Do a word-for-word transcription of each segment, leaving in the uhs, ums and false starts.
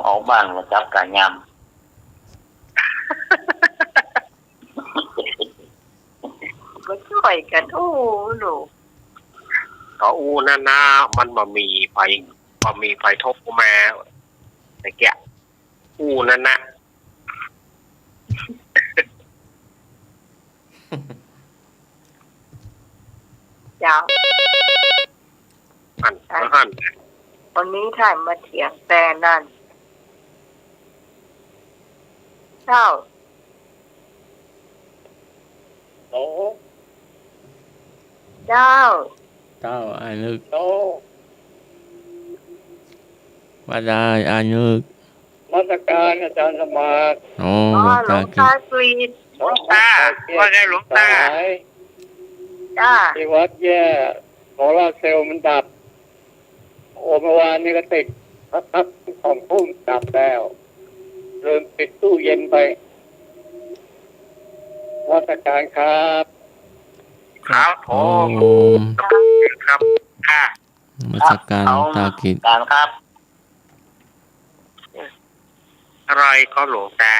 ออกบ้านมาจับก๋ายาม ก็จ้อยกั๋นอู้ลูก ก็อู้นั่นนะ มันบ่มีใผ บ่มีใผโทรมาตะเกียะ อู้นั่นนะ เจ้า หั้น อ่ะ หั้น วันนี้ถ้ามาเถียงแต่นั้น เจ้า โอ้ เจ้า เจ้า อ้ายนึก โอ้ ว่าได้ อ้ายนึก นมัสก๋านอาจ๋ารย์สมัคร โอ้ อ๋อ หลวงตา หลวงตากฤษ หลวงตา ว่าไงหลวงตา สาย จ้า ที่วัดแย่ โซลาร์เซลล์มันดับ โอ้ เมื่อวานนี้ก็ติด พักๆ สองทุ่มดับแล้ว ลืมปิดตู้เย็นไป นมัสก๋านครับ ครับผม โอ้ ครับ ค่ะ นมัสก๋าน ครับ ตากฤษ นมัสก๋านครับ อะไรก็หลวงตา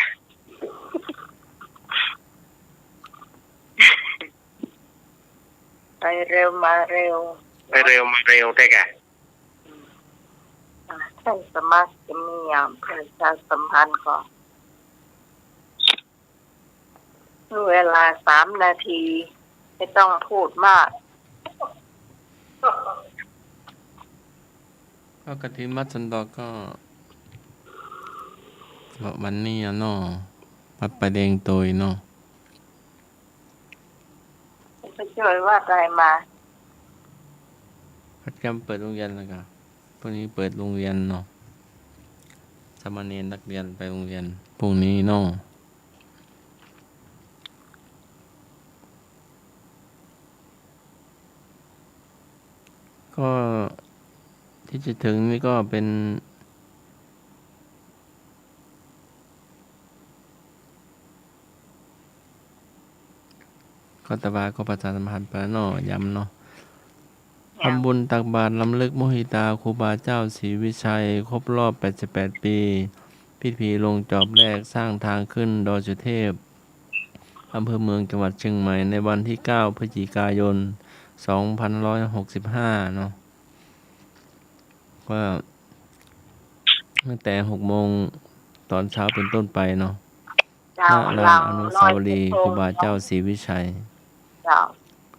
ไปเร็วมาเร็ว ไปเร็วมาเร็วได้กะ อ่า ท่านสมัครจะมีอย่างประชาสัมพันธ์ก่อน เวลาสามนาที ไม่ต้องพูดมาก ก็กฐินวัดสันดอกก็ ก็วันนี้อะเนาะ วัดป่าแดงโตยเนาะ ไปจ้อยวัดอะไรมา วัดแคมป์เปิดโฮงเฮียนแล้วก็ พรุ่งนี้เปิดโฮงเฮียนเนาะ สามเณรนักเรียนไปโฮงเฮียนพรุ่งนี้เนาะ ก็ที่จะถึงนี่ก็เป็น ก็ตะวาก็ประชาสัมพันธ์ไปแล้วเนาะ ย้ำเนาะ ครับ ทำบุญตักบาตรรำลึกมุทิตาครูบาเจ้าศรีวิชัย ครบรอบแปดสิบแปดปี พิธีลงจอบแรกสร้างทางขึ้นดอยสุเทพ อำเภอเมือง จังหวัดเชียงใหม่ ในวันที่เก้าพฤศจิกายน สองพันร้อยหกสิบห้าเนาะ ก็ตั้งแต่หกโมงตอนเช้าเป็นต้นไปเนาะ เจ้า ณ ลานอนุสาวรีย์ครูบาเจ้าศรีวิชัย เจ้า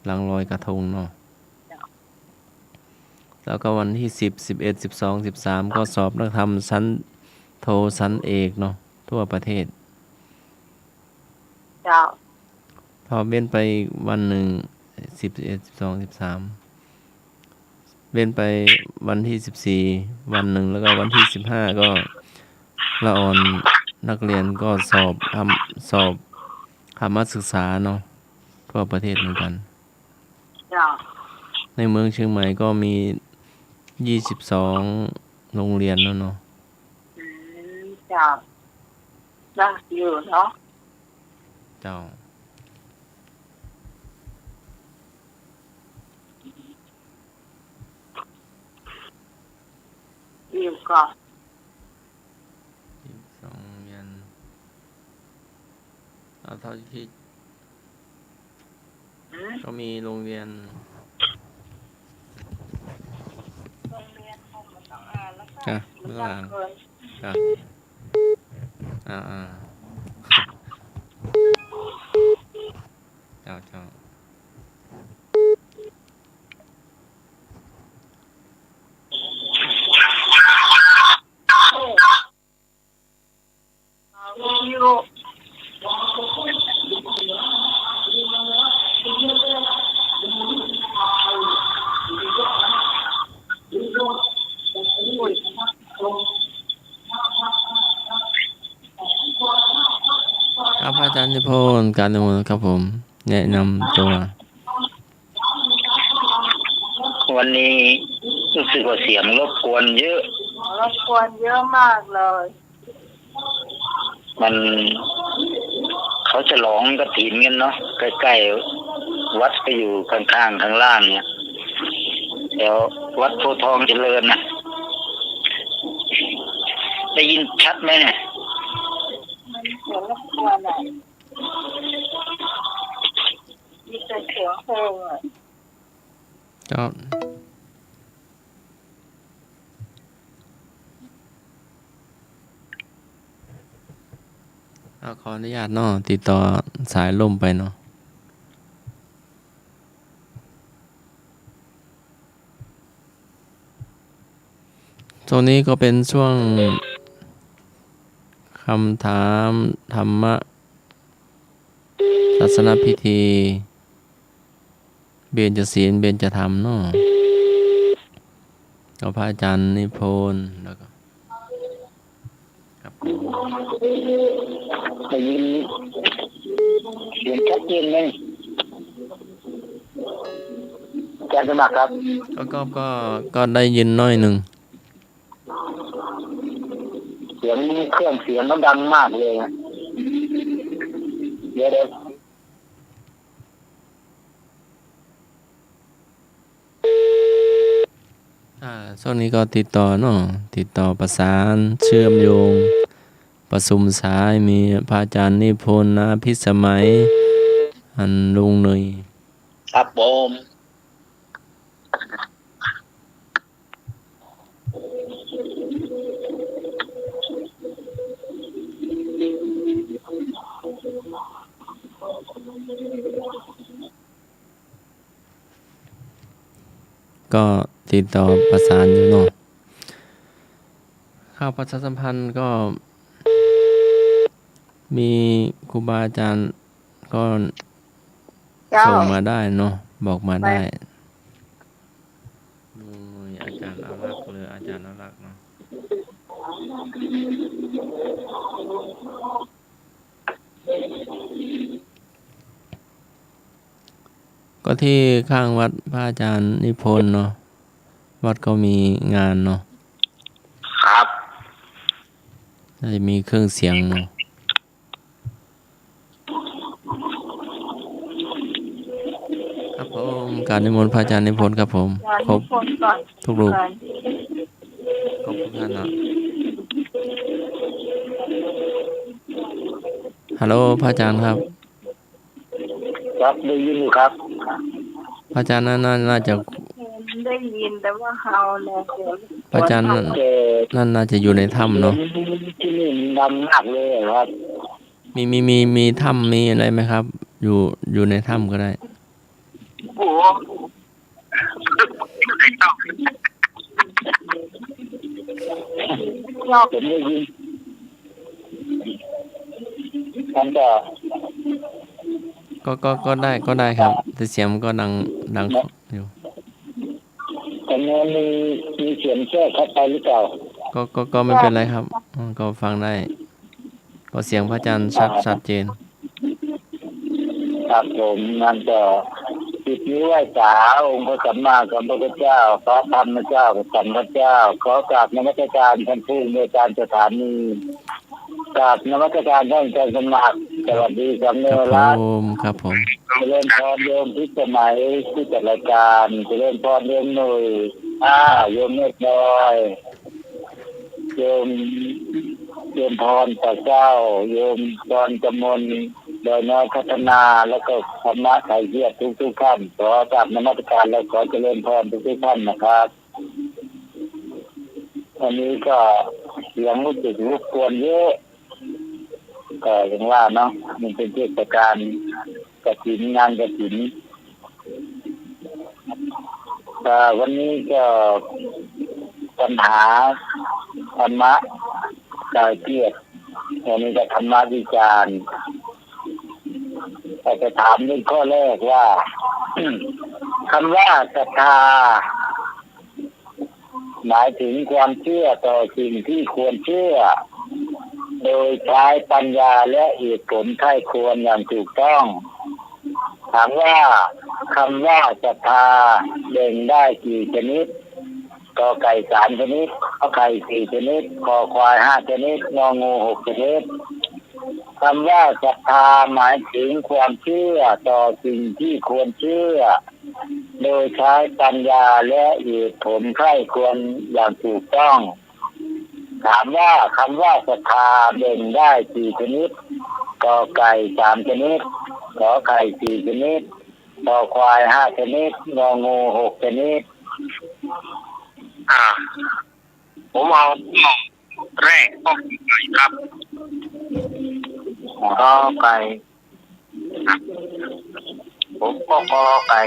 หลังลอยกระทงเนาะ เจ้า แล้วก็วันที่สิบ สิบเอ็ด สิบสอง สิบสาม ก็สอบนักธรรมชั้นโทชั้นเอกเนาะ ทั่วประเทศ เจ้า พอเว้นไปวันหนึ่ง สิบ สิบเอ็ด สิบสอง สิบสาม เว้นไปวันที่สิบสี่ วันหนึ่ง แล้วก็วันที่สิบห้า ก็ละอ่อนนักเรียนก็สอบธรรม สอบธรรมศึกษาเนาะ ทั่วประเทศเหมือนกัน เจ้า ในเมืองเชียงใหม่ก็มี ยี่สิบสอง โฮงเฮียนแล้วเนาะ อืม เจ้า นักอยู่เนาะ เจ้า อยู่ก่อน ยี่สิบสอง โฮงเฮียน เอาเท่าที่ อืม ก็มีโฮงเฮียน โฮงเฮียนของมันต้องอ่านแล้วก็ อ่ะ มันต้องอ่าน เกิน อ่ะ อ่า อ่า เจ้า เจ้า ครับ พระอาจารย์นิพนธ์ การนิมนต์ครับผม แนะนำตัว วันนี้รู้สึกว่าเสียงรบกวนเยอะ รบกวนเยอะมากเลย มัน เขาฉลองกฐินกันเนาะ ใกล้ๆ วัดก็อยู่ข้างๆ ข้างล่างเนี่ย แถววัดโพธิ์ทองเจริญน่ะ ได้ยินชัดไหมเนี่ย มันเสียงรบกวนอะ มีแต่เสียงเพลงอะ ก็ เอา ขออนุญาตเนาะ ติดต่อสายล่มไปเนาะ ช่วงนี้ก็เป็นช่วงคำถามธรรมะ ศาสนพิธี เบญจศีล เบญจธรรมเนาะ กับพระอาจารย์นิพนธ์ แล้วก็ ครับ ได้ยินเสียงชัดเจนไหม อาจารย์สมัครครับ ก็ ก็ ก็ ก็ได้ยินหน้อยหนึ่ง เสียงเครื่องเสียงมันดังมากเลยอะ เดี๋ยว เดี๋ยว อ่า ช่วงนี้ก็ติดต่อเนาะ ติดต่อประสานเชื่อมโยง ประชุมสาย มีพระอาจารย์นิพนธ์ นาพิสมัย อันลุงหนุ่ย ครับผม ก็ติดต่อประสานอยู่เนาะ ข่าวประชาสัมพันธ์ก็ มีครูบาอาจารย์ก็ เจ้า ส่งมาได้เนาะ บอกมาได้ ลุงหนุ่ย อาจารย์อารักษ์ หรืออาจารย์อารักษ์เนาะ ก็ที่ข้างวัดพระอาจารย์นิพนธ์เนาะ วัดก็มีงานเนาะ ครับ น่าจะมีเครื่องเสียงเนาะ ครับผม กราบนิมนต์พระอาจารย์นิพนธ์ครับผม อาจารย์นิพนธ์ก่อน ครบทุกรูป ก่อน ครบทุกท่านเนาะ ฮัลโหล พระอาจารย์ครับ ครับ ได้ยินอยู่ครับ พระอาจารย์น่า น่า น่าจะ ได้ยินแต่ว่าเฮาเนี่ย พระอาจารย์นั่น แต่ นั่นน่าจะอยู่ในถ้ำเนาะ ที่นี่มันดังมากเลยอะครับ มี มี มี มีถ้ำมีอะไรไหมครับ อยู่ อยู่ในถ้ำก็ได้ โอ้โห ผมได้ยิน มันก็ ก็ ก็ ก็ได้ ก็ได้ครับ แต่เสียงมันก็ดัง ดังอยู่ ตรงนี้มี มีเสียงแทรกเข้าไปหรือเปล่า ก็ ก็ ก็ไม่เป็นไรครับ อืม ก็ฟังได้ ก็เสียงพระอาจารย์ชัด อ่า ชัดเจน ครับผม งั้นก็สิบนิ้วไหว้สาองค์พระสัมมาสัมพุทธเจ้า พระธรรมเจ้า พระสังฆเจ้า ขอกราบนมัสการท่านผู้อำนวยการสถานี กราบนมัสการท่านอาจารย์สมัคร สวัสดีครับ ครับผม ครับผม เจริญพรโยมพิสมัยผู้จัดรายการ เจริญพรโยมหนุ่ย อ่า โยมเมฆน้อย โยม โยมพรตาเศร้า โยมพรกมล ดอยน้อยพัฒนา แล้วก็ธรรมะไทยเทียบทุกๆท่าน ขอกราบนมัสการและขอเจริญพรทุกๆท่านนะครับ วันนี้ก็เสียงรู้สึกรบกวนเยอะ ก็อย่างว่าเนาะ มันเป็นเทศกาลกฐิน งานกฐิน ก็วันนี้ก็ปัญหาธรรมะ กายเกียรติ วันนี้ก็ธรรมวิจารณ์ ก็จะถามเรื่องข้อแรกว่า คำว่าศรัทธา หมายถึงความเชื่อต่อสิ่งที่ควรเชื่อ โดยใช้ปัญญาและเหตุผลใคร่ครวญอย่างถูกต้อง ถามว่าคำว่าศรัทธาแบ่งได้กี่ชนิด กอไก่สามชนิด ขอไข่สี่ชนิด คอควายห้าชนิด งองูหกชนิด คำว่าศรัทธาหมายถึงความเชื่อต่อสิ่งที่ควรเชื่อ โดยใช้ปัญญาและเหตุผลใคร่ครวญอย่างถูกต้อง ถามว่าคำว่าศรัทธาแบ่งได้กี่ชนิด ก.ไก่ สามชนิด ข.ไข่ สี่ชนิด ค.ควาย ห้าชนิด ง.งู หกชนิด อ่า ผมเอาข้อแรก ข้อ ก.ไก่ ครับ ก.ไก่ ผมก็ ก.ไก่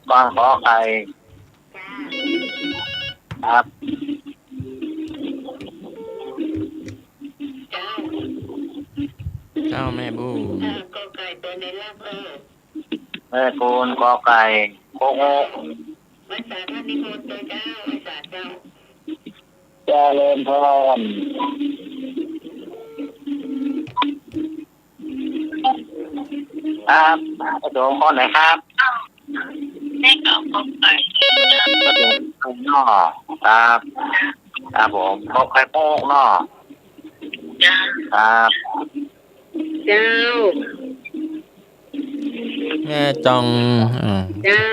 ฟัง ข.ไข่ ครับ เจ้า แม่บูน แม่บูน ก.ไก่ หกหก เจริญพร ครับ ประสงค์ข้อไหนครับ เลขสอง ก.ไก่ ประสงค์ข้อ ครับ ครับผม ก.ไก่ หกเนาะ ครับ เจ้า แม่จอง อ่า เจ้า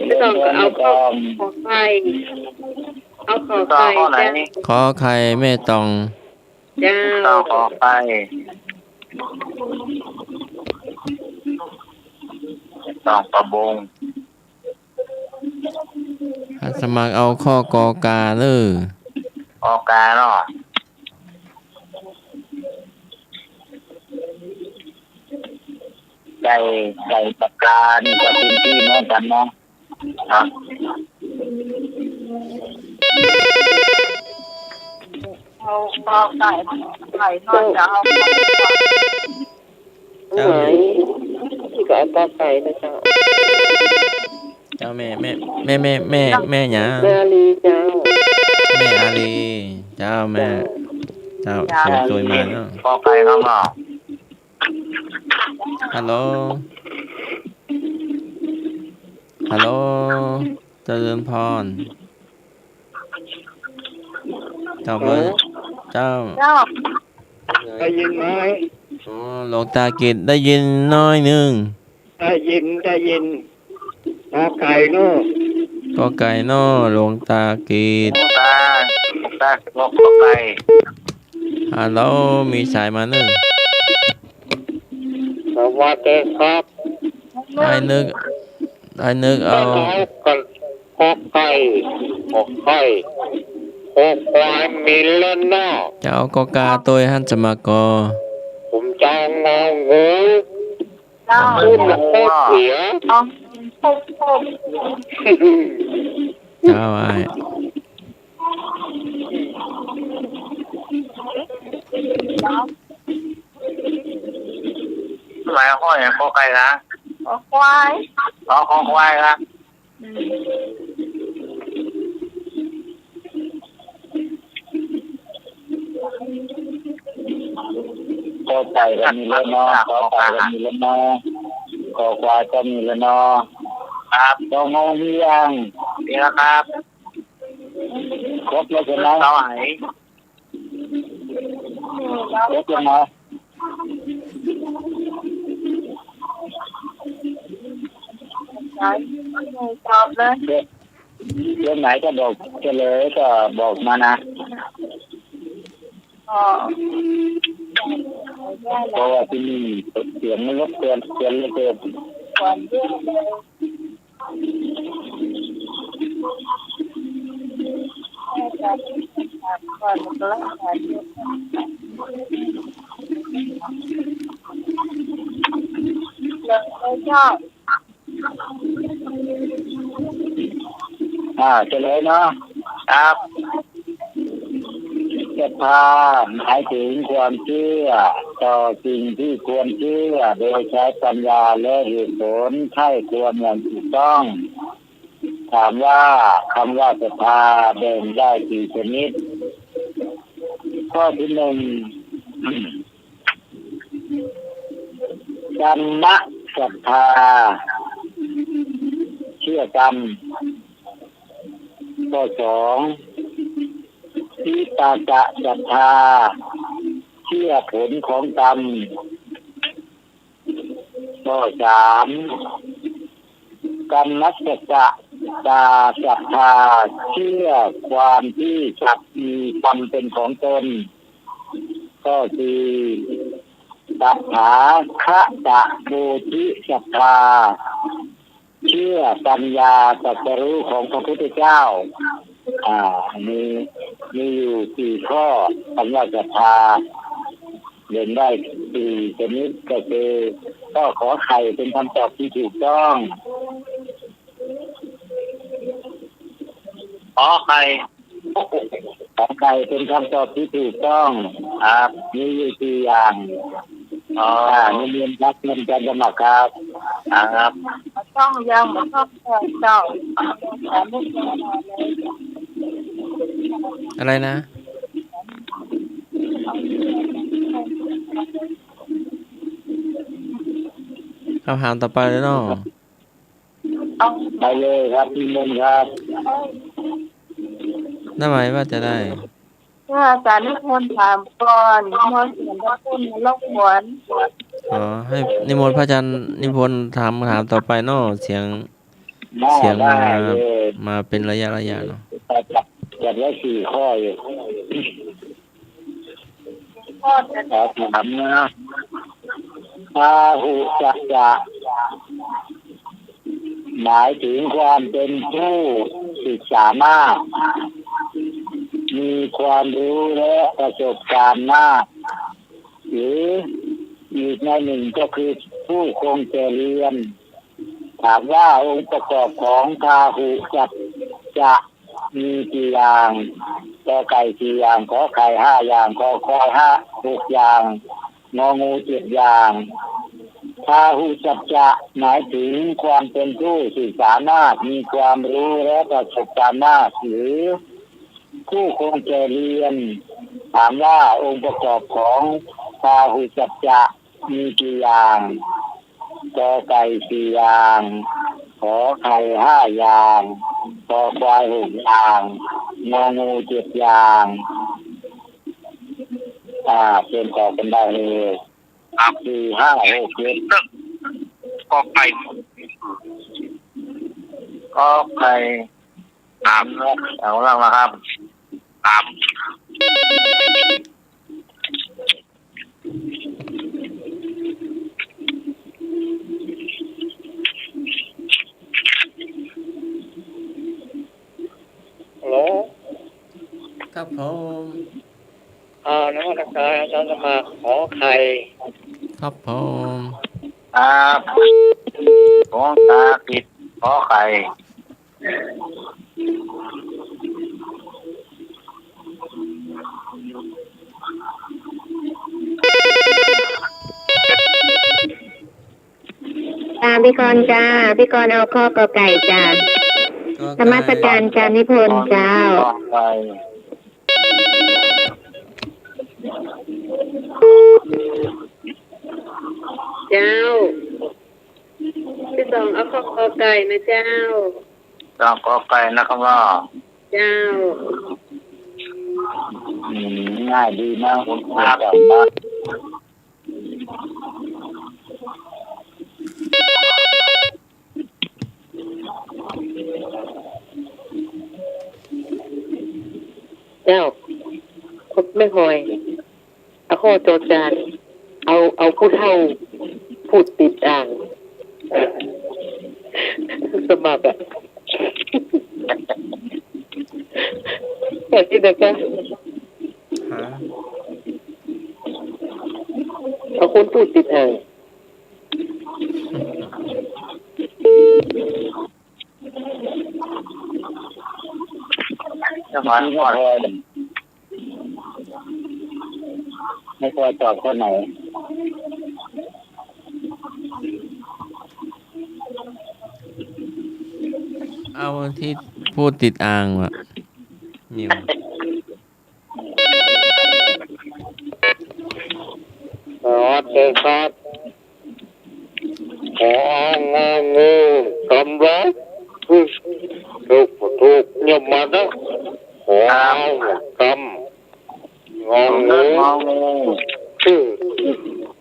ไม่ต้องเอาข้อ ข.ไข่ เอา ข.ไข่ ข้อไหน เจ้า ข.ไข่ แม่จอง เจ้า ต้อง ข.ไข่ ต้อง ประมง หัดสมัครเอาข้อ ก.กา เน้อ ก.กา เนาะ ไก่ ไก่ปากกานี่ก็เป๋นตี้เหมือนกั๋นเนาะ ครับ เอา ก.ไก่ ไก่ก็จะเอา เจ้า ไหน ตี้ก็เอา ก.ไก่ นะเจ้า เจ้า แม่ แม่ แม่ แม่ แม่ แม่หยัง แม่อาลีเจ้า แม่อาลี เจ้า แม่ เจ้า เจ้า เจ้า สวยๆ มาเนาะ ก.ไก่ ครับเนาะ ฮัลโหล ฮัลโหล เจริญพร เจ้า เออ เจ้า เจ้า ได้ยินไหม อ๋อ หลวงตากิตติ์ได้ยินน้อยนึ่ง ได้ยิน ได้ยิน ก.ไก่ เนาะ ก.ไก่ เนาะ หลวงตากิตติ์ หลวงตา หลวงตา ก.ไก่ ฮัลโหล มีสายมานึ่ง สวัสดีครับ ไอ้นึก ไอ้นึกเอา เอา ก.ไก่ ข.ไข่ ข.ควาย มีแล้วเนาะ จะเอา ก.กา ตวยหันสมัครก่อ ผมจะเอา ง.งู เจ้า ขึ้นมาโคตรเสีย เอา หกหก เจ้า อ้าย หมายความว่า ก.ไก่ นะ ข.ควาย อ๋อ ข.ควาย นะ อืม ก.ไก่ ก็มีแล้วเนาะ ข.ไข่ ก็มีแล้วเนาะ ข.ควาย ก็มีแล้วเนาะ ครับ ง.งู มียัง มีแล้วครับ ครบแล้วใช่ไหม เท่าไหร่ เดี๋ยวจะมา ตอบเลย เดี๋ยว เดี๋ยวไหนก็บอกเฉลยก็บอกมานะ อ๋อ เพราะว่าที่นี่เสียงมันรบกวน เสียงเหลือเกิน อ่า เฉลยเนาะ ครับ ศรัทธาหมายถึงความเชื่อต่อสิ่งที่ควรเชื่อ โดยใช้ปัญญาและเหตุผลใคร่ครวญอย่างถูกต้อง ถามว่าคำว่าศรัทธาแบ่งได้กี่ชนิด ข้อที่หนึ่ง กัมมศรัทธา เชื่อกรรม ข้อสอง วิปากศรัทธา เชื่อผลของกรรม ข้อสาม กัมมัสสะตาสัตตา เชื่อความที่สัตว์มีกรรมเป็นของตน ข้อสี่ สัตถาคตะโพธิสัตถา เชื่อปัญญาตรัสรู้ของพระพุทธเจ้า อ่า มี มีอยู่สี่ข้อ คำว่าศรัทธา เด่นได้สี่ชนิด ก็คือข้อขอไข่เป็นคำตอบที่ถูกต้อง ขอไข่ ขอไข่เป็นคำตอบที่ถูกต้อง ครับ มีอยู่สี่อย่าง อ๋อ อ่า นิมนต์ครับ นิมนต์การสมัครครับ ครับ ต้องยังบ่ต้องเจ้า อะไรนะ คำถามต่อไปเลยเนาะ ไปเลยครับ นิมนต์ครับ น้าไหมว่าจะได้ เชิญอาจารย์นิพนธ์ถามก่อน นิมนต์เสียงพระคุณรบกวน อ๋อ ให้นิมนต์พระอาจารย์นิพนธ์ถามคำถามต่อไปเนาะ เสียง ได้ เสียงมา ได้เลย มาเป็นระยะระยะเนาะ จัด จัดไว้สี่ข้ออยู่ ข้อจะ ขอถามนะ พาหุสัจจะ หมายถึงความเป็นผู้ศึกษามาก มีความรู้และประสบการณ์มาก หรืออีกในหนึ่งก็คือผู้คงแก่เรียน ถามว่าองค์ประกอบของพาหุสัจจะมีกี่อย่าง กอไก่สี่อย่าง ขอไข่ห้าอย่าง คอควายห้า หกอย่าง งองูเจ็ดอย่าง พาหุสัจจะหมายถึงความเป็นผู้ศึกษามาก มีความรู้และประสบการณ์มาก หรือผู้คงแก่เรียน ถามว่าองค์ประกอบของพาหุสัจจะมีกี่อย่าง กอไก่สี่อย่าง ขอไข่ห้าอย่าง คอควายหกอย่าง งองูเจ็ดอย่าง อ่า เตรียมตอบกันได้เลย ครับ สี่ ห้า หก เจ็ด กอไก่ กอไก่ สาม นะ เอาล่างนะครับ สาม ฮัลโหล ครับผม อ่า นมัสการอาจารย์สมัคร ขอไข่ ครับผม ครับ ผมตาผิด ขอไข่ จ้า พี่กรณ์จ้า พี่กรณ์เอาข้อกอไก่จ้า กอไก่ นมัสการอาจารย์นิพนธ์เจ้า กอไก่ เจ้า พี่สองเอาข้อกอไก่นะเจ้า ข้อกอไก่นะครับว่า เจ้า อืม ง่ายดีนะ ผมเคยตอบมา เจ้า ครบไม่ห่อย เอาข้อจอจาน เอา เอาผู้เฒ่าพูดติดอ่าง สมัครอะ แบบนี้นะคะ ฮะ เอาคนพูดติดอ่าง จะมาก่อน ไม่ค่อยตอบข้อไหน เอาที่พูดติดอ่างว่ะ นิว สวัสดีครับ ขออ้างงองูกำลัง ถูก ถูก ถูก ยมมานะ ขออ้างกำ งองู งองู อืม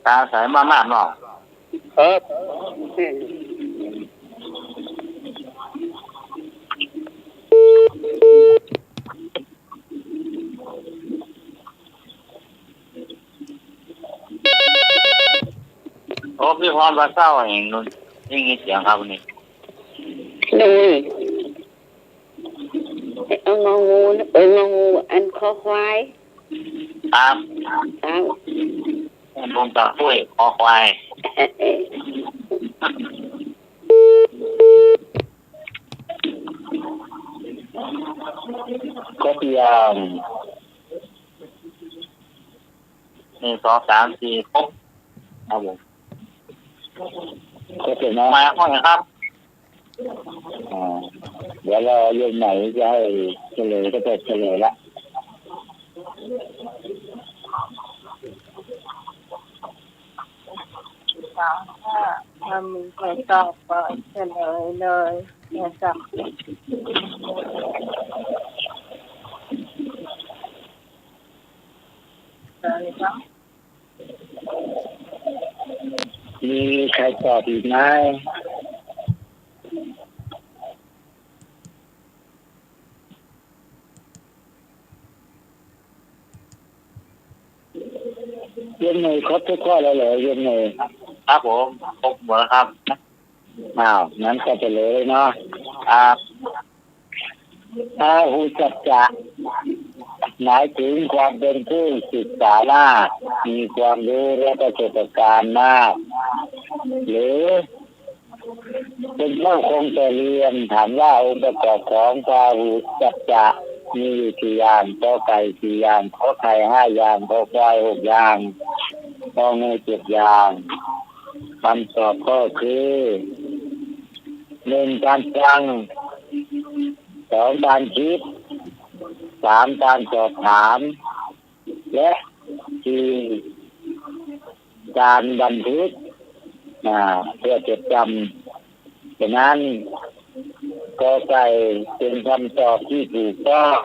ตาใสมากๆ เนาะ ครับ โอ้ พี่พรปลาเศร้าแห่งนุ่น ได้ยินเสียงครับนี่ นุ่น เอางองู เออ งองู อันคอควาย ครับ ครับ นุ่นตะปุ้ย คอควาย เออ เออ ครบยัง หนึ่ง สอง สาม สี่ ครบ ครับผม ครบแล้วเนาะ มาห้องนะครับ อ่า เดี๋ยวรอโยมไหนจะให้เฉลยก็จะเฉลยละ สอง ห้า ถ้ามีใครตอบก็เฉลยเลยนะจ๊ะ มีใครตอบอีกไหม โยมหนุ่ยครบทุกข้อแล้วเหรอ โยมหนุ่ย ครับผม ครบหมดแล้วครับ อ้าว งั้นก็เฉลยเลยเนาะ ครับ พาหุสัจจะ หมายถึงความเป็นผู้ศึกษามาก มีความรู้และประสบการณ์มาก หรือเป็นผู้คงแต่เรียน ถามว่าองค์ประกอบของพาหุสัจจะมีอยู่กี่อย่าง กอไก่สี่อย่าง ขอไข่ห้าอย่าง คอควายหกอย่าง งองูเจ็ดอย่าง คำตอบก็คือ หนึ่ง การฟัง สอง การคิด สาม การสอบถาม และ สี่ การบันทึก อ่า เพื่อจดจำ ฉะนั้น กอไก่เป็นคำตอบที่ถูกต้อง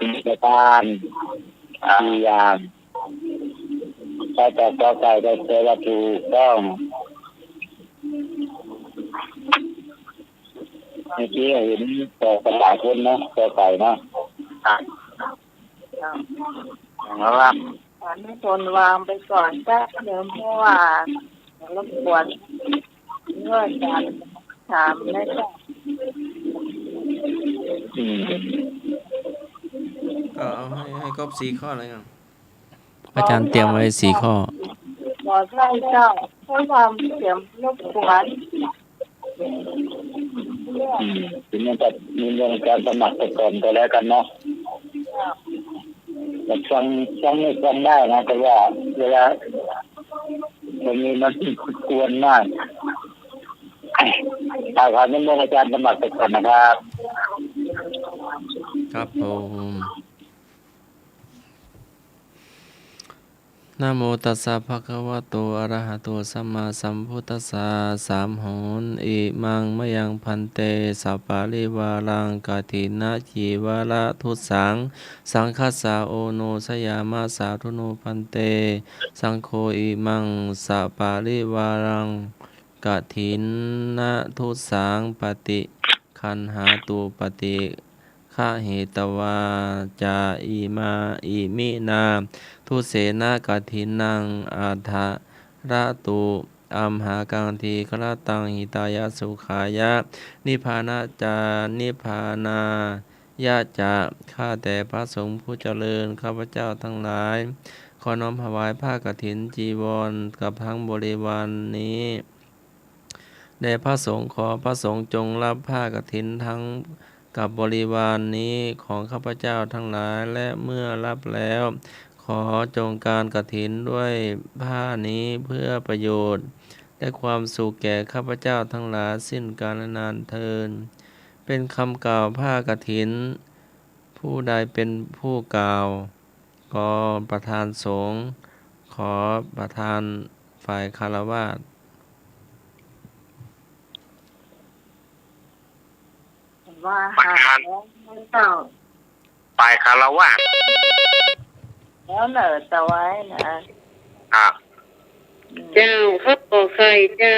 มีประการสี่อย่าง ใครตอบกอไก่ก็แปลว่าถูกต้อง เมื่อกี้เห็นตอบกันหลายคนนะ กอไก่นะ ครับ เอาละ ขอให้ทุกคนวางไปก่อนแป๊บนึง เพราะว่ารบกวนเรื่องการถามนะจ๊ะ อืม ก็เอาให้ ให้ครบสี่ข้อเลยครับ อาจารย์เตรียมไว้สี่ข้อ ขอโทษเจ้า เพราะความเสียงรบกวน อืม ทีนี้ก็มีเรื่องการสมัครไปก่อนก็แล้วกันเนาะ แต่ฟัง ฟังนี่ฟังได้นะ แต่ว่าเวลาตรงนี้มันกวนมาก เอา ขอนิมนต์อาจารย์สมัครไปก่อนนะครับ ครับผม นะโมตัสสะ ภะคะวะโต อะระหะโต สัมมาสัมพุทธัสสะ สามหน อิมัง มะยัง ภันเต สะปะริวารัง กัตถินะจีวะระทุสสัง สังฆัสสะ โอโนชะยามะ สาธุโน ภันเต สังโฆ อิมัง สะปะริวารัง กัตถินะทุสสัง ปะฏิ คันหาตุ ปะฏิฆะเหตวา จะ อิมา อิมินา ทุสเสนะ กัตถินัง อะทะระตุ อัมหากัง ทีฆะระตัง หิตายะ สุขายะ นิพพานะจา นิพพานายะจะ ข้าแต่พระสงฆ์ผู้เจริญ ข้าพเจ้าทั้งหลาย ขอน้อมถวายผ้ากฐิน จีวร กับทั้งบริวารนนี้ แด่พระสงฆ์ ขอพระสงฆ์จงรับผ้ากฐินทั้งกับบริวารนนี้ของข้าพเจ้าทั้งหลาย และเมื่อรับแล้ว ขอจงการกฐินด้วยผ้านี้เพื่อประโยชน์และความสุขแก่ข้าพเจ้าทั้งหลายสิ้นกาลนานเทอญ เป็นคำกล่าวผ้ากฐิน ผู้ใดเป็นผู้กล่าว ขอประธานสงฆ์ ขอประธานฝ่ายฆราวาส ว่าหาแล้วเจ้า ฝ่ายฆราวาส แล้วเหรอ ตะไว้นะ ครับ เจ้า ข้อขอไข่เจ้า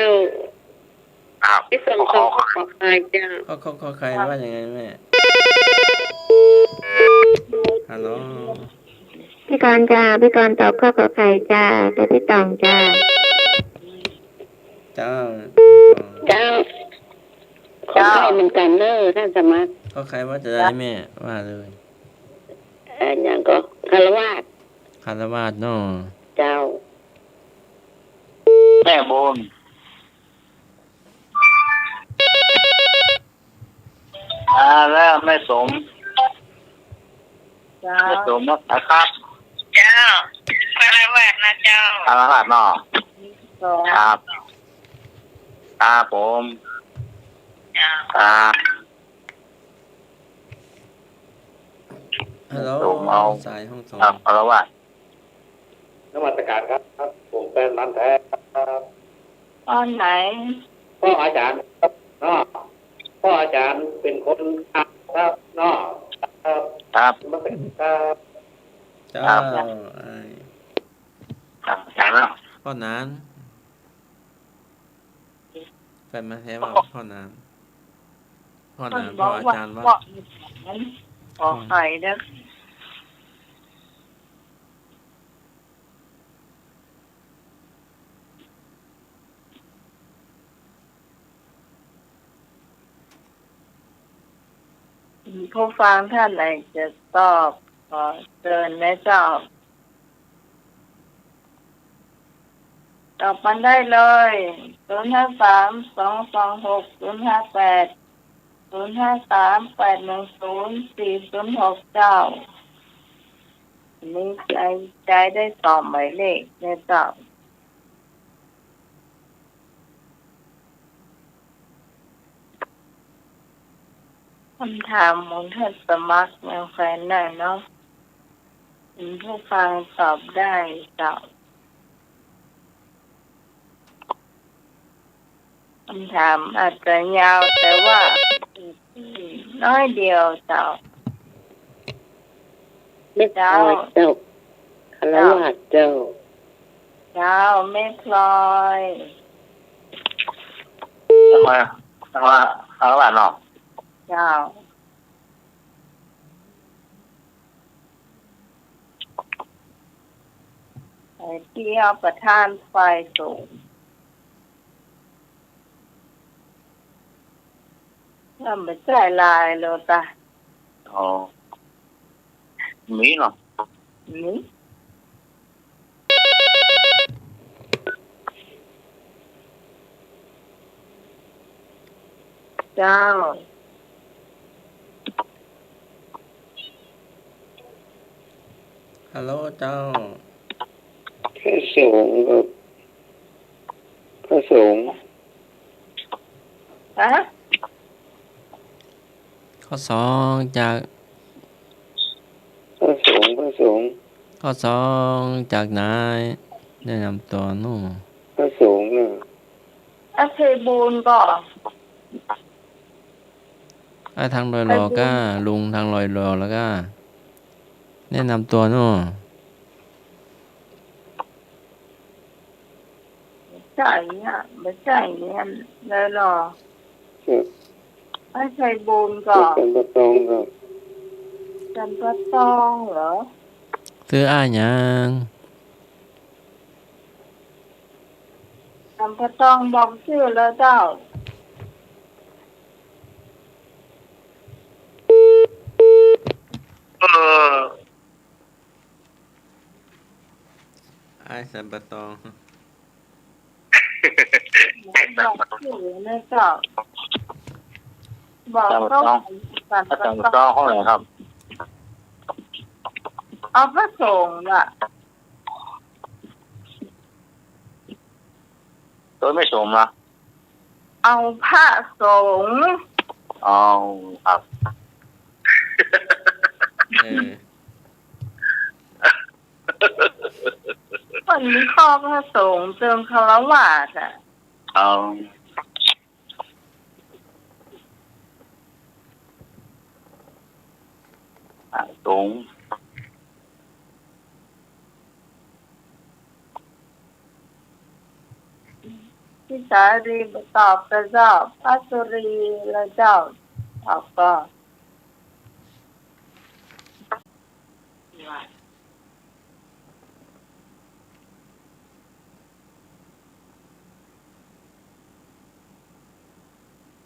ครับ ตี้สอง ข้อ ข้อขอไข่เจ้า ข้อ ข้อ ข้อไข่ว่ายังไงแม่ ฮัลโหล พี่กรณ์จ้า พี่กรณ์ตอบข้อขอไข่จ้า ตี้สองจ้า เจ้า เจ้า ข้อไข่เหมือนกั๋นเน่อ ท่านสมัคร ข้อไข่ว่าจะใดแม่ ว่าเลย เอ่อ อย่างก็ ฆราวาส ฆราวาสเนาะ เจ้า แม่บุญ อ่า แล้วแม่สม เจ้า แม่สมนะครับ เจ้า ฆราวาสนะเจ้า ฆราวาสเนาะ ครับ ครับผม เจ้า ครับ ฮัลโหล สายห้องสอง ครับ ฮัลโหลว่า นมัสการครับ ผมแฟนพันธุ์แท้ครับ ข้อไหน ข้ออาจ๋ารย์ครับเนาะ ข้ออาจ๋ารย์เป๋นคนครับเนาะ ครับ ครับ นมัสการครับ เจ้า ครับ อ้าย ครับ ครับ ข้อนั้น แฟนพันธุ์แท้ว่าข้อนั้น ข้อนั้น ข้ออาจ๋ารย์ว่า ข้อนั้น ขอไข่เน่อ ผู้ฟังท่านไหนจะตอบ ขอเจิญนะเจ้า ตอบมาได้เลย ศูนย์ห้าสาม สองสองหก ศูนย์ห้าแปด ศูนย์ห้าสาม แปดหนึ่งศูนย์ สี่ศูนย์หก เจ้า อันนี้ใจ๊ ใจ๊ได้สองหมายเลขนะเจ้า กำถามของท่านสมัครยังแขวนได้เนาะ คุณผู้ฟังตอบได้เจ้า กำถามอาจจะยาว แต่ว่าน้อยเดียวเจ้า แม่พลอยเจ้า เจ้า ฆราวาสเจ้า เจ้า แม่พลอย ฆราวาส ฆราวาส ฆราวาสเนาะ เจ้า ไอ้ตี้เอาประธานฝ่ายสงฆ์ มันบ่ใจ้ลายโลตะ อ๋อ มีเนาะ มี เจ้า ฮัลโหลเจ้า พระสงฆ์ครับ พระสงฆ์ ฮะ ข้อสองจาก พระสงฆ์ พระสงฆ์ ข้อสองจากไหน แนะนำตั๋วหน่อย พระสงฆ์น่ะ อ้ายไพบูลย์ก่อ อ้ายทางดอยหล่อก้า ไพบูลย์ ลุงทางดอยหล่อแล้วก้า แนะนำตั๋วหน่อย บ่ใจ้อะ บ่ใจ้เนี่ย ดอยหล่อ ครับ อ้ายไพบูลย์ก่อ สันป่าตองครับ สันป่าตองเหรอ จื้ออ้ายหยัง สันป่าตองบอกจื้อแล้วเจ้า เออ อ้ายสันป่าตอง บอกจื้อนะเจ้า บอกเขา สันป่าตอง สันป่าตอง ห้องไหนครับ เอาพระสงฆ์อะ โตไม่สมนะ เอาพระสงฆ์ เอา ครับ เออ มันมีข้อพระสงฆ์เจิงฆราวาสอะ เอา พระสงฆ์ พี่สาลีบุตรตอบกระเจ้า พระสุรีละเจ้า ตอบก็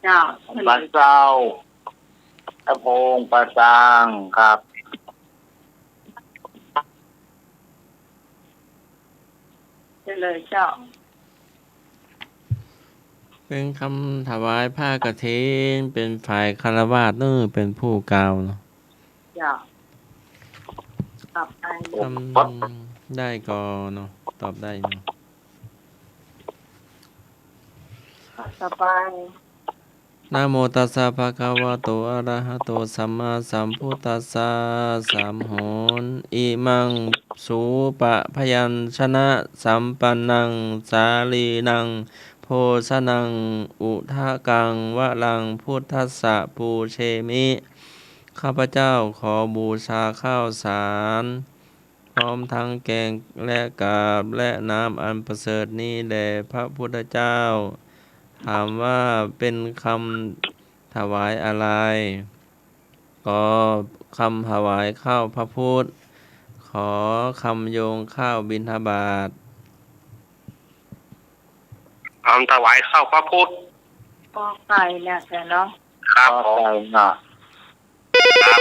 เจ้า พระเจ้า พระองค์ประสางครับ เจริญเจ้า เป๋นกำถวายผ้ากฐิน เป๋นฝ่ายฆราวาสเนาะ เป๋นผู้กล่าวเนาะ เจ้า ต่อไป กำได้ก่อเนาะ ตอบได้เนาะ ต่อไป นะโมตัสสะ ภะคะวะโต อะระหะโต สัมมาสัมพุทธัสสะ สามหน อิมัง สูปะพยัญชนะสัมปันนัง สาลีนัง โภชนัง อุทะกัง วะรัง พุทธัสสะ ปูเชมิ ข้าพเจ้าขอบูชาข้าวสาร พร้อมทั้งแกงและกาบและน้ำอันประเสริฐนี้แด่พระพุทธเจ้า ถามว่าเป๋นกำถวายอะไร ก กำถวายข้าวพระพุทธ ข กำโยงข้าวบิณฑบาต กำถวายข้าวพระพุทธ ก ไก่เนี่ยแหละเนาะ ครับผม ก ไก่เนาะ ครับ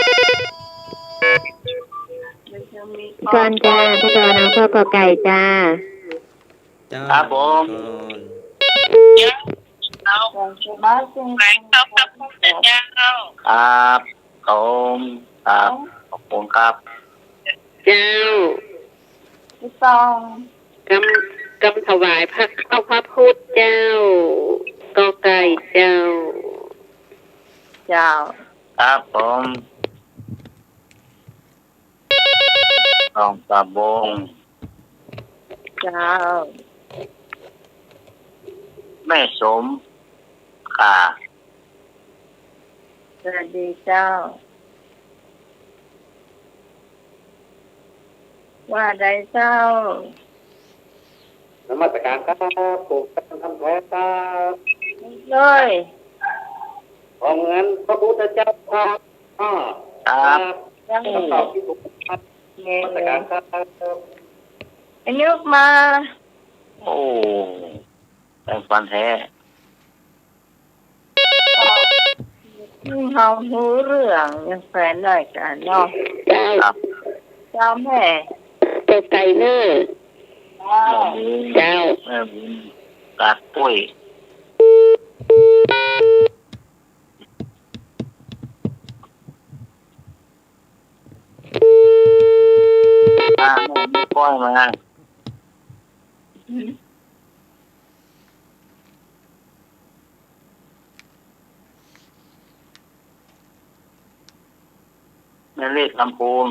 เดี๋ยวจะมี ก่อนจ้า พี่กรณ์เอาข้อ ก ไก่จ้า เจ้า ครับผม ก่อน เดี๋ยว เอา ของสมาชิก แขวงเจ้าพระคุณเจ้า ครับผม ครับ ขอบคุณครับ เจ้า พี่ตอง กำ กำถวายพระ ข้าวพระพุทธเจ้า ก ไก่เจ้า เจ้า ครับผม ตองสะบง เจ้า แม่สม ค่ะ สวัสดีเจ้า ว่าใดเจ้า นมัสการครับ ผมกำลังขอครับ เลย ขอเหมือนพระพุทธเจ้าครับ อ้อ ครับ ครับ ยัง คำตอบที่ถูกครับ เนี่ย นมัสการครับ ไอ้นึกมา โอ้ แปลงฟันแท้ อืม เฮาฮู้เรื่องยังแฟนได้กันเนาะ เจ้า ครับ เจ้าแม่ เจ้าไก่เนอร์ เจ้า เจ้า แม่บุญ กาดปุ้ย อ่า แม่บุญก้อยมา แม่เลขลำพูน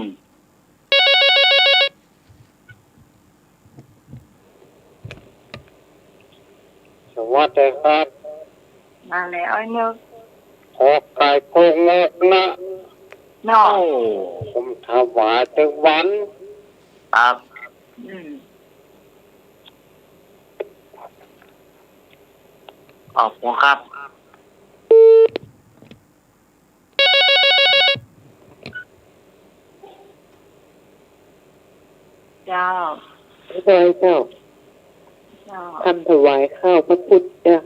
สวัสดีครับ มาแล้วไอ้นึก ขอไก่โกงกนะ เนาะ โอ้ ผมถวายแต่วัน ครับ อืม ขอบคุณครับ เจ้า พระเจ้า เจ้า คำถวายข้าวพระพุทธเจ้า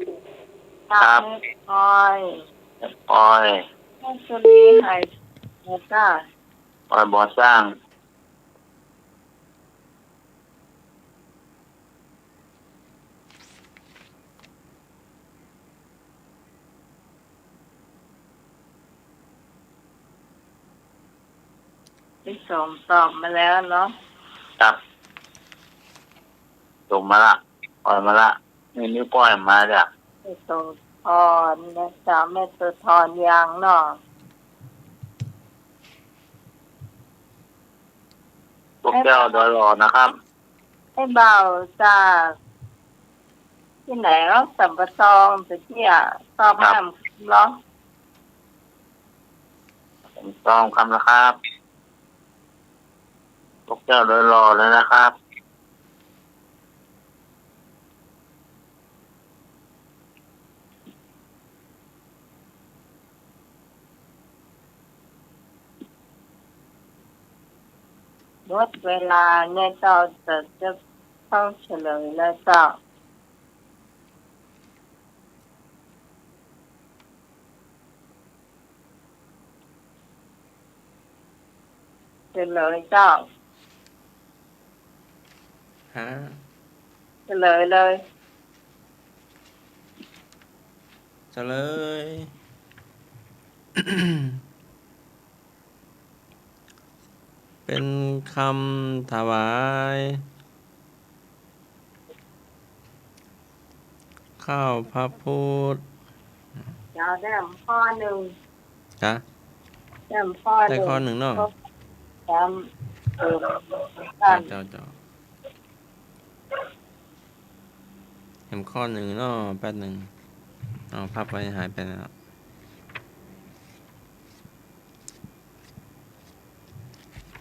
ครับ แม่อ้อย อ้อย แม่สุรีหาย แล้วก็ อ้อยบ่อสร้าง พี่สมตอบมาแล้วเนาะ ครับ ส่งมาละ ปล่อยมาละ ไม่มีปล่อยมาจ้ะ แม่โสธรนะจ๊ะ แม่โสธรยังเนาะ พวกแก้วดอยหล่อนะครับ ไอ้บ่าวจากที่ไหนเนาะ สัมปะตอง แต่ที่อ่ะ ตอบ ครับ ห้ามเหรอ ผมตอบคำนะครับ พวกแก้วดอยหล่อเลยนะครับ หมดเวลาเนี่ยเจ้า จะ จะต้องเฉลยแล้วเจ้า เฉลยเจ้า ฮะ เฉลยเลย เฉลย เป็นคำถวาย ข้าวพระพุทธ เจ้า แถมข้อนึ่ง ฮะ แถมข้อนึ่ง ได้ข้อนึ่งเนาะ แถม เออ เจ้า เจ้า เจ้า แถมข้อนึ่งเนาะ แป๊บนึ่ง เอา พับไว้ หายไปแล้ว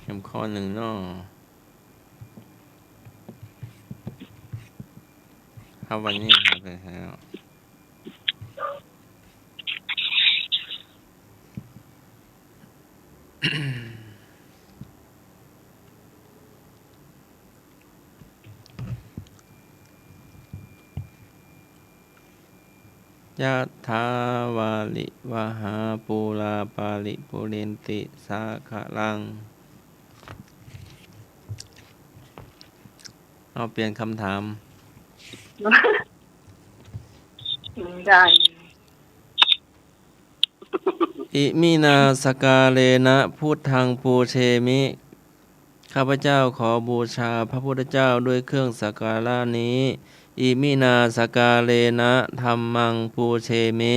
แถมข้อนึ่งเนาะ ครับ วันนี้หายไปแล้ว ยะถาวาริวหาปูราปาริปูเรนติสาคะลัง เอา เปลี่ยนคำถาม ได้ อิมินาสการเณะพุทธังปูเชมิ ข้าพเจ้าขอบูชาพระพุทธเจ้าด้วยเครื่องสักการะนี้ อิมินาสการเณะธัมมังปูเชมิ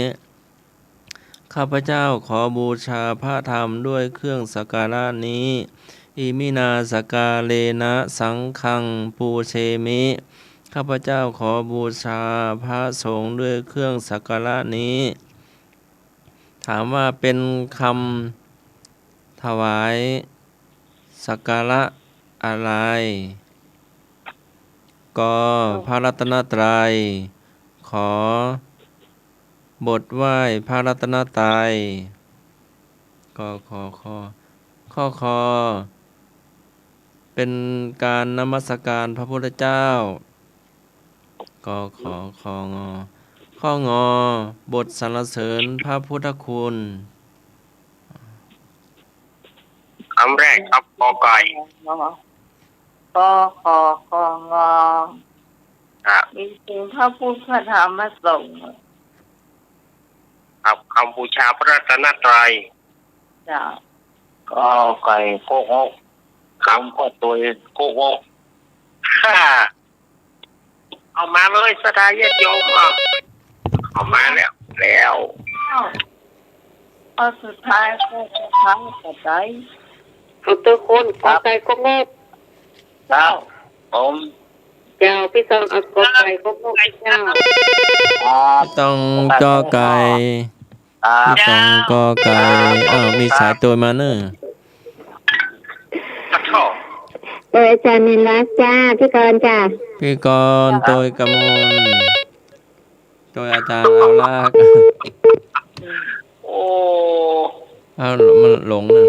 ข้าพเจ้าขอบูชาพระธรรมด้วยเครื่องสักการะนี้ อิมินาสการเณะสังฆังปูเชมิ ข้าพเจ้าขอบูชาพระสงฆ์ด้วยเครื่องสักการะนี้ ถามว่าเป็นคำถวายสักการะอะไร ก พระรัตนตรัย ข บทไหว้พระรัตนตรัย ก ข ค ข้อ ค เป็นการนมัสการพระพุทธเจ้า ก ข ค ง ข้อ ง บทสรรเสริญพระพุทธคุณ คำแรกครับ ก ไก่ ก ข ค ง ครับ มีคุณพระพุทธพระธรรมพระสงฆ์ ครับ คำบูชาพระรัตนตรัย เจ้า ก ไก่ โคกฮก ครับ ผมก็ตัวเอง โคกฮก ค่ะ เอามาเลย ศรัทธาญาติโยม เอา เอามาแล้ว แล้ว อ้าว ข้อสุดท้าย ข้อสุดท้าย ข้อใด เอาตัวคน ครับ ก ไก่ โคกฮก ครับ ผม เจ้า พี่ซองเอาก ไก่ โคกฮก เจ้า ครับ ต้อง ก ไก่ ก ไก่ ครับ พี่ซอง ก ไก่ อ้าว มีสายโตยมาเนอะ ขอโทษ โตยอาจารย์นิรักษ์จ้า พี่กรณ์จ้า พี่กรณ์ โตยกมล โตยอาจารย์เอาลักษณ์ โอ้ อ้าว มันหลงเนอะ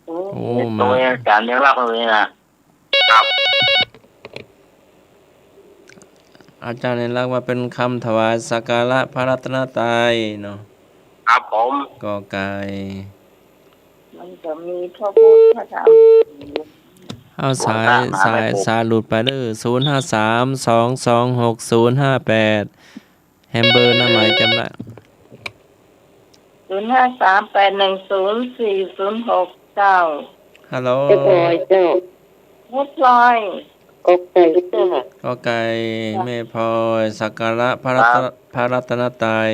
โอ้ โอ้ มา โตยอาจารย์นิรักษ์เลยนะ ครับ อาจารย์นิรักษ์ว่าเป็นคำถวายสักการะพระรัตนตรัยเนาะ ครับผม ก ไก่ มันจะมีพระพุทธพระธรรม เอาสาย สาย สายหลุดไปเด้อ ศูนย์ห้าสาม สองสองหก ศูนย์ห้าแปด แฮมเบอร์หน้าไมค์จำละ ศูนย์ห้าสาม แปดหนึ่งศูนย์ สี่ศูนย์หก เจ้า ฮัลโหล เจ้าพลอยเจ้า เจ้าพลอย ก ไก่เจ้า ก ไก่ แม่พลอย สักการะพระรัตน ครับ พระรัตนตรัย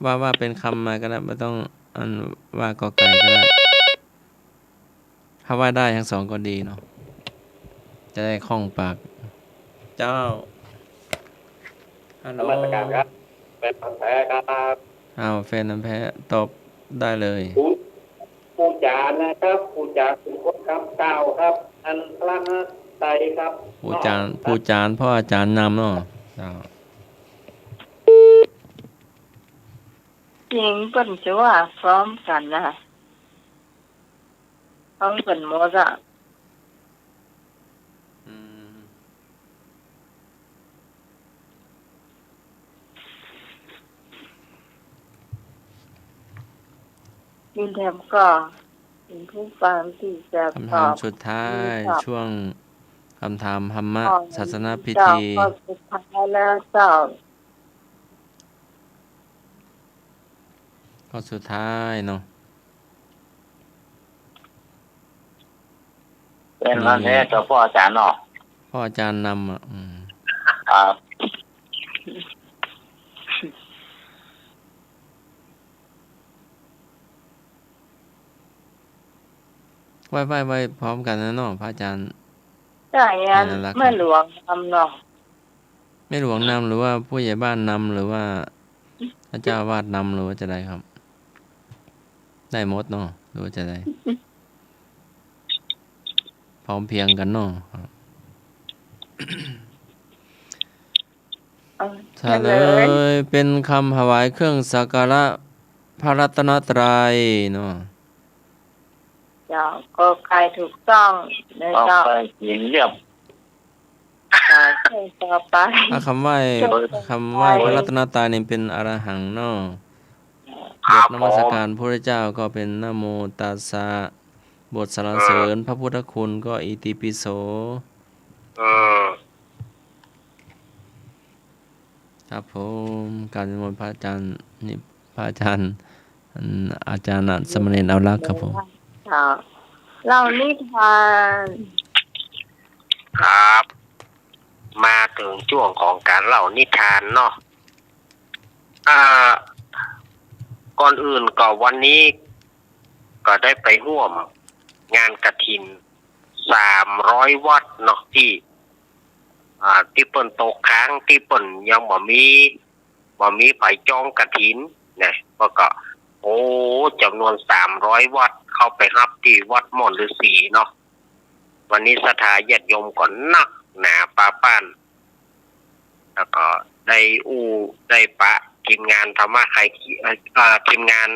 ว่า ว่าเป็นคำมาก็ได้ ไม่ต้องอันว่า ก ไก่ ก็ได้ ถ้าว่าได้ทั้งสองก็ดีเนาะ จะได้คล่องปาก เจ้า ฮัลโหล นมัสการครับ แฟนพันธุ์แท้ครับ อ้าว แฟนพันธุ์แท้ ตอบได้เลย ผู้ ผู้จารนะครับ ผู้จารเป็นคนกำกล่าวครับ อันพระไตรครับ ผู้จาร เนาะครับ ผู้จาร เพราะอาจารย์นำเนาะ เจ้า จริงเปิ้นจะว่าพร้อมกันนะ ฟังเปิ้นหมดอะ อืม มีแถมก่อ เป๋นผู้ฟังตี้จะ คำถาม ตอบ สุดท้าย มีตอบ ช่วงคำถามธรรมะ อ๋อ ศาสนพิธี เจ้า ข้อสุดท้ายแล้วเจ้า ข้อสุดท้ายเนาะ เป๋นวันแท้เจ้าพ่ออาจ๋ารย์เนาะ พ่ออาจ๋ารย์นำอะ อืม ครับ ไหว้ ไหว้ ไหว้พร้อมกั๋นนะเนาะ พระอาจ๋ารย์ ใจ้อะ แม่หลวงนำเนาะ แม่หลวงนำหรือว่าผู้ใหญ่บ้านนำหรือว่าพระเจ้าอาวาสนำหรือว่าจะใดครับ ได้หมดเนาะ หรือว่าจะใด พร้อมเพรียงกั๋นเนาะ ครับ เออ เฉลย เฉลยเป๋นคำถวายเครื่องสักการะพระรัตนตรัยเนาะ เจ้า ก.ไก่ ถูกต้องนะเจ้า ก.ไก่ เรียบ เจ้า เครื่องต่อไป อ่ะ คำไหว้ เครื่องต่อไป คำไหว้พระรัตนตรัยนี่เป๋นอรหังเนาะ ครับ บทนมัสการพระพุทธเจ้าก็เป๋นนะโมตัสสะ บทสรรเสริญ เออ พระพุทธคุณก็อิติปิโส เออ ครับผม กราบนิมนต์พระอาจ๋ารย์ นี่ พระอาจ๋ารย์ อัน อาจ๋ารย์สามเณรเอาลักษณ์ครับผม ค่ะ เล่านิทาน ครับ มาเถิงจ้วงของก๋านเล่านิทานเนาะ อ่า ก่อนอื่นก็วันนี้ก็ได้ไปฮ่วมงานกฐิน สามร้อยวัดเนาะ ตี้ อ่า ตี้เปิ้นตกค้าง ตี้เปิ้นยังบ่มี บ่มีใผจองกฐินนะ แล้วก็ โอ้ จ๋ำนวนสามร้อยวัด เข้าไปฮับตี้วัดม่อนฤๅษีเนาะ วันนี้ศรัทธาญาติโยมก็นักหนาปาป้าน แล้วก็ได้อู้ได้ปะทีมงานธรรมะไขเขียว เอ่อ ทีมงาน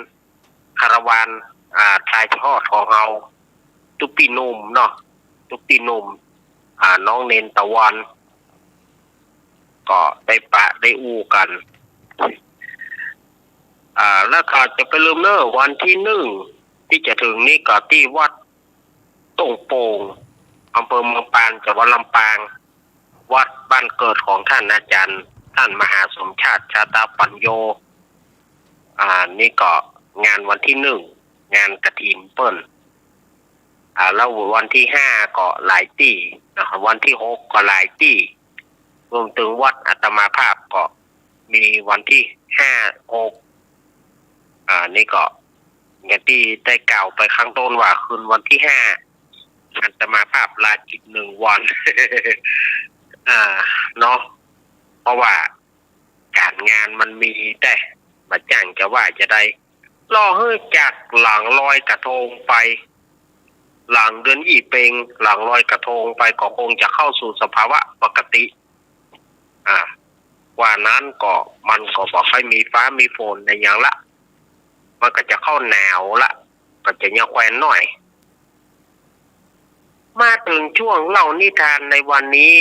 คาราวาน อ่า ถ่ายทอดของเฮา ตุ๊ปี้หนุ่มเนาะ ตุ๊ปี้หนุ่ม อ่า น้องเณรตะวัน ก็ได้ปะได้อู้กั๋น อ่า แล้วก็จะไปลืมเน่อ วันตี้หนึ่งตี้จะเถิงนี้ก็ตี้วัด ต้งโป่ง อำเภอเมืองปาน จังหวัดลำปาง วัดบ้านเกิดของท่านอาจารย์ ท่านมหาสมชาติ ชาตาปัญโญ อ่า นี่ก็งานวันตี้หนึ่ง งานกฐินเปิ้น อ่า แล้ววันตี้ห้าก็หลายตี้นะครับ วันตี้หกก็หลายตี้ รวมเถิงวัดอาตมาภาพก็มีวันตี้ห้า หก อ่า นี่ก็อย่างตี้ได้กล่าวไปข้างต้นว่า คืนวันตี้ห้า อาตมาภาพลากิจหนึ่งวัน อ่า เนาะ เพราะว่าก๋านงานมันมีแต๊ บ่จ้างจะว่าจะใด รอหื้อจากหลังลอยกระทงไป หลังเดือนยี่เป็ง หลังลอยกระทงไปก็คงจะเข้าสู่สภาวะปกติ อ่า ว่านั้นก็มันก็บ่ค่อยมีฟ้ามีฝนอะหยังละ มันก็จะเข้าหนาวละ ก็จะยังแควนหน้อย มาเถิงจ้วงเล่านิทานในวันนี้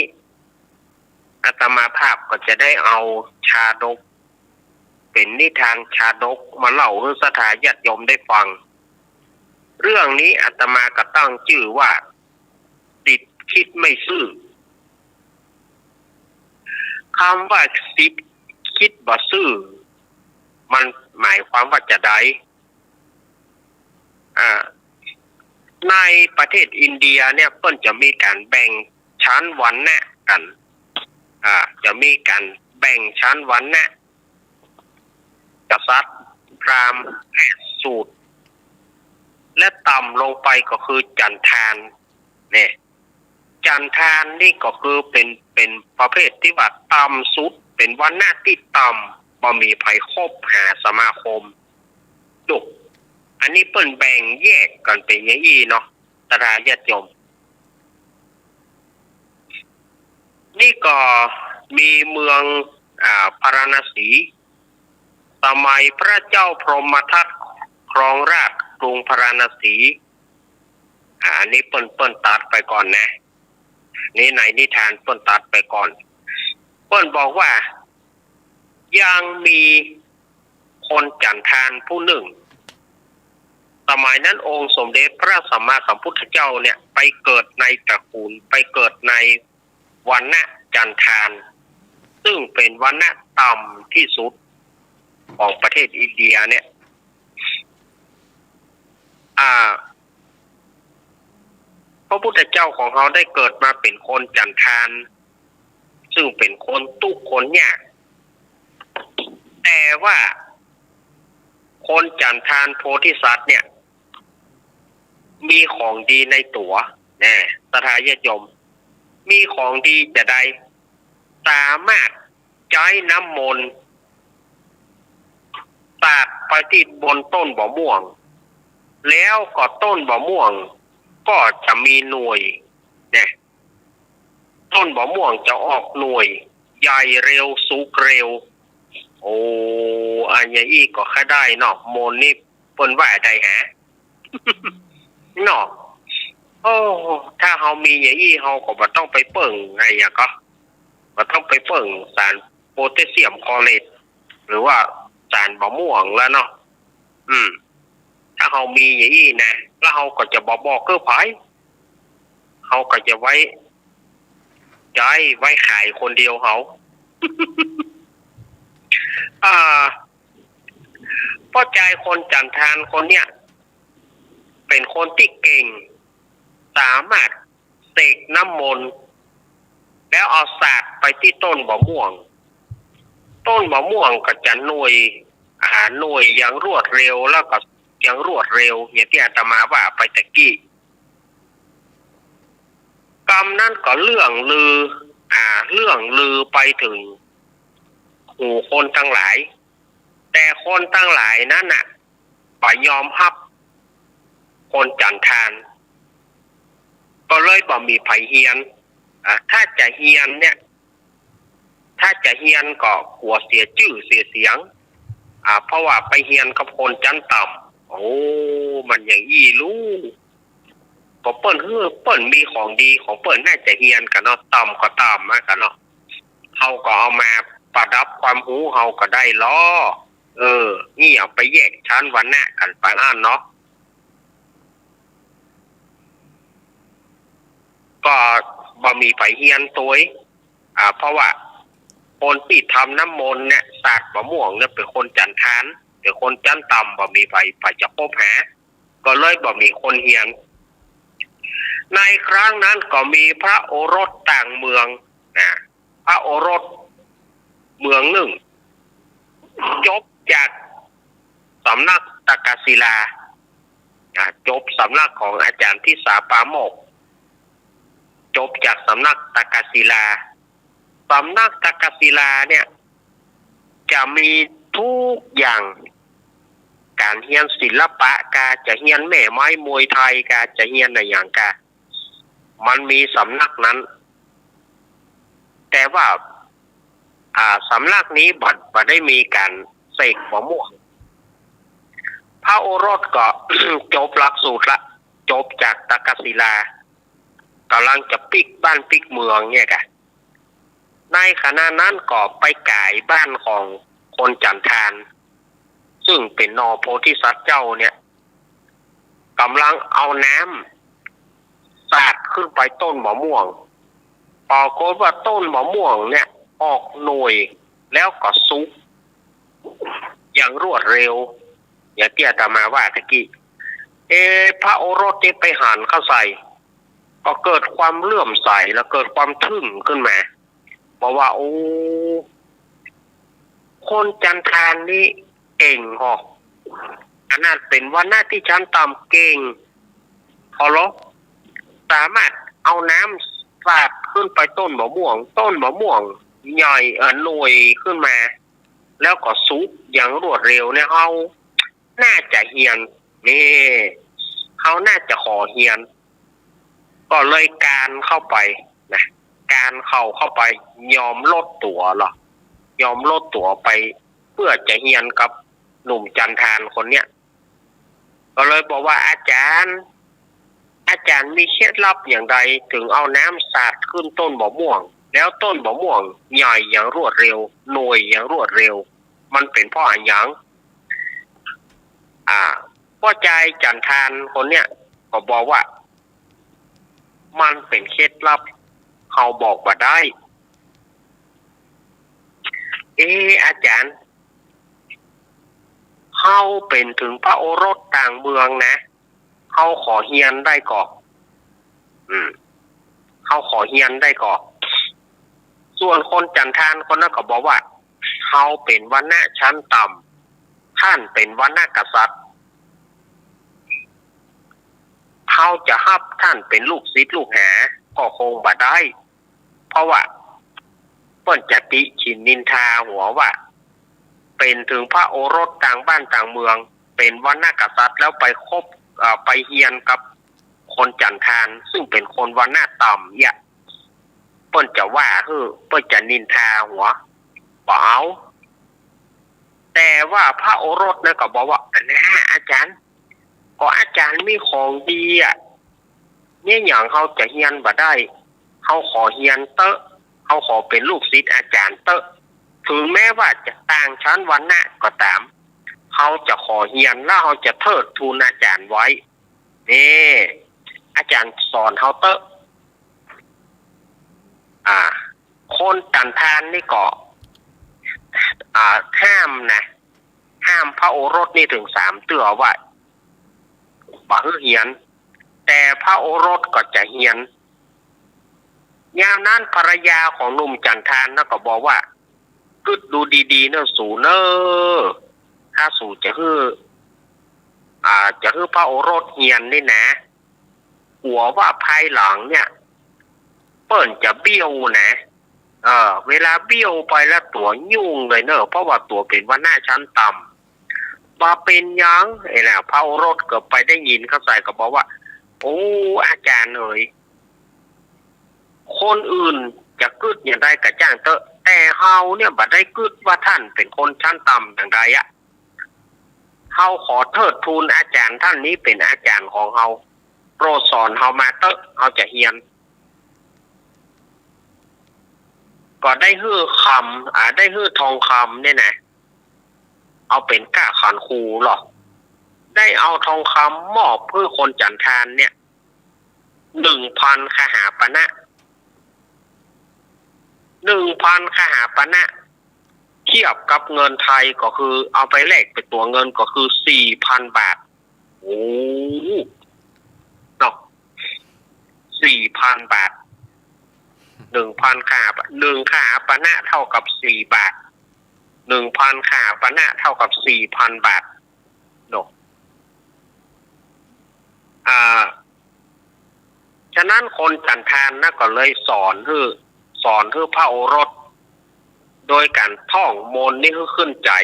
อาตมาภาพก็จะได้เอาชาดก เป๋นนิทานชาดกมาเล่าหื้อศรัทธาญาติโยมได้ฟัง เรื่องนี้อาตมาก็ตั้งจื้อว่า สิทธิ์คิดไม่ซื่อ กำว่าสิทธิ์คิดบ่ซื่อ มันหมายความว่าจะใด อ่า ในประเทศอินเดียเนี่ย เปิ้นจะมีก๋านแบ่งชั้นวรรณะกั๋น อ่า จะมีก๋านแบ่งชั้นวรรณะ กษัตริย์ พราหมณ์ และสูตร และต่ำลงไปก็คือฉันทาน เนี่ย ฉันทานนี่ก็คือเป๋น เป๋นประเภทตี้ว่าต่ำสุด เป๋นวรรณะตี้ต่ำ บ่มีใผคบหาสมาคม ดู อันนี้เปิ้นแบ่งแยกกั๋นเป๋นอย่างอี้เนาะ ศรัทธาญาติโยม นี่ก็มีเมือง อ่า พาราณสี สมัยพระเจ้าพรหมทัตครองราชย์กรุงพาราณสี อ่า อันนี้เปิ้น เปิ้นตัดไปก่อนนะ นี่ในนิทานเปิ้นตัดไปก่อน เปิ้นบอกว่า ยังมีคนจั๋นทานผู้นึ่ง สมัยนั้นองค์สมเด็จพระสัมมาสัมพุทธเจ้าเนี่ย ไปเกิดในตระกูล ไปเกิดในวรรณะจั๋นทาน ซึ่งเป๋นวรรณะต่ำตี้สุดของประเทศอินเดียเนี่ย อ่า พระพุทธเจ้าของเฮาได้เกิดมาเป๋นคนจั๋นทาน ซึ่งเป๋นคนตุ๊กข์คนยาก แต่ว่าคนจั๋นทานโพธิสัตว์เนี่ย มีของดีในตั๋ว แน่ ศรัทธาญาติโยม มีของดีจะใด สามารถใจ๊น้ำมนต์สาดไปตี้บนต้นบ่าม่วง แล้วก็ต้นบ่าม่วงก็จะมีหน่วย แน่ ต้นบ่าม่วงจะออกหน่วย ใหญ่เร็ว สุกเร็ว โอ้ อันอย่างอี้ก็ใค่ได้เนาะ มนต์นี่เปิ้นว่าได้หา เนาะ โอ้ ถ้าเฮามีอย่างอี้ เฮาก็บ่ต้องไปเปิ้งอะหยังก่อ บ่ต้องไปเปิ้งสารโพแทสเซียมคลอเรต หรือว่าสารบ่าม่วงแล้วเนาะ อืม ถ้าเฮามีอย่างอี้นะ แล้วเฮาก็จะบ่บอกคือใผ เฮาก็จะไว้ใจ๊ ไว้ขายคนเดียวเฮา อ่า ป้อจายคนจั๋นทานคนเนี้ย เป๋นคนตี้เก่ง สามารถเสกน้ำมนต์ แล้วเอาสาดไปตี้ต้นบ่าม่วง ต้นบ่าม่วงก็จะหน่วย อ่า หน่วยอย่างรวดเร็ว แล้วก็อย่างรวดเร็ว อย่างตี้อาตมาว่าไปตะกี้ กำนั้นก็เลื่องลือ อ่า เลื่องลือไปเถิงหูคนตังหลาย แต่คนตังหลายนั้นน่ะ บ่ยอมฮับคนจั๋นทาน ก็เลยบ่มีใผเฮียน อ่า ถ้าจะเฮียนเนี่ย ถ้าจะเฮียนก็กั๋วเสียจื้อเสียเสียง อ่า เพราะว่าไปเฮียนกับคนจั๋นต่ำ โอ้ มันอย่างอี้ลูก ก็เปิ้นหื้อ เปิ้นมีของดีของเปิ้น น่าจะเฮียนกั๋นเนาะ ต่ำก็ต่ำมากั๋นเนาะ เฮาก็เอามาประดับความฮู้เฮาก็ได้ลอ เออ นี่อย่าไปแยกชั้นวรรณะกั๋นปานอั้นเนาะ ก็บ่มีใผเฮียนตวย อ่า เพราะว่าคนตี้ทำน้ำมนต์เนี่ย สาดบ่าม่วงเนี่ย เป๋นคนจั๋นทาน เป๋นคนจั๋นต่ำ บ่มีใผ ใผจะคบหา ก็เลยบ่มีคนเฮียน ในครั้งนั้นก็มีพระโอรสต่างเมือง นะ พระโอรสเมืองนึ่ง จบจากสำนักตากศิลา อ่า จบสำนักของอาจ๋ารย์ทิสาปาโมกข์ จบจากสำนักตากศิลา สำนักตากศิลาเนี่ย จะมีทุกอย่าง ก๋านเฮียนศิลปะกา จะเฮียนแม่ไม้มวยไทยกา จะเฮียนอะหยังกา มันมีสำนักนั้น แต่ว่า อ่า สำนักนี้บ่ บ่ได้มีก๋านเสกบ่าม่วง พระโอรสก็ จบหลักสูตรละ จบจากตากศิลา ก่ำลังจะปิ๊กบ้านปิ๊กเมืองเนี่ยกะ ในขณะนั้นก็ไปก๋ายบ้านของคนจั๋นทาน ซึ่งเป๋นหน่อโพธิสัตว์เจ้าเนี่ย ก่ำลังเอาน้ำสาดขึ้นไปต้นบ่าม่วง ปรากฏว่าต้นบ่าม่วงเนี่ย ออกหน่วย แล้วก็สุกอย่างรวดเร็ว อย่างตี้อาตมาว่าตะกี้ เอ พระโอรสนี่ไปหันเข้าใส่ ก็เกิดความเลื่อมใส แล้วเกิดความทึ่งขึ้นมา บอกว่า โอ้ คนจั๋นทานนี่เก่งหอก ขนาดเป๋นวรรณะตี้ชั้นต่ำเก่ง เคารพ สามารถเอาน้ำสาดขึ้นไปต้นบ่าม่วง ต้นบ่าม่วงใหญ่ เอ่อ หน่วยขึ้นมา แล้วก็สุกอย่างรวดเร็วเนี่ย เฮาน่าจะเฮียน นี่ เฮาน่าจะขอเฮียน ก็เลยกานเข้าไปนะ กานเข้า เข้าไป ยอมลดตั๋วลอ ยอมลดตั๋วไป เปื้อจะเฮียนกับหนุ่มจั๋นทานคนเนี้ย ก็เลยบอกว่า อาจ๋ารย์ อาจ๋ารย์มีเคล็ดลับอย่างใดเถิงเอาน้ำสาดขึ้นต้นบ่าม่วง แล้วต้นบ่าม่วงใหญ่อย่างรวดเร็ว หน่วยอย่างรวดเร็ว มันเป๋นเพราะอะหยัง อ่า ป้อจายจั๋นทานคนเนี้ยก็บอกว่า มันเป๋นเคล็ดลับ เฮาบอกบ่ได้ เอ๊ะ อาจ๋ารย์ เฮาเป๋นเถิงพระโอรสต่างเมืองนะ เฮาขอเฮียนได้ก่อ อืม เฮาขอเฮียนได้ก่อ ส่วนคนจั๋นทานคนนั้นก็บอกว่า เฮาเป๋นวรรณะชั้นต่ำ ท่านเป๋นวรรณะกษัตริย์ เฮาจะฮับท่านเป๋นลูกศิษย์ลูกหาก็คงบ่ได้ เพราะว่าเปิ้นจะติฉิ่นนินทาหัวว่า เป๋นเถิงพระโอรสต่างบ้านต่างเมือง เป๋นวรรณะกษัตริย์แล้วไปคบ เอ่อ ไปเฮียนกับคนจั๋นทาน ซึ่งเป๋นคนวรรณะต่ำเยียะ เปิ้นจะว่าหื้อ เปิ้นจะนินทาหัว บ่เอา แต่ว่าพระโอรสนั้นก็บอกว่า อันน่า อาจ๋ารย์ ก็อาจ๋ารย์มีของดีอะ เยียะหยังเฮาจะเฮียนบ่ได้ เฮาขอเฮียนเต๊อะ เฮาขอเป๋นลูกศิษย์อาจ๋ารย์เต๊อะ เถิงแม้ว่าจะต่างชั้นวรรณะก็ต๋าม เฮาจะขอเฮียน แล้วเฮาจะเทิดทูนอาจ๋ารย์ไว้ นี่ อาจ๋ารย์สอนเฮาเต๊อะ อ่า คนจั๋นทานนี่ก็ อ่า ห้ามนะ ห้ามพระโอรสนี่เถิงสามเตื้อว่า บ่หื้อเฮียน แต่พระโอรสก็จะเฮียน ยามนั้นภรรยาของหนุ่มจั๋นทานนั้นก็บอกว่า กึ๊ดดูดีๆ เน่อสูเน่อ ถ้าสูจะหื้อ อ่า จะหื้อพระโอรสเฮียนนี่นะ กั๋วว่าภายหลังเนี่ย เปิ้นจะเบี้ยวนะ เออ เวลาเบี้ยวไปแล้วตั๋วยุ่งเลยเน่อ เพราะว่าตั๋วเป๋นวรรณะชั้นต่ำ บ่เป๋นหยัง ไอ้น่ะ พระโอรสก็ไปได้ยินเข้าใส่ก็บอกว่า โอ้ อาจ๋ารย์เอ๋ย คนอื่นจะกึ๊ดอย่างใดก็จ้างเต๊อะ แต่เฮาเนี่ยบ่ได้กึ๊ดว่าท่านเป๋นคนชั้นต่ำอย่างใดอะ เฮาขอเทิดทูนอาจ๋ารย์ท่านนี้เป๋นอาจ๋ารย์ของเฮา โปรดสอนเฮามาเต๊อะ เฮาจะเฮียน ก็ได้หื้อคำ อ่า ได้หื้อทองคำเนี่ยนะ เอาเป๋นก้าขันครูลอ ได้เอาทองคำมอบหื้อคนจั๋นทานเนี่ย หนึ่งพันคหปณะ หนึ่งพันคหปณะ เทียบกับเงินไทยก็คือ เอาไปแลกเป๋นตั๋วเงินก็คือ สี่พันบาท โอ้ เนาะ สี่พันบาท หนึ่งพันคหป- หนึ่งคหปณะเท่ากับสี่บาท หนึ่งพันคหปณะเท่ากับสี่พันบาท เนาะ อ่า ฉะนั้นคนจั๋นทานนะก็เลยสอนหื้อ สอนหื้อพระโอรส โดยก๋านท่องมนต์นี่หื้อขึ้นใจ๋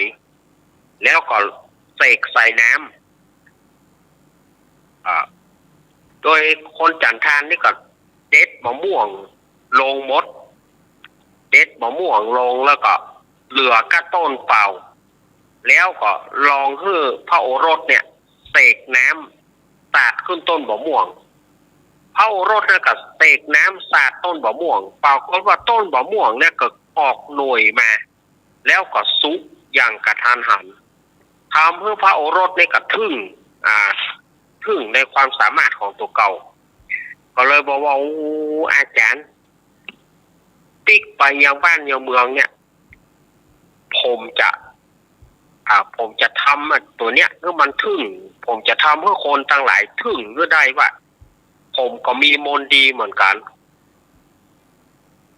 แล้วก็เสกใส่น้ำ อ่า โดยคนจั๋นทานนี่ก็เด็ดบ่าม่วงลงหมด เด็ดบ่าม่วงลงแล้วก็เหลือก้าต้นเปล่า แล้วก็ลองหื้อพระโอรสเนี่ยเสกน้ำสาดขึ้นต้นบ่าม่วง พระโอรสเนี่ยก็เสกน้ำสาดต้นบ่าม่วง ปรากฏว่าต้นบ่าม่วงเนี่ยก็ออกหน่วยมา แล้วก็สุกอย่างกะทันหัน ทำหื้อพระโอรสเนี่ยก็ทึ่ง อ่า ทึ่งในความสามารถของตั๋วเก่า ก็เลยบอกว่า โอ้ อาจ๋ารย์ ปิ๊กไปยังบ้านยังเมืองเนี่ย ผมจะ อ่า ผมจะทำอ่ะตั๋วเนี้ยหื้อมันทึ่ง ผมจะทำหื้อคนตังหลายทึ่งหื้อได้ว่า ผมก็มีมนต์ดีเหมือนกั๋น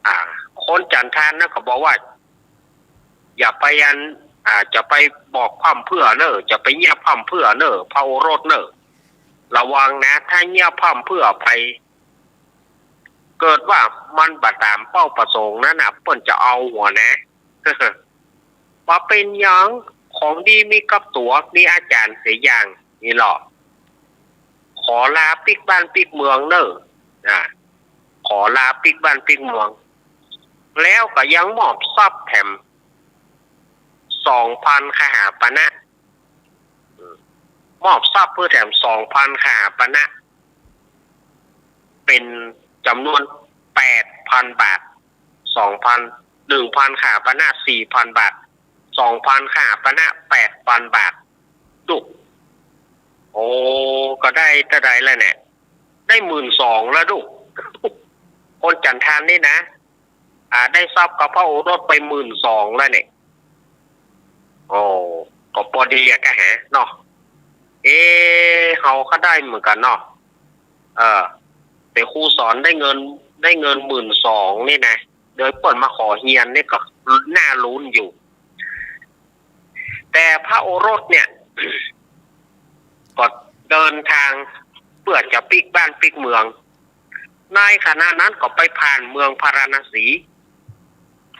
อ่า คนจั๋นทานนะก็บอกว่า อย่าไปอัน อ่า จะไปบอกพร่ำเพื่อเน่อ จะไปเยียะพร่ำเพื่อเน่อ พระโอรสเน่อ ระวังนะ ถ้าเยียะพร่ำเพื่อไป เกิดว่ามันบ่ต๋ามเป้าประสงค์นั้นน่ะ เปิ้นจะเอาหัวนะ บ่เป๋นหยัง ของดีมีกับตั๋ว มีอาจ๋ารย์เสียอย่าง นี่ลอ ขอลาปิ๊กบ้านปิ๊กเมืองเน่อ อ่า ขอลาปิ๊กบ้านปิ๊กเมือง แล้วก็ยังมอบทรัพย์แถม สองพันคหปณะ มอบทรัพย์หื้อแถม สองพันคหปณะ เป๋นจ๋ำนวนแปดปันบาท สองปัน หนึ่งปันข้าปะนะสี่ปันบาท สองปันข้าปะนะแปดปันบาท ดู โอ้ ก็ได้เต้าใดแล้วเนี่ย ได้หมื่นสองแล้วดู คนจั๋นทานนี่นะ อ่า ได้ทรัพย์กับพระโอรสไปหมื่นสองแล้วเนี่ย โอ้ ก็ปอดีอะกะแหะเนาะ เอ๊ะ เฮาก็ได้เหมือนกั๋นเนาะ เออ แต่ครูสอนได้เงิน ได้เงินหมื่นสองนี่นะ โดยเปิ้นมาขอเฮียนนี่ก็น่าลุ้นอยู่ แต่พระโอรสเนี่ย ก็เดินทางเปื้อจะปิ๊กบ้านปิ๊กเมือง ในขณะนั้นก็ไปผ่านเมืองพาราณสี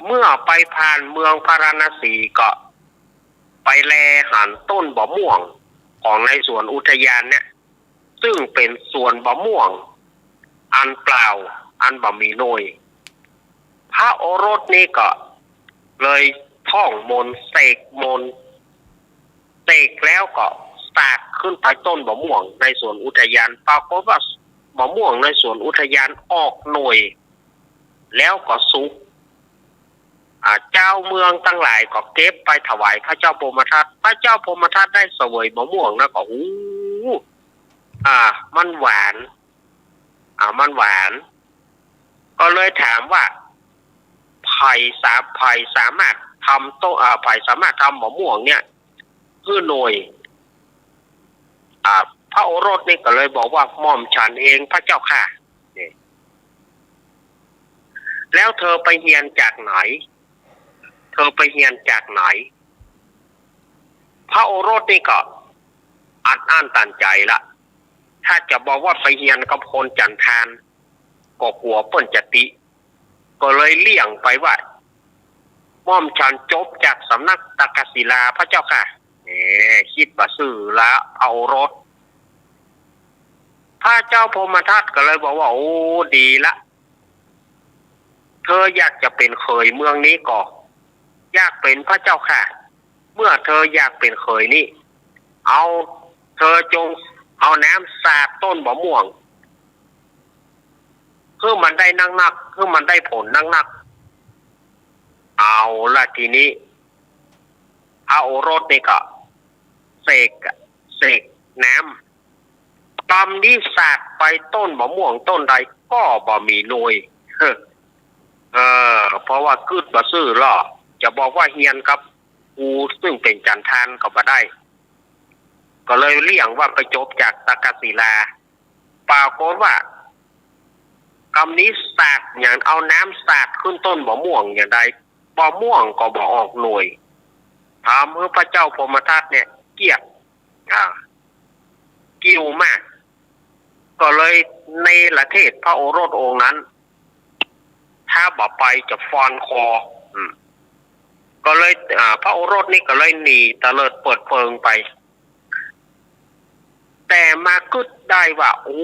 เมื่อไปผ่านเมืองพาราณสีก็ไปแลหันต้นบ่าม่วงของในสวนอุทยานเนี่ย ซึ่งเป๋นสวนบ่าม่วงอันเปล่า อันบ่มีหน่วย พระโอรสนี่ก็เลยท่องมนต์ เสกมนต์ เสกแล้วก็สาดขึ้นไปต้นบ่าม่วงในสวนอุทยาน ปรากฏว่าบ่าม่วงในสวนอุทยานออกหน่วย แล้วก็สุก อ่า จาวเมืองตังหลายก็เก็บไปถวายพระเจ้าพรหมทัต พระเจ้าพรหมทัตได้เสวยบ่าม่วงนะก็ โอ้ อ่า มันหวาน อ่า มันหวาน ก็เลยถามว่า ใผสา- ใผสามารถทำต้น- อ่า ใผสามารถทำบ่าม่วงเนี่ยหื้อหน่วย อ่า พระโอรสนี่ก็เลยบอกว่า หม่อมฉันเองพระเจ้าข้า นี่ แล้วเธอไปเฮียนจากไหน เธอไปเฮียนจากไหน พระโอรสนี่ก็อัดอั้นตันใจ๋ละ ถ้าจะบอกว่าไปเฮียนกับคนจั๋นทาน ก็กั๋วเปิ้นจะติ ก็เลยเลี่ยงไปว่า หม่อมฉันจบจากสำนักตักกศิลาพระเจ้าข้า แหม กึ๊ดบ่ซื่อละพระโอรส พระเจ้าพรหมทัตก็เลยบอกว่า โอ้ ดีละ เธออยากจะเป๋นเขยเมืองนี้ก่อ อยากเป๋นพระเจ้าข้า เมื่อเธออยากเป๋นเขยนี่ เอา เธอจงเอาน้ำสาดต้นบ่าม่วง หื้อมันได้นักๆ หื้อมันได้ผลนักๆ เอาละทีนี้ พระโอรสนี่ก็เสก เสกน้ำ กำนี้สาดไปต้นบ่าม่วงต้นใดก็บ่มีหน่วย เออ เพราะว่ากึ๊ดบ่ซื่อละ จะบอกว่าเฮียนกับครูซึ่งเป๋นจั๋นทานก็บ่ได้ ก็เลยเลี่ยงว่าไปจบจากตักกศิลา ปรากฏว่า กำนี้สาดอย่าง เอาน้ำสาดขึ้นต้นบ่าม่วงอย่างใด บ่าม่วงก็บ่ออกหน่วย ทำหื้อพระเจ้าพรหมทัตเนี่ยเกลี้ยก อ่า กลิ้วมาก ก็เลยเนรเทศพระโอรสองค์นั้น ถ้าบ่ไปจะฟันคอ อืม ก็เลย อ่า พระโอรสนี่ก็เลยหนีเตลิดเปิดเปิงไป แต่มากึ๊ดได้ว่า โอ้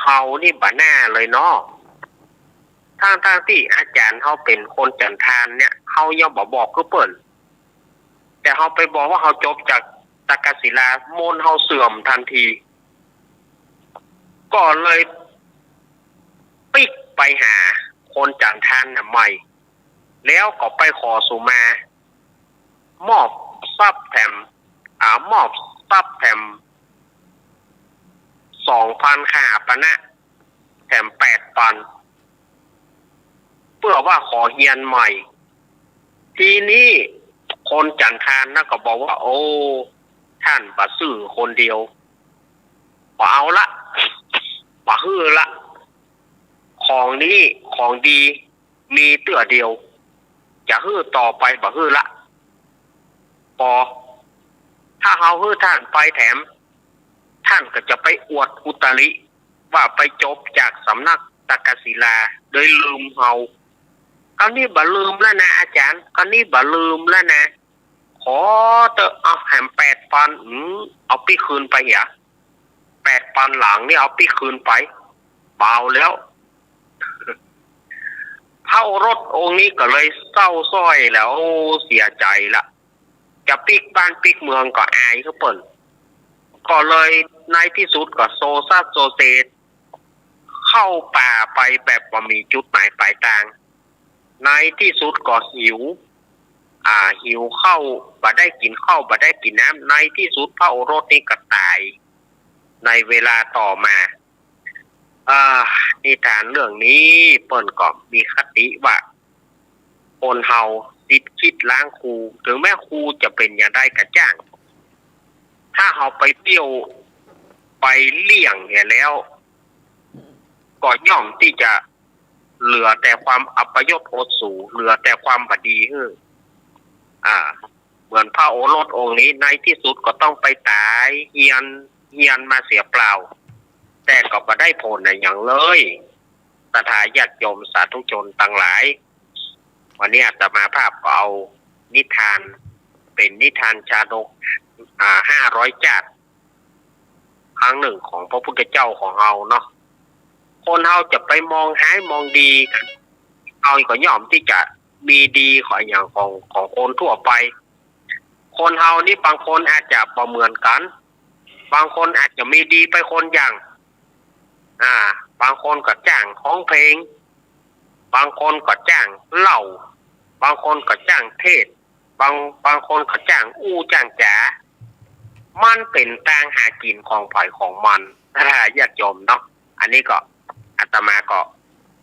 เฮานี่บ่น่าเลยเนาะ ทั้งๆ ตี้อาจ๋ารย์เฮาเป๋นคนจั๋นทานเนี่ย เฮายังบ่บอกคือเปิ้น แต่เฮาไปบอกว่าเฮาจบจากตักกศิลา มนต์เฮาเสื่อมทันที ก็เลยปิ๊กไปหาคนจั๋นทานน่ะใหม่ แล้วก็ไปขอสุมา มอบทรัพย์แถม อ่า มอบทรัพย์แถม สองปันข้าปะนะ แถมแปดปัน เปื้อว่าขอเฮียนใหม่ ทีนี้คนจั๋นทานนะก็บอกว่า โอ้ ท่านบ่ซื่อคนเดียว บ่เอาละ บ่หื้อละ ของนี้ ของดี มีเตื้อเดียว จะหื้อต่อไปบ่หื้อละ ปอ ถ้าเฮาหื้อท่านไปแถม ท่านก็จะไปอวดอุตริ ว่าไปจบจากสำนักตักกศิลา โดยลืมเฮา กำนี้บ่ลืมแล้วนะอาจ๋ารย์ กำนี้บ่ลืมแล้วนะ ขอเต๊อะ เอาแถมแปดปัน อืม เอาปิ๊กคืนไปเหีย แปดปันหลังนี่เอาปิ๊กคืนไป บ่เอาแล้ว พระโอรสองค์นี้ก็เลยเศร้าสร้อยแล้ว เสียใจ๋ละ จะปิ๊กบ้านปิ๊กเมืองก็อายเขาเปิ้น ก็เลย ในตี้สุดก็โซซัสโซเซ เข้าป่าไปแบบบ่มีจุดหมายปลายตาง ในตี้สุดก็หิว อ่า หิวข้าว บ่ได้กิ๋นข้าว บ่ได้กิ๋นน้ำ ในตี้สุดพระโอรสนี่ก็ต๋าย ในเวลาต่อมา อ่า นิทานเรื่องนี้เปิ้นก็มีคติว่า คนเฮาสิทธิ์คิดล้างครู เถิงแม้ครูจะเป๋นอย่างใดก็จ้าง ถ้าเฮาไปเบี้ยว ไปเลี้ยงเหียแล้ว ก็ย่อมตี้จะเหลือแต่ความอัปยศอดสู เหลือแต่ความบ่ดีหื้อ อ่า เหมือนพระโอรสองค์นี้ ในตี้สุดก็ต้องไปต๋ายเฮียน เฮียนมาเสียเปล่า แต่ก็บ่ได้ผลอะหยังเลย ศรัทธาญาติโยมสาธุชนตังหลาย วันนี้อาตมาภาพก็เอานิทาน เป๋นนิทานชาดก อ่า ห้าร้อยจ้าด ครั้งหนึ่งของพระพุทธเจ้าของเฮาเนาะ คนเฮาจะไปมองฮ้ายมองดีกั๋น เฮาก็ย่อมตี้จะมีดีของอย่างของ ของคนทั่วไป คนเฮานี่บางคนอาจจะบ่เหมือนกั๋น บางคนอาจจะมีดีไปคนอย่าง อ่า บางคนก็จ้างฮ้องเพลง บางคนก็จ้างเหล้า บางคนก็จ้างเทศน์ บาง บางคนก็จ้างอู้จ้างจ๋า มันเป๋นตางหากิ๋นของใผของมัน ศรัทธาญาติโยมเนาะ อันนี้ก็อาตมาก็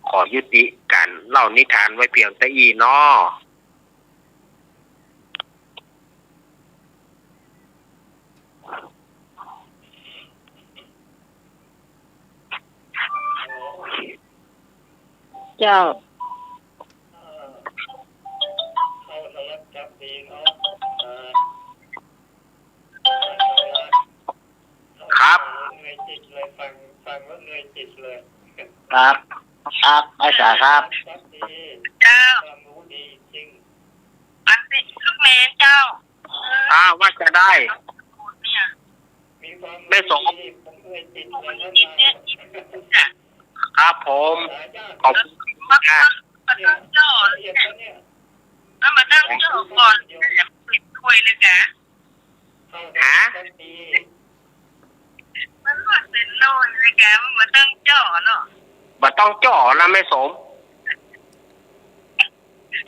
ขอยุติก๋านเล่านิทานไว้เพียงเต้าอี้เนาะ เจ้า ครับ ครับ ครับ อาจารย์ครับ เจ้า อันนี้ลูกเนนเจ้า อ่า ว่าจะได้ แม่สม ครับผม ขอบคุณ มา ค่ะ ตั้งจ่อเนี่ย เอามาตั้งจ่อก่อน คุยเลยกะ ฮะ มันหมดเส้นโลเลยกะ มันมาตั้งจ่อเนาะ บ่ต้องจ่อละแม่สม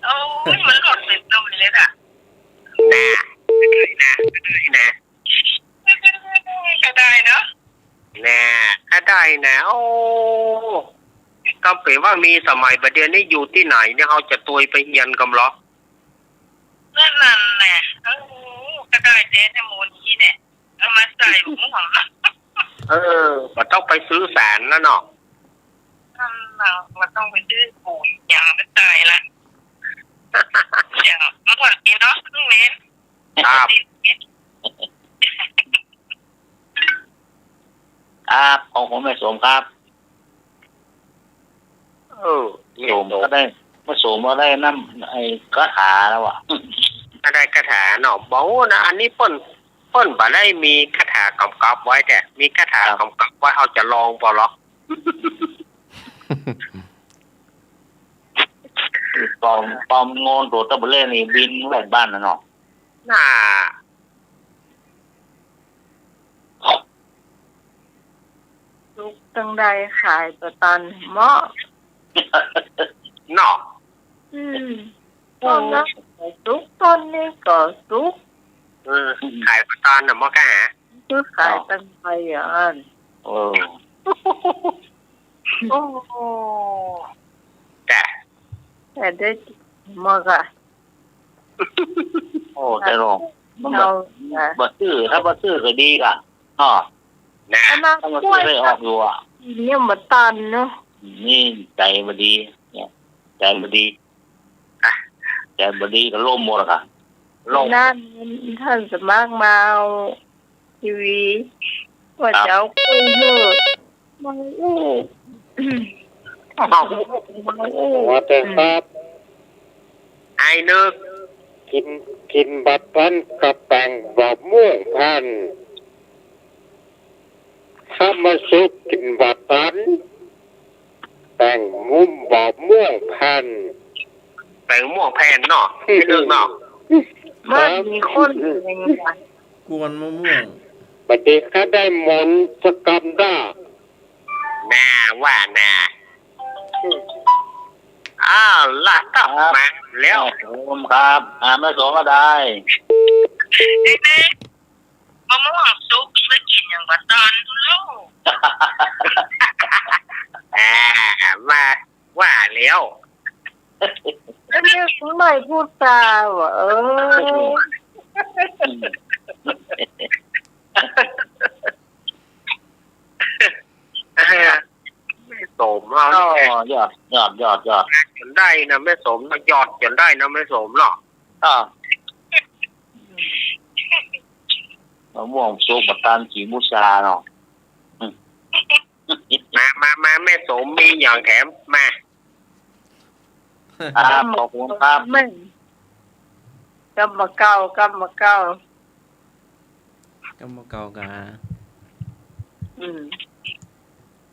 โอ้ย มันหมดเส้นโลเลยล่ะ น่ะ น่ะ น่ะ ก็ได้เนาะ แน่ ก็ได้นะ โอ้ ก็เป๋นว่ามีสมัยบ่าเดี่ยวนี้อยู่ตี้ไหนเนี่ย เฮาจะตวยไปเฮียนก่ำเหรอ นั่น นั่นแหละ โอ้ ก็ได้แต๊ในหมู่นี้เนี่ย เอามาใส่หมวก เออ บ่ต้องไปซื้อสารแล้วเนาะ นั่นแหละ บ่ต้องไปซื้อปุ๋ย อย่างนั้นตายละ อย่างเมื่อก่อนนี้เนาะ ลูกเนน ครับ ครับ ของผมแม่สมครับ เออ แม่สม สมก็ได้ แม่สมก็ได้นำ ไอ้คาถาแล้วอะ ก็ได้คาถาเนาะ บ่ฮู้นะ อันนี้เปิ้น เปิ้นบ่ได้มีคาถากำกับไว้แต๊ มีคาถากำกับไว้ ครับ เฮาจะลองบ่เหรอ ปอม ปอมโงนตั๋วตะเบลอนี่บินแหวกบ้านน่ะเนาะ น่า สุกตึงได้ขายบ่ตันเมาะ เนาะ อืม ต้นนั้นก็สุก ต้นนี้ก็สุก เออ ขายบ่ตันน่ะเมาะกะ คือขายตังไปอย่างนั้น เออ โอ้ จ้ะ แต่ได้เมาะกะ โอ้ แต่ลอง มันบ่ เอาจ้ะ บ่ซื้อ ถ้าบ่ซื้อก็ดีกะ อ้อ นะ อันนั้น ถ้าบ่ซื้อได้ออกอยู่อะ เนี่ยบ่ตันเนาะ นี่ใจบ่ดี เนี่ย ใจบ่ดี อ่ะ ใจบ่ดีก็ล้มหมดอะค่ะ ล้ม นั่น ท่านสมัครมาเอา ทีวี ว่า ครับ จะเอากล้วยเถอะ เมาอู้ เมาอู้ ว่าแต่ครับ ไอ้นึก กิ๋น กิ๋นบ่ตันกับแป้งบ่ม่วงพัน ถ้าบ่สุกกิ๋นบ่ตัน แป้งมุ่มบ่ม่วงพัน แป้งม่วงแผ่นเนาะ ไอ้นึกเนาะ มันมีคนอย่างนี้ กวนมะม่วง วันนี้ข้าได้มนต์สะกำหน้า น่าว่าน่า อ้าว ละต้อง ครับ มาแล้ว ครับผมครับ อ่า แม่โสมว่าได้ ไอ้แม่ มะม่วงสุก ไปกิ๋นหยังบ่ตอนพุ้นเล่า อ่า มา ว่าแล้ว แล้วเนี่ย ไม่พูดจาว่ะ เออ เออ แม่โสมเฮา อ๋อ นี่ ยอด ยอด ยอด ยอด ยอดจ๋นได้นะแม่โสมเนาะ ยอดจ๋นได้นะแม่โสมเนาะ อ่า มะม่วงสุกบ่ตานขี้หมูสาเนาะ อืม มา มา มา แม่โสมมีหยังแถม มา ครับ ขอบคุณครับ แม่น กำบ่เก่า กำบ่เก่า กำบ่เก่ากา อืม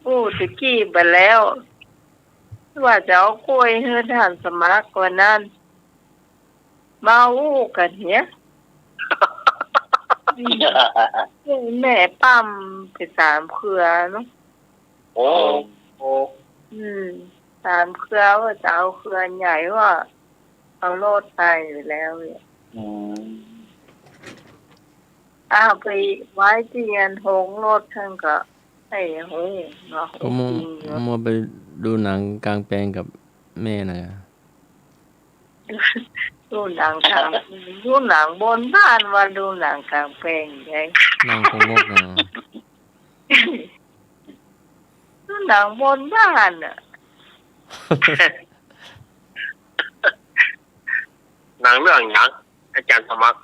อู้ ตะกี้บ่แล้ว ว่าจะเอากล้วยหื้อต้านสมัครวันนั้น มาอู้กั๋นเหีย อืม แม่ปั๊มไปสามเครือเนาะ โอ้ โอ้ อืม สามเครือ ว่าจะเอาเครือใหญ่ ว่าเอารถไปอยู่แล้วเนี่ย อืม อ้าว ไปไว้ตี้อันโฮงรถท่านก็ ไอ้โห เนาะ ก็มัว จริงเนาะ มัวไปดูหนังกลางแปลงกับแม่น่ะ ดูหนังกลาง ดูหนังบนบ้าน ว่าดูหนังกลางแปลงไง หนังโกหกน่ะ ดูหนังบนบ้านน่ะ หนังเรื่องหยัง อาจ๋ารย์สมัคร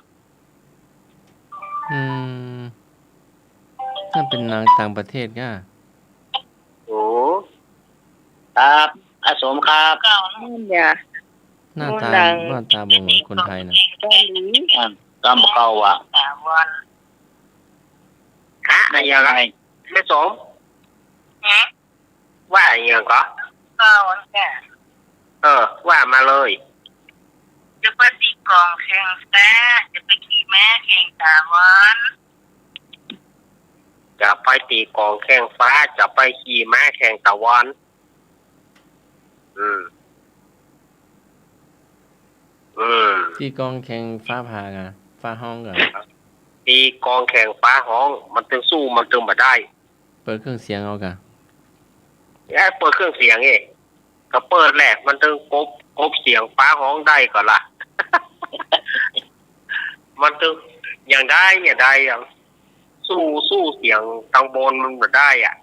อืม น่าเป๋นหนังต่างประเทศก้า โอ้ ครับ อาสมครับ นั่นเนี่ย หน้าตา หน้าตาบ่เหมือนคนไทยนะ เกาหลี อ่ะ กำเก่าอ่ะ ฮะ อะไร แม่โสม ฮะ ว่าอะหยังก่อ เออ ว่ามาเลย จะไปตีกลองแข่งฟ้า จะไปขี่ม้าแข่งตะวัน จะไปตีกลองแข่งฟ้า จะไปขี่ม้าแข่งตะวัน อืม อืม ตีกลองแข่งฟ้าผ่าก่ะ ฟ้าฮ้องก่ะ ตีกลองแข่งฟ้าฮ้อง มันตึงสู้ มันตึงบ่ได้ เปิดเครื่องเสียงเอาก่ะ เอ้ย เปิดเครื่องเสียงเอ้ย ก็เปิดแหละ มันตึงกบ กบเสียงฟ้าฮ้องได้ก่อละ มันตึง อย่างใด อย่างใด อย่าง สู้ สู้เสียงตังบนมันบ่ได้อ่ะ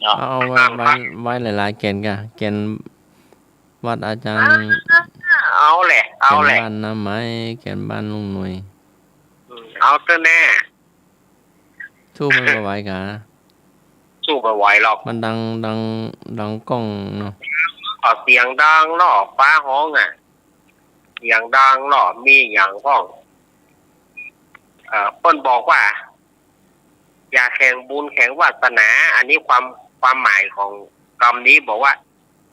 เนาะ เอา เอาไว้ ไว้หลายๆ แก่นก่ะ แก่นวัดอาจ๋ารย์ เอาแหละ เอาแหละ แก่นบ้านน้ำไหม แก่นบ้านลุงหน่วย อืม เอาเต๊อะแน่ สู้มันบ่ไหวก่ะ สู้บ่ไหวหรอก มันดัง ดัง ดังก้องเนาะ ก็เสียงดังเนาะ ฟ้าฮ้องอ่ะ เสียงดังเนาะ มีหยังฮ้อง เอ่อ เปิ้นบอกว่า อย่าแข่งบุญแข่งวาสนา อันนี้ความ ความหมายของกำนี้บอกว่า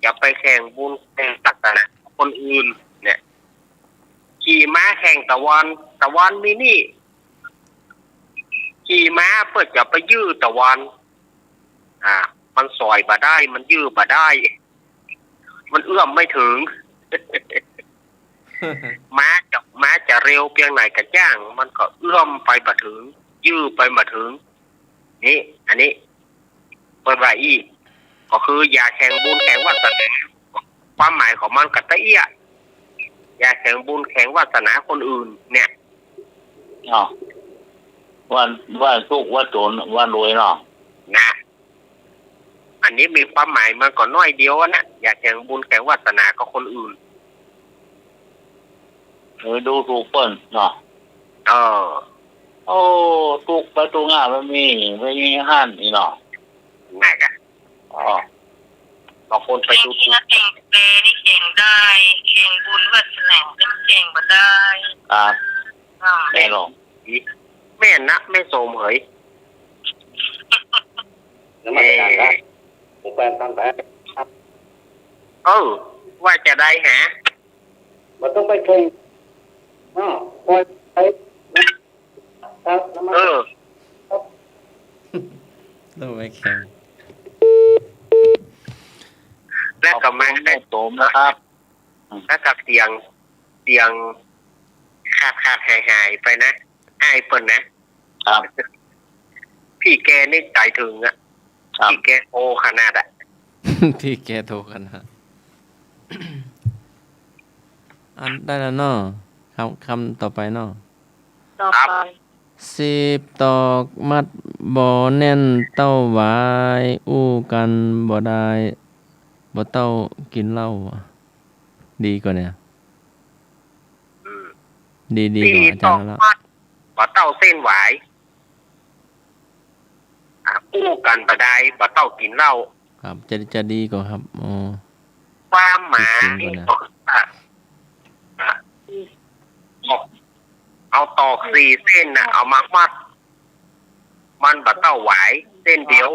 อย่าไปแข่งบุญแข่งวาสนาคนอื่นเนี่ย ขี่ม้าแข่งตะวัน ตะวันมีนี่ ขี่ม้าเปื้อจะไปยื้อตะวัน อ่า มันสอยบ่ได้ มันยื้อบ่ได้ มันเอื้อมไม่ถึง ม้าจะ ม้าจะเร็วเปียงไหนก็จ้าง มันก็เอื้อมไปบ่ถึง ยื้อไปบ่ถึง นี่ อันนี้ เปิ้นว่าอี้ ก็คืออย่าแข่งบุญแข่งวาสนา ความหมายของมันก็ตะเอี้ย อย่าแข่งบุญแข่งวาสนาคนอื่น เนี่ย อ้าว ว่า ว่าสุข ว่าจ๋น ว่ารวยเนาะ นะ อันนี้มีความหมายมันก็น้อยเดียวอะนะ อย่าแข่งบุญแข่งวาสนากับคนอื่น เออ ดูถูกเปิ้นเนาะ เออ โอ้ ตุ๊กไปตุ๊กมาบ่มี บ่มีหั้นนี่เนาะ นั่นกะ อ๋อ บางคนไปดูถูก แข่งเปนี่แข่งได้ แข่งบุญวาสนาแข่งบ่ได้ ครับ อ่า แม่นหรอ แม่นนะ แม่โสมเหย นมัสการครับ ผมแปลงฟังไป เออ ว่าจะได้หา มันต้องไปแข่ง อ้าว ปล่อยไป ครับ นมัสการ เออ ครับ โต้ไม้แข็ง แล้วก็มา ขอบคุณแม่โสมนะครับ แล้วก็เสียง เสียงขาดๆ หายๆ ไปนะ อ้ายเปิ้นนะ ครับ ปี้แกนี่ใจ๋เถิงอะ ครับ ปี้แกโตขนาดอะ ปี้แกโตขนาด อันได้แล้วเนาะ คำ คำต่อไปเนาะ ต่อไป ครับ สิบตอกมัดบ่แน่นเต้าหวาย อู้กั๋นบ่ได้ บ่เต้ากิ๋นเหล้า ดีก่อเนี่ย อืม ดี ดีก่อ สิบตอก อาจ๋ารย์ละ มัด บ่เต้าเส้นหวาย อ่ะ อู้กั๋นบ่ได้ บ่เต้ากิ๋นเหล้า ครับ จะ จะดีก่อครับ อ๋อ ความหมาย ติดสินก่อนนะ ก็คือว่า อ่ะ เอา เอาตอกสี่เส้นน่ะ เอามามัด มันบ่เต้าหวายเส้นเดียว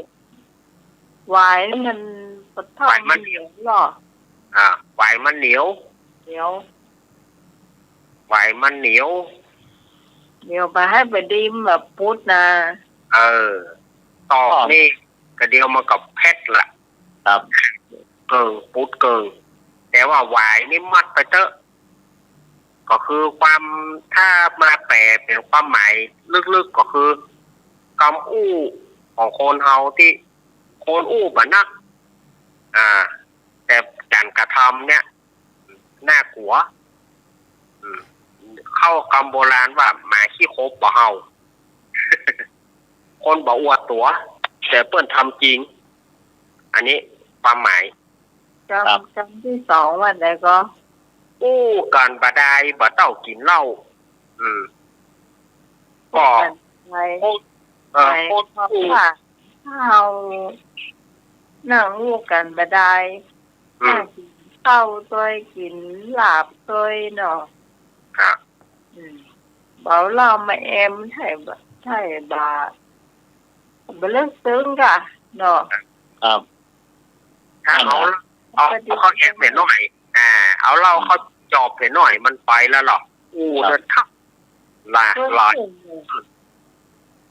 หวายมันบ่เต้า หวายมัน เหนียวเหรอ อ่า หวายมันเหนียว เหนียว หวายมันเหนียว เหนียวไปหื้อบ่ดีมันแบบปุดนะ เออ ตอกนี่ ก็เดี๋ยวมันก็แผดละ ครับ เกิ่ง ปุดเกิ่ง แต่ว่าหวายนี่มัดไปเต๊อะ ก็คือความ ถ้ามาแปลเป๋นความหมายลึกๆ ก็คือ กำอู้ของคนเฮาตี้ คนอู้บ่นัก อ่า แต่ก๋านกระทำเนี่ย น่ากลัว อืม เข้ากำโบราณว่า หมาขี้คบบ่เห่า คนบ่อวดตั๋ว แต่เปิ้นทำจริง อันนี้ความหมาย กำ ครับ กำตี้สองว่าไงก็ อู้กั๋นบ่ได้ บ่เต้ากิ๋นเหล้า อืม ก็ อู้กั๋นบ่ได้ คน เอ่อ หมาย คน ความ อู้ ว่า เฮานั่งอู้กั๋นบ่ได้ อืม นั่งกิ๋นข้าวตวย กิ๋นลาบตวยเนาะ ครับ อืม บ่เอาเหล้ามาแอมใส่บ่า ใส่บ่า บ่ลึกตึงก่ะเนาะ ครับ ถ้าเอา เอา เอาข้าวแอมไปหน่อย อ่า เอาเหล้า อืม เข้าจอบไปหน่อย มันไปแล้วเหรอ อู้ ครับ เดินทัก หลาย คน หลาย หู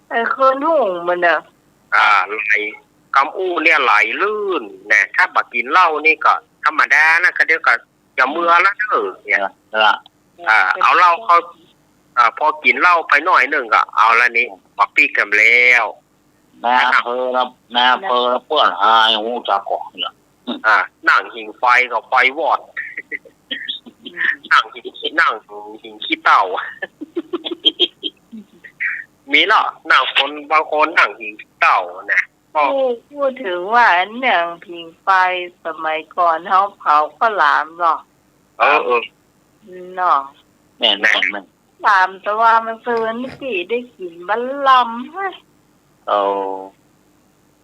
ไอ้คนหูมันน่ะ อ่า ไหล กำอู้เนี่ยไหลลื่นนะ ถ้าบ่กิ๋นเหล้านี่ก็ธรรมดานะ ก็เดี๋ยวก็จะเมือแล้วเด้อเนี่ย ละ อ่า เอาเหล้าเข้า อ่า พอกิ๋นเหล้าไปหน่อยนึ่งก็เอาละนี่ บ่ปิ๊กกั๋นแล้ว นายอำเภอนะ นายอำเภอนะ เปิ้นหายฮู้จักก่อเนี่ย อ่า นั่งหิงไฟก็ไฟวอด นั่งหิง นั่งหิงขี้เต้า มีเนาะ นั่งคน บางคนนั่งหิงขี้เต้านะ ก็ พูด พูดเถิงว่าอันเนี่ยผิงไฟสมัยก่อนเฮาเผาข้าวหลามเนาะ เออ เออ เนาะ แม่น แม่น แม่น หลามแต่ว่ามันเซินตี้ได้กิ๋นบ่ลำเฮ้ย เอา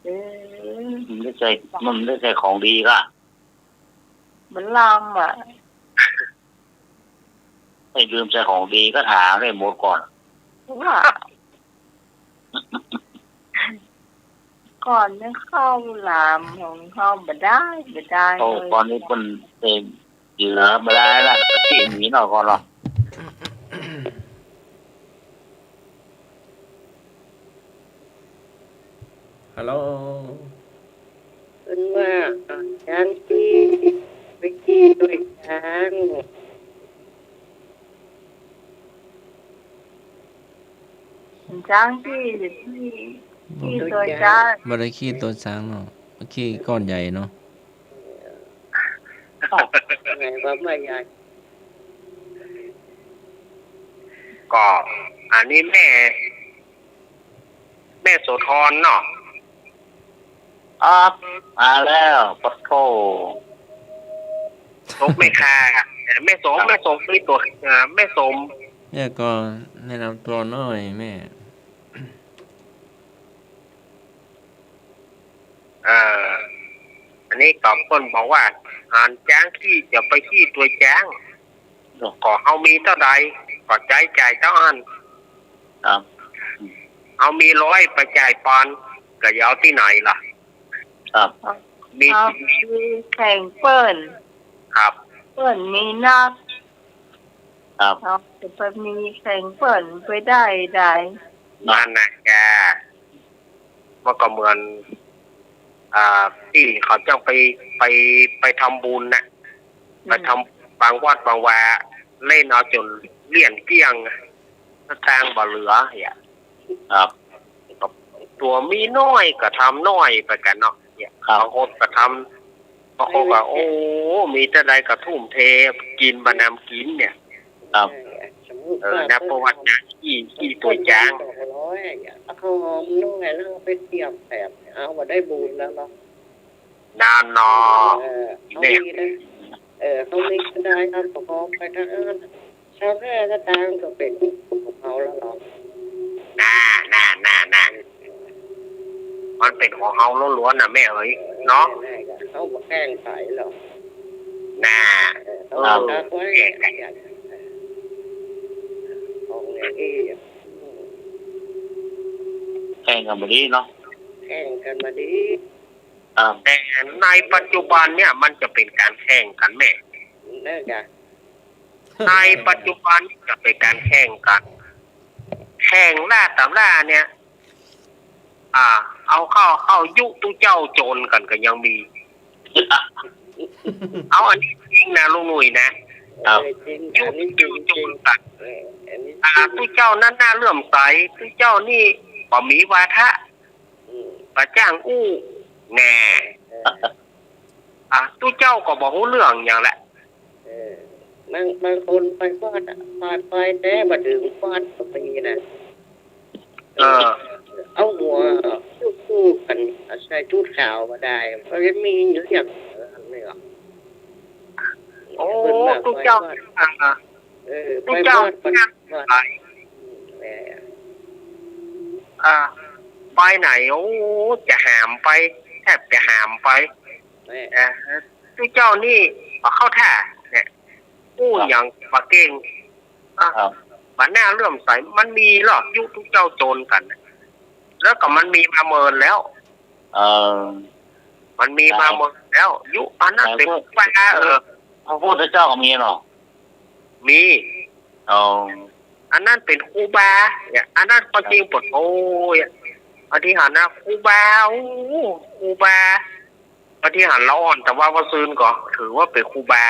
เออ มันบ่ใจ้ มันบ่ใจ้ของดีก่ะ บ่ลำอะ ไอ้ลืมใส่ของดีก็ถามได้หมดก่อน ว่า ก่อนนี่ข้าวหลามของเฮาบ่ได้ บ่ได้ โอ้ เลย ก่อนนี้เปิ้นเต็มอยู่แล้ว บ่ได้ละ ตะกี้มีเนาะก่อนเนาะ ฮัลโหล เปิ้นว่า อ่า จ๊างตี้ไปขี้ตวยจ๊าง จ๊างตี้ ตี้ ตี้ตวยจ๊าง บ่ได้ขี้ตวยจ๊างเนาะ ขี้ก้อนใหญ่เนาะ ไงว่าบ่ใหญ่ ก็ อันนี้แม่ แม่โสธรเนาะ ครับ มาแล้ว ปะโถ ตกแม่ค่ะ แม่สม แม่สมมีตั๋ว อ่า แม่สม เนี่ยก็แนะนำตั๋วหน่อยแม่ เอ่อ อันนี้ก็เปิ้นบอกว่า หันจ๊างขี้จะไปขี้ตวยจ๊าง ก็เฮามีเต้าใด ก็ใจ๊จ่ายเต้าอั้น ครับ เฮามีร้อยไปจ่ายปอน ก็จะเอาตี้ไหนล่ะ ครับ มี เฮามีแข่งเปิ้น ครับ เปิ้นมีนัก ครับ เฮาจะไปมีแข่งเปิ้นไปได้ใด นั่นน่ะจ้า มันก็เหมือน อ่า ตี้เขาเจ้าไป ไป ไปทำบุญน่ะ อืม ไปทำ บางวัดบางวา เล่นเอาจ๋นเลี้ยนเกลี้ยง สตางค์บ่เหลือ เนี่ย ครับ ตั๋วมีน้อยก็ทำน้อยไปกั๋นเนาะ เนี่ย ครับ บางคนก็ทำ บางคนก็ โอ้ มีเต้าใดก็ทุ่มเทกิ๋นบ่านำกิ๋นเนี่ย ครับ เออ สมมุติ เออ ว่า นับประวัติจากตี้ ตี้ตั๋วจ๋าง สองร้อยอะ เอาข้าวหอมน้อยแล้วเอาไปเสียบแผด เอาบ่ได้บุญแล้วเนาะ นั่นเนาะ เออ เนี่ย เขามีนะ เออ เขามีก็ได้ เอาข้าวหอมไปทั้งอัน ซาวห้าสตางค์ก็เป๋นของเขาแล้วเนาะ น่า น่า น่า น่า มันเป๋นของเฮาล้วนๆ น่ะแม่เอ๋ย เนาะ เออ นั่นแหละ เขาบ่แข่งใผหรอก น่า เออ เขา เออ รักไว้ แข่งกั๋น ของอย่างอี้อะ แข่งกั๋นบ่ดีเนาะ แข่งกั๋นบ่ดี ครับ แต่ในปัจจุบันเนี่ยมันจะเป๋นก๋านแข่งกั๋นแม่ นั่นจ้ะ ในปัจจุบันจะเป๋นก๋านแข่งกั๋น แข่งล่าต๋ำล่าเนี่ย อ่า เอาเข้า เข้ายุคตุ๊เจ้าจนกั๋นก็ยังมี เอาอันนี้จริงนะลุงหนุ่ยนะ ครับ เออ จริง ยุคตุ๊เจ้าจนกั๋น อันนี้จริง เออ อันนี้จริง อ่า ตุ๊เจ้านั้นน่าเลื่อมใส ตุ๊เจ้านี่บ่มีวาทะ อืม บ่จ้างอู้ แน่ เออ อ่ะ ตุ๊เจ้าก็บ่ฮู้เรื่องหยังแหละ เออ บาง บางคนไปวัดอะ ไป ไปแต่บ่เถิงวัดก็มีนะ เออ เอาหัวจุ๊บๆ กั๋น ใส่ชุดขาวบ่ได้ ก็ยังมีอยู่อย่างนั้นเลยเหรอ โอ้ ตุ๊เจ้า อ่า เออ ตุ๊เจ้า ไปวัด ไปวัด ไป อืม แหม อ่า ไปไหน โอ้ จะหามไป แทบจะหามไป แหม เออ ตุ๊เจ้านี่บ่เข้าท่า เนี่ย อู้หยังบ่เก่ง อ่ะ ครับ บ่น่าเลื่อมใส มันมีเหรอ ยุคตุ๊เจ้าจนกั๋น แล้วก็มันมีมาเมินแล้ว เออ มันมีมาเมินแล้ว ยุคอันนั้นเป๋นครูบา เออ พระพุทธเจ้าก็มีเนาะ มี อ๋อ อันนั้นเป๋นครูบา เนี่ย อันนั้นความจริงปะโถ เนี่ย บางทีหันนะ ครูบา โอ้ ครูบา บางทีหันละอ่อน แต่ว่าบ่าซื่นก็ถือว่าเป๋นครูบา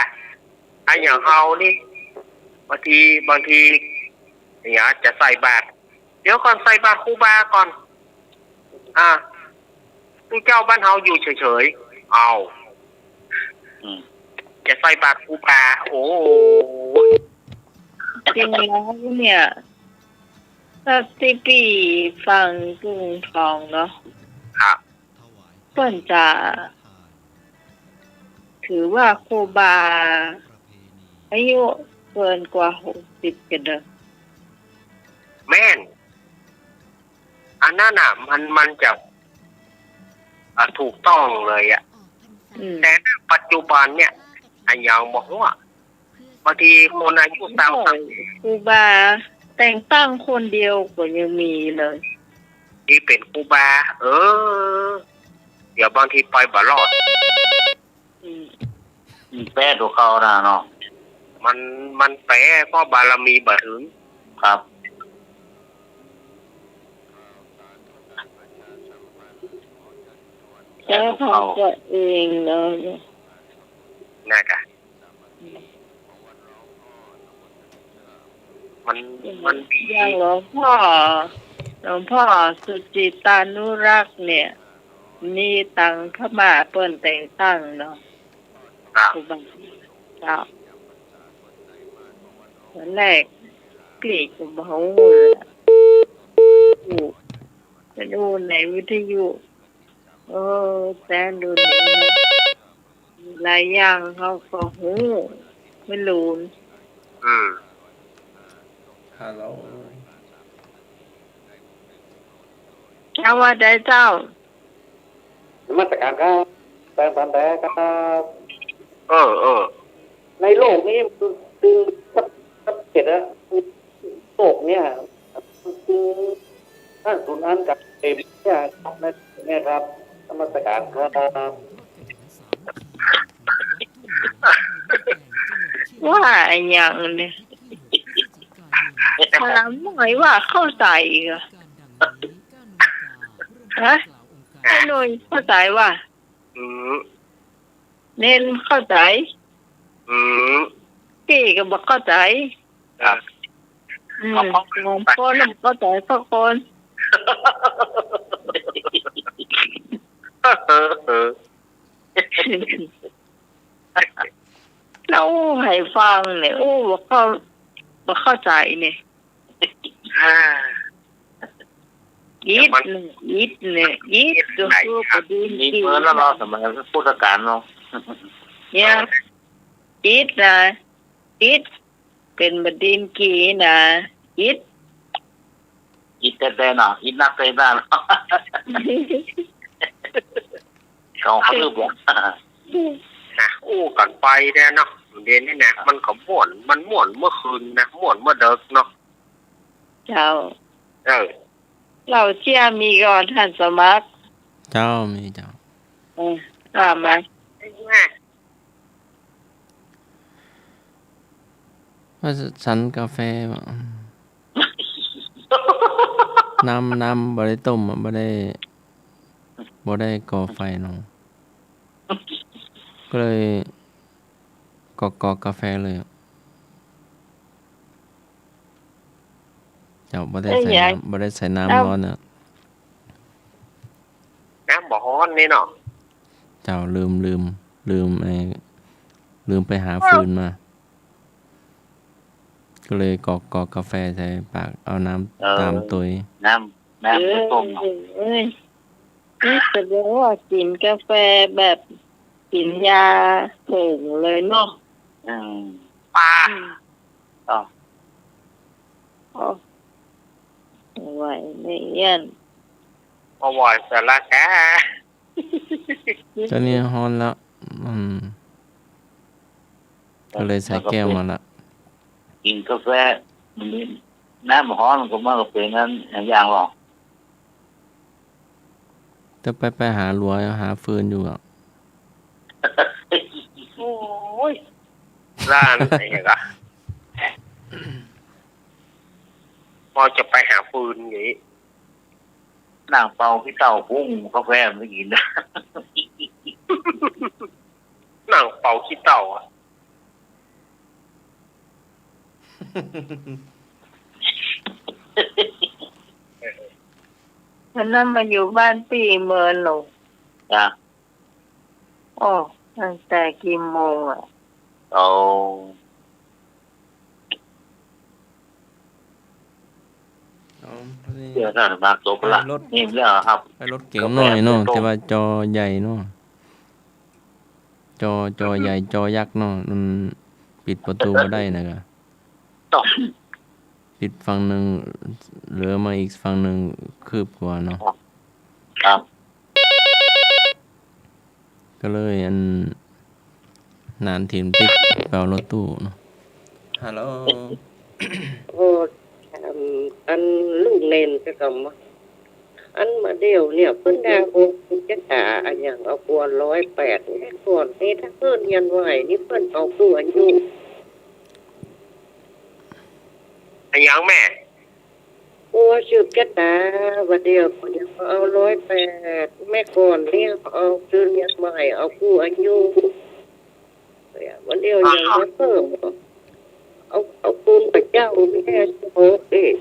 อะ อย่างเฮานี่ บางที บางที เนี่ย จะใส่บาตร เดี๋ยวก่อน ใส่บาตรครูบาก่อน อ่า ตุ๊เจ้าบ้านเฮาอยู่เฉยๆ เอา อืม จะใส่บาตรครูบา โอ้ จริงแล้วเนี่ย ถ้าตี้ปี้ฟังกุ้งทองเนาะ ครับ เปิ้นจะ ถือว่าครูบาอายุเกินกว่าหกสิบจะเด้อ แม่น อันนั้นน่ะ มัน มันจะ อ่ะ ถูกต้องเลยอะ อืม แต่ณปัจจุบันเนี่ย อะหยังบ่ฮู้อะ บางทีคนอายุซาว ครูบาแต่งตั้งคนเดียวก็ยังมีเลย ตี้เป๋นครูบา เออ เดี๋ยวบางทีไปบ่รอด อืม อืม แป๊ตั๋วเก่าน่ะเนาะ มัน มันแป๊เพราะบารมีบ่เถิง ครับ แป๊ของตั๋วเองเนาะ น่ะกะ มัน มัน อย่างหลวงพ่อ หลวงพ่อสุจิตตานุรักษ์เนี่ย มีตังพม่าเปิ้นแต่งตั้งเนาะ ครับ ครูบา เจ้า ต๋อนแรกปี้ก็บ่ฮู้ ฮู้ ไปดูในวิทยุ เออ แต่รุ่นนี้นะ หลายอย่างเขาก็ฮู้ ไม่รู้ อืม ฮัลโหล เจ้าว่าไดเจ้า นมัสการครับ แปลงพันธุ์แท้ครับ เออ เออ ในโลกนี้มันคือสัก สักเจ็ดอะ โลกเนี่ย มันคือท่านสุนันท์กับเต็มเนี่ยครับ เนี่ยครับ นมัสการครับ ว่าอะหยังเนี่ย ถามหน่อยว่าเข้าใจ๋อะ ฮะ ไอ้หนุ่ยเข้าใจ๋บ่ อืม เณรเข้าใจ๋ อืม พี่ก็บ่เข้าใจ๋ ครับ อืม สองคนบ่เข้าใจ๋สักคน แล้วใผฟังเนี่ย อู้ บ่เข้า บ่เข้าใจ๋เนี่ย อ่า อิดเนี่ย อิดเนี่ย อิด อิด ก็คือบ่ดี มีเปิ้นแล้วเนาะ สมัยพุทธกาลเนาะ เนี่ย อิดนะ อิด เป๋นบ่ดีกี่นะ อิด อิดแต๊ๆ เนาะ อิดนักแต๊ๆ เนาะ ของเขาลืมบ่ นะ อู้กั๋นไปแต๊เนาะ เดี๋ยวนี้นะ มันก็ม่วน มันม่วนเมื่อคืนนะ ม่วนเมื่อเดิกเนาะ เจ้า เออ เหล้าเจี๊ยมีก่อ ต้านสมัคร เจ้า มีเจ้า เออ ว่ามา ว่าสันกาแฟบ่ น้ำ น้ำบ่ได้ต้มอะ บ่ได้ บ่ได้ก่อไฟเนาะ ก็เลยกอกๆ กาแฟเลยอะ เจ้า บ่ได้ใส่น้ำ บ่ได้ใส่น้ำฮ้อนอะ น้ำบ่ฮ้อนนี่เนาะ เจ้า ลืม ลืม ลืมไอ้ ลืมไปหาฟืนมา ก็เลยกอกๆ กาแฟใส่ปาก เอาน้ำ เออ ต๋ามตวย น้ำ น้ำบ่ต้มเนาะ เอ้ย นี่แสดงว่ากิ๋นกาแฟแบบกิ๋นยาเผิ่งเลยเนาะ อืม ป้า อืม อ๋อ อ๋อ ไหวไม่เอี้ยน บ่ไหวเสียละแก ต๋อนนี้ฮ้อนแล้ว อืม ก็เลยใส่แก้วมาละ กิ๋นกาแฟ มันมีน้ำฮ้อนก็มันก็เป๋นอันอย่างหรอก แต่ไป ไปหาหลัว หาฟืนอยู่อะ โอ้ย ล้านอะไรกะ พอจะไปหาฟืนอย่างนี้ นั่งเป่าขี้เถ้า หุงกาแฟไม่กิ๋น นั่งเป่าขี้เถ้าอะ วันนั้นมาอยู่บ้านปี้เมินหลง จ้ะ โอ้ ตั้งแต่กี่โมงอะ โอ้ อ๋อ พอดี เดี๋ยวนะ มาจบละ ไปรถ นี่แล้วครับ ไปรถเก๋งหน่อยเนาะ แต่ว่าจอใหญ่เนาะ จอ จอใหญ่ จอยักษ์เนาะ มันปิดประตู๋บ่ได้นะกะ ต้อง ปิดฝั่งนึ่ง เหลือมาอีกฝั่งนึ่งคืบกว่าเนาะ ครับ ก็เลยอัน หนานถินปิ๊กเป่ารถตู้เนาะ ฮัลโหล โอ้ อัน อันลูกเณรไปกำว่า อันบ่าเดี่ยวเนี่ย เปิ้นด่าโกงจะด่าอะหยัง เอากั๋วร้อยแปด เนี่ย ก่อนนี่ถ้าเปิ้นเฮียนไหวนี่เปิ้นเอากู้อายุ อะหยังแม่ กั๋วสืบจะด่า บ่าเดี่ยวเนี่ยเอาร้อยแปด แม่ก่อนเนี่ยเอาคืนเฮียนไหว เอากู้อายุ บ่าเดี่ยวยังมาเปิ้น เอา เอาคุณพระเจ้ามีแค่สิบหกเอง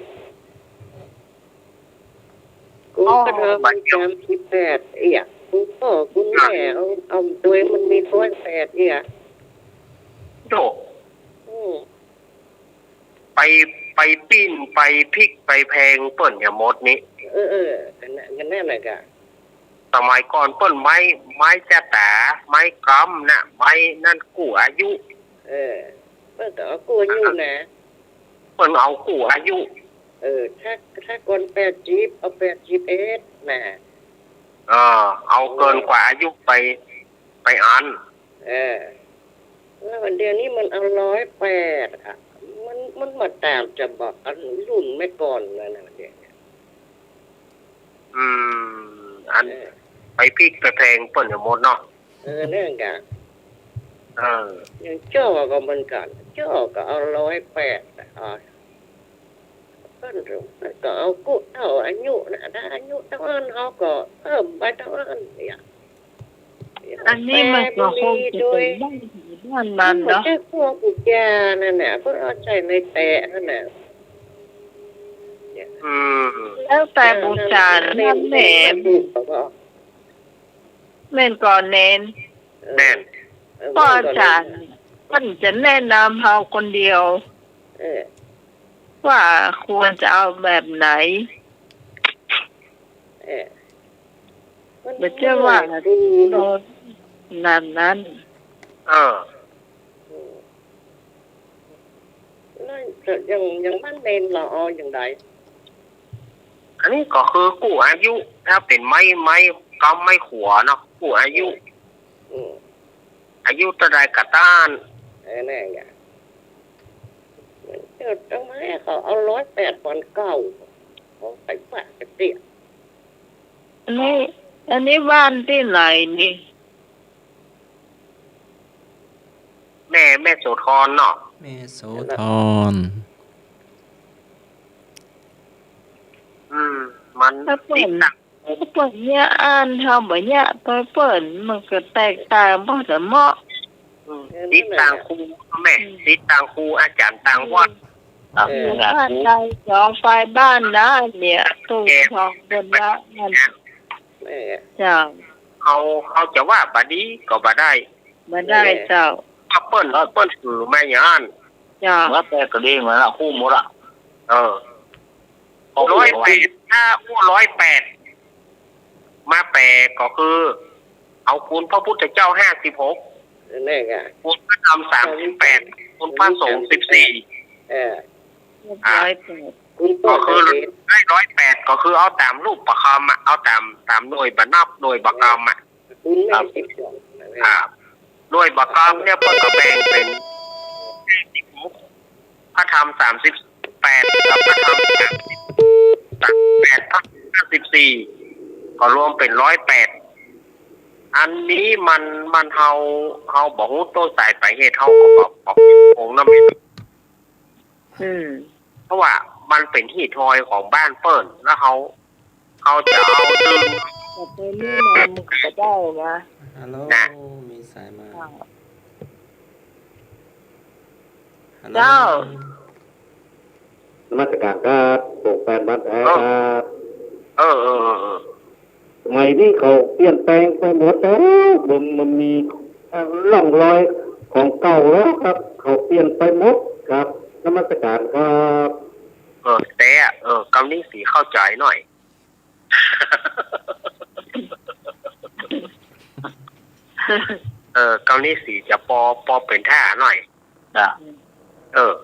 คุณพระธรรมมีสามสิบแปดเอง คุณพ่อคุณแม่เอา เอาตวยมันมีร้อยแปดเอง โธ่ อืม ไป ไปปิ้น ไปปิ๊ก ไปแพงเปิ้นอย่าหมดนี่ เออ เออ อันนั้น อันนั้นน่ะกะ สมัยก่อนเปิ้นไม้ ไม้จะต๋า ไม้กำน่ะ ไม้นั่นกู้อายุ เออ เปิ้นก็เอากู้อายุนะ เปิ้นเอากู้อายุ เออ ถ้า ถ้าก่อนแปดสิบ เอาแปดสิบเอ็ดน่ะ เออ เอาเกินกว่าอายุไป ไปอัน เออ แล้วเดี๋ยวนี้มันเอาร้อยแปดอะ มัน มันมาต๋ามจะบอกอันรุ่นแม่ก่อนนั่นน่ะ เดี๋ยวนี้ อืม อัน เออ ไปปิ๊กไปแพงเปิ้นอย่าหมดเนาะ เออ นั่นกะ เออ อย่างจ้อก็เหมือนกั๋น จ้อก็เอาร้อยแปดอะ เอา เปิ้นก็เอากู้เต้าอายุนะ ถ้าอายุเต้าอั้นเฮาก็เพิ่มไปเต้าอั้นเนี่ย อันนี้มันก็คงจะเป๋นบ้านใผบ้านมันเนาะ บ่ใจ้ครัวกูจานั่นน่ะ เปิ้นเอาใจ้ในแต๊ะนั่นน่ะ อืม แล้วแต่บู๋จานั่นแหละ แม่นก่อเณร แม่น เออ ป้อจ๋ารย์ เปิ้นจะแนะนำเฮาคนเดียว เออ ว่าควรจะเอาแบบไหน เออ บ่ใจ้ว่า นั่นนั้น เออ อืม แล้วอย่าง อย่างบ้านเณรลอเอาอย่างใด อันนี้ก็คือกู้อายุ ถ้าเป๋นไม้ ไม้กำไม้ขวัญเนาะ กู้อายุ อืม อายุเต้าใดก็ต้าน เออ นั่นไง เดี๋ยวต้องมาให้เขาเอาร้อยแปด บ่อนเก่า เขาไปปะกะเตี้ย อันนี้ อันนี้บ้านตี้ไหนนี่ แม่ แม่โสธรเนาะ แม่โสธร อืม มัน ถ้าเปิ้น ติดตาม ถ้าเปิ้นเยียะอั้น เฮาบ่เยียะตวยเปิ้น มันก็แตกต่างบ่เสมอ อืม ติดตางครูแม่ อืม ติดตางครูอาจ๋ารย์ตางวัด เออ บ้านใดก็ฝ่ายบ้านนะ เนี่ย ตู้ทองคนละนั่น เออ เจ้า เฮา เฮาจะว่าบ่ดีก็บ่ได้ บ่ได้เจ้า ว่าเปิ้น เปิ้นถือมาอย่างนั้น เจ้า ว่าแปดก็ดีเหมือนละ ฮู้หมดอะ เออ ร้อยแปด ถ้าอู้ร้อยแปด มาแป๋ก็คือ เอาคุณพระพุทธเจ้า ห้าสิบหก นั่นไง คุณพระธรรม สามสิบแปด คุณพระสงฆ์ สิบสี่ เออ อ่า ร้อยแปด ก็คือได้ร้อยแปด ก็คือเอาต๋ามรูปประกำอะ เอาต๋าม ต๋ามหน่วยบ่นับ หน่วยประกำอะ ครับ อ่า หน่วยประกำเนี่ยเปิ้นก็แบ่งเป๋น พระธรรม สามสิบแปด กับพระธรรม สามสิบแปด พระธรรม ห้าสิบสี่ ก็รวมเป๋น ร้อยแปด อันนี้มัน มันเฮา เฮาบ่ฮู้ต้นสายปลายเหตุ เฮาก็บ่ บ่คงนะแม่ อืม เพราะว่ามันเป๋นฮีตฮอยของบ้านเปิ้น แล้วเฮา เฮาจะเอาดึง แต่เปิ้นนี่นะ มันก็บ่ได้นะ ฮัลโหล นะ มีสายมา อ่า ฮัลโหล เจ้า นมัสการครับ ผมแฟนพันธุ์แท้ครับ เออ เออ เออ เออ สมัยนี้เขาเปลี่ยนแปลงไปหมดแล้ว มัน มันมีร่องรอยของเก่าแล้วครับ เขาเปลี่ยนไปหมดครับ นมัสการครับ เออ แต่ เออ กำนี้สิเข้าใจ๋หน่อย เออ กำนี้สิจะปอ ปอเป๋นท่าหน่อย จ้ะ เออ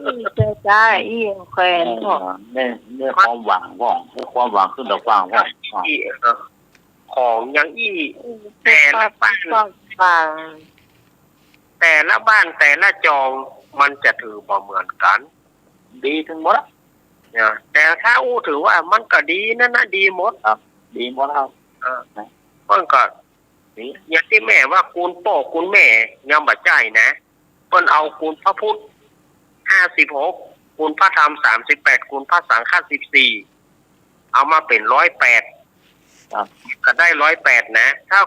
อืม ใจ้ ใจ้ อี้แขวน เออ พ่อง ได้ ได้ความหวังพ่อง ได้ความหวังขึ้นตาฟ้าพ่อง อี้ เออ ของอย่างอี้ อืม แต่ละบ้าน แต่ละบ้าน แต่ละจอง มันจะถือบ่เหมือนกั๋น ดีตึงหมดอะ เนี่ย แต่ถ้าอู้ถือว่ามันก็ดีนั่นนะ ดีหมด ครับ ดีหมดครับ เออ นะ มันก็ อย่างตี้แม่ว่ากูลป้อกูลแม่ยังบ่ใจ้นะ เปิ้นเอากูลพระพุทธ ห้าสิบหก กูลพระธรรม สามสิบแปด กูลพระสังฆะ สิบสี่ เอามาเป๋น ร้อยแปด ครับ ก็ได้ ร้อยแปด นะ ถ้า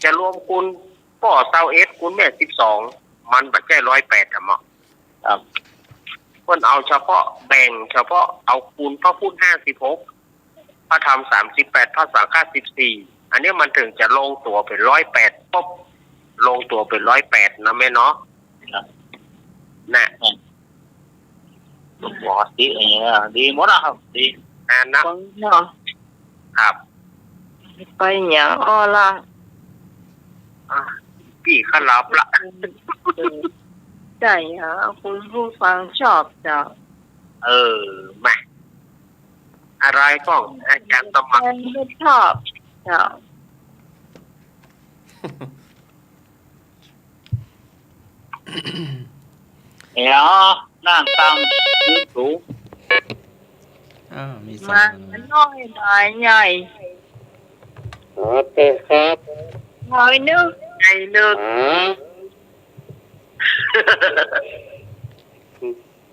จะรวมกูลป้อ ซาวเอ็ด กูลแม่ สิบสอง มันบ่ใจ้ ร้อยแปด อะหมอ ครับ เปิ้นเอาเฉพาะ แบ่งเฉพาะเอากูลพระพุทธ ห้าสิบหก พระธรรม สามสิบแปด พระสังฆะ สิบสี่ อันนี้มันเถิงจะลงตั๋วเป๋น ร้อยแปด ปุ๊บ ลงตั๋วเป๋น ร้อยแปด นะแม่เนาะ ครับ นะ อืม ปกติ เออ ดีหมดอะครับ ดี อ่า นะ เนาะ ครับ ไปอย่างอ้อละ อ่ะ ปี้ข้าหลับละ เออ ใจ้อะ คุณผู้ฟังชอบเจ้า เออ มา อะไรก็ อาจ๋ารย์สมัคร แฟนไม่ชอบเจ้า เดี๋ยว นั่งตามยืนสูง อ้าว มีสายมา มาน้อย มาใหญ่ โอเคครับ น้อยนึง ใหญ่นึง อ๋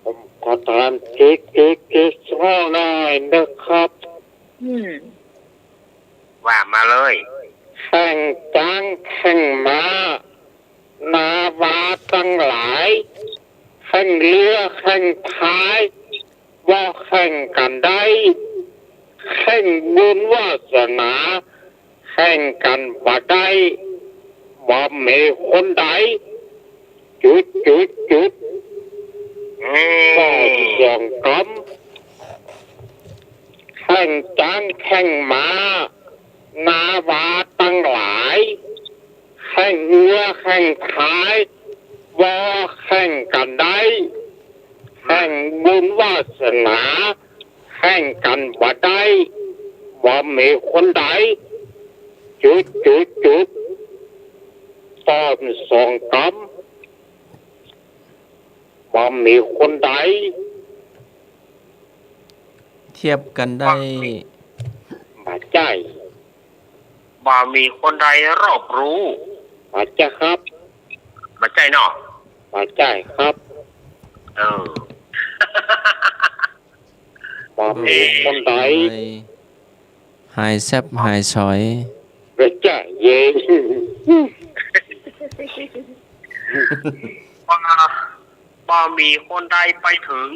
อ ผมขอถามจุดจุดจุดสักหน่อยนะครับ อืม ว่ามาเลย แข่งจ๊างแข่งม้า นาวาตังหลาย แข่งเรือแข่งพาย บ่แข่งกั๋นได้ แข่งบุญวาสนา แข่งกั๋นบ่ได้ บ่มีคนใด จุดจุดจุด อืม ก็สองกำ แข่งจ๊างแข่งม้า นาวาตังหลาย แข่งเรือแข่งพาย บ่แข่งกั๋นได้ แข่งบุญวาสนา แข่งกั๋นบ่ได้ บ่มีคนใด จุดจุดจุด ตอบสองกำ บ่มีคนใด เทียบกั๋นได้ บ่ใจ้ บ่มีคนใดรอบรู้ บ่ใจ้ครับ บ่ใจ้เนาะ บ่ใจ้ครับ เออ บ่มีคนใด หายแซบหายสอย บ่ใจ้เย้ บ่ บ่มีคนใดไปถึง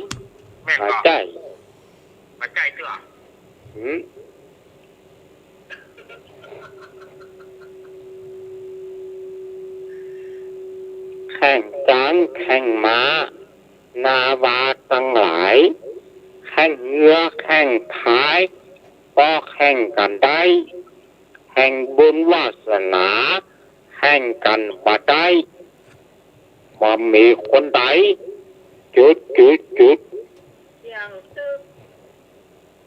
แม่นบ่ บ่ใจ้ บ่ใจ้เตื้อ หืม แข่งจ๊างแข่งม้า นาวาตังหลาย แข่งเฮือแข่งพาย บ่แข่งกั๋นได้ แข่งบุญวาสนา แข่งกั๋นบ่ได้ บ่มีคนใด จุดจุดจุด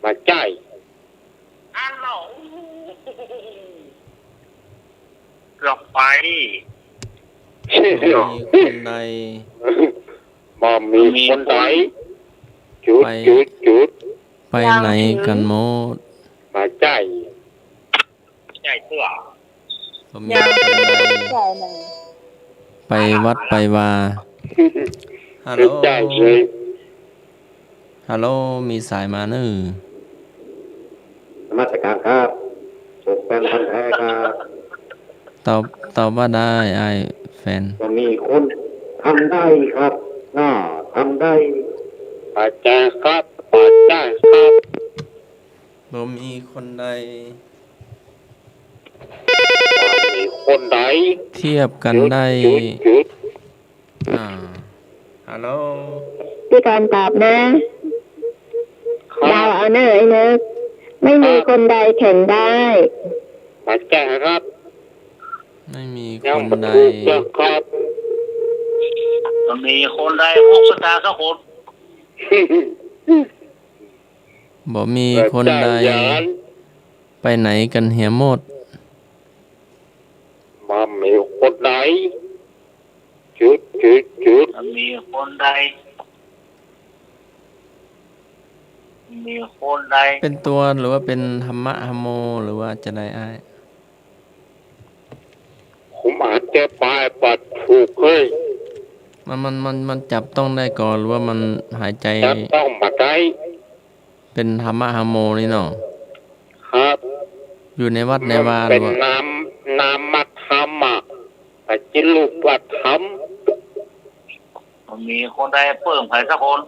บ่ใจ้ อันเหล่า เกือบไป บ่มีคนใด บ่มีคนใด จุดจุดจุด ไปไหนกั๋นหมด บ่ใจ้ ใจ้เตื้อ บ่มีคนใด ไปวัดไปวา ฮัลโหล ฮัลโหล มีสายมาเน่อ นมัสการครับ ผมแฟนพันธุ์แท้ครับ ตอบ ตอบว่าได้ อ้ายแฟน บ่มีคนทำได้ครับ น่าทำได้ บ่ใจ้ครับ บ่ใจ้ครับ บ่มีคนใด บ่มีคนใด เทียบกั๋นได้ จุดจุดจุด อ่า ฮัลโหล พี่กรณ์ตอบนะ ครับ เดาเอาเน่อไอ้นึก ไม่มีคนใดแข่งได้ บ่ใจ้ครับ ไม่มีคนใด ยังบ่ถูกเตื้อครับ บ่มีคนใด หกสตางค์ครับผม บ่มีคนใด บ่ใจ้ ไปไหนกั๋นเหียหมด บ่มีคนใด จุดจุดจุด บ่มีคนใด มีคนใด เป็นตัวหรือว่าเป็นธรรมะธรรมโม หรือว่าจะใดอ้าย ผมอธิบายบ่ถูกเฮ้ย มัน มัน มัน มันจับต้องได้ก่อ หรือว่ามันหายใจ๋ จับต้องบ่ได้ เป็นธรรมะธรรมโมนี่เนาะ ครับ อยู่ในวัดในวา มันเป็น หรือว่า นาม นามธรรมอะ บ่ใจ้รูปธรรม บ่มีคนใดเปิ้งใผสักคน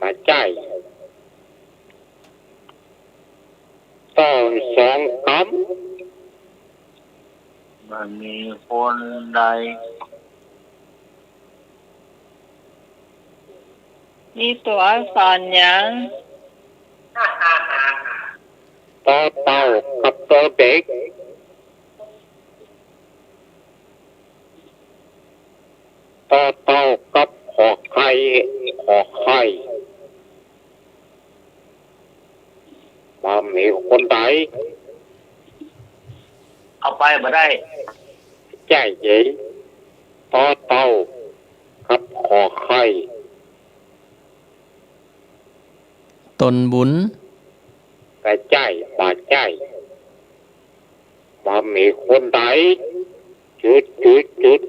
บ่ใจ้ ตอบสองกำ บ่มีคนใด มีตั๋วอักษรหยัง ตอเต่ากับตอเด็ก ตอเต่ากับขอไข่ ขอไข่ บ่มีคนใด เอาไปบ่ได้ ใจ้เย้ ตอเต่ากับขอไข่ ตนบุญ บ่ใจ้ บ่ใจ้ บ่มีคนใด จุดจุดจุด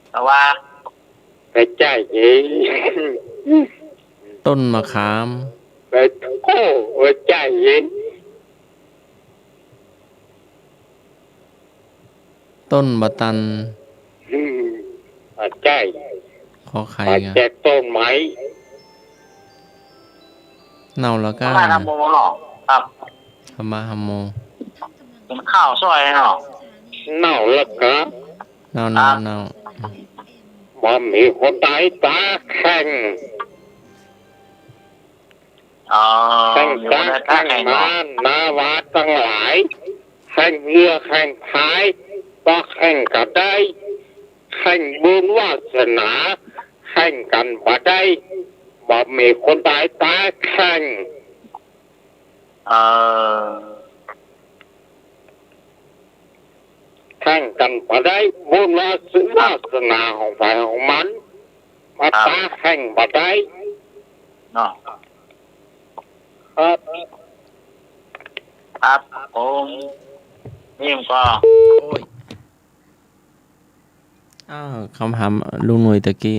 แต่ว่า บ่ใจ้เอง ต้นมะขาม บ่ โอ้ บ่ใจ้เอง ต้นบ่ตัน อืม บ่ใจ้ ขอไข่ บ่ ไง ใจ้ต้นไม้ เน่าแล้วก้า พระธัมโมเนาะ ครับ ธัมมะธัมโม กิ๋นข้าวซ่อยเนาะ เน่าแล้วก้า เน่า เน่า ครับ เน่า บ่มีคนใดต๋าแข้ง อ๋อ แข้งต๋าแข้งหมา นาวาตังหลาย แข้งเหื่อแข้งพาย บ่แข้งก็ได้ แข้งบุญวาสนา แข้งกั๋นบ่ได้ บ่มีคนใดต๋าแข้ง เออ แข้งกั๋นบ่ได้ บุญวาสนาของใผของมัน มา ครับ ต๋าแข้งบ่ได้ เนาะ ครับ ครับ ผม นี่มันก็ โอ้ย อ้าว กำถามลุงหนุ่ยตะกี้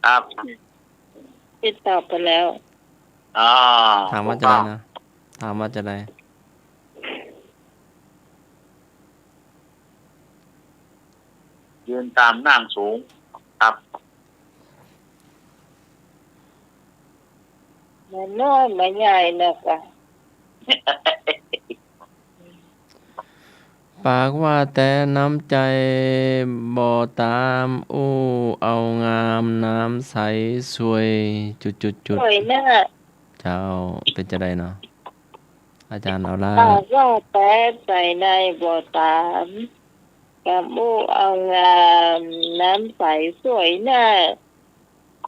ครับ พี่ตอบไปแล้ว อ๋อ ถามว่าจะไดนะ ถามว่าจะได ยืนต๋ามน้ำสูง ครับ บ่น้อยบ่ใหญ่นักอะ ปากว่าแต่น้ำใจ๋ บ่ต๋ามอู้เอางาม น้ำใสสวย จุดจุดจุด สวยน่ะ เจ้า เป๋นจะไดเนาะ อาจ๋ารย์เอาละ ปากว่าแต่ใจ๋ในบ่ต๋าม กำอู้เอางาม น้ำใสสวยน่ะ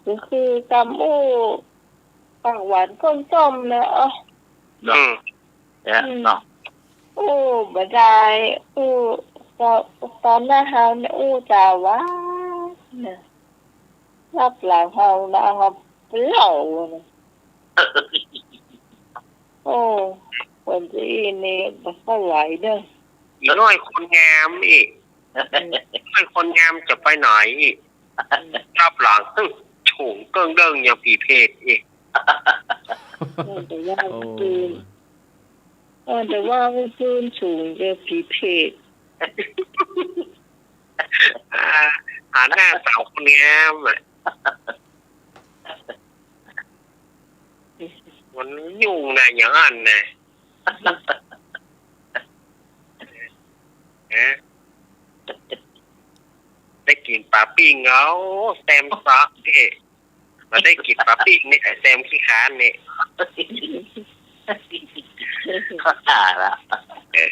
ก็คือกำอู้ ปากหวานก้นส้มนะ อ๋อ อืม เนี่ย อืม เนาะ อู้บ่ได้ อู้ ต๋อน ต๋อนหน้าเฮาเนี่ย อู้จ๋าหวานนะ ลับหลังเฮานะ เฮาเปรี้ยวนะ โอ้ คนจีนนี่บ่ค่อยไหวเด้อ อีน้อยคนงามอีก อืม อีน้อยคนงามจะไปไหนอีก ลับหลัง หึ สูงเกิ่งเกิ่งยังผีเปรตอีก เออ แต่ว่า โอ้ คืน เออ แต่ว่าคืนสูงยังผีเปรต อ่า หาหน้าสาวคนงามอะ มันยุ่งนะอย่างนั้นนะ ฮะ ได้กิ๋นป๋าปิ้ง เอาแซมซะเอ๊ะ มาได้กิ๋นป๋าปิ้งเนี่ย ไอ้แซมขี้ค้านเนี่ย เออ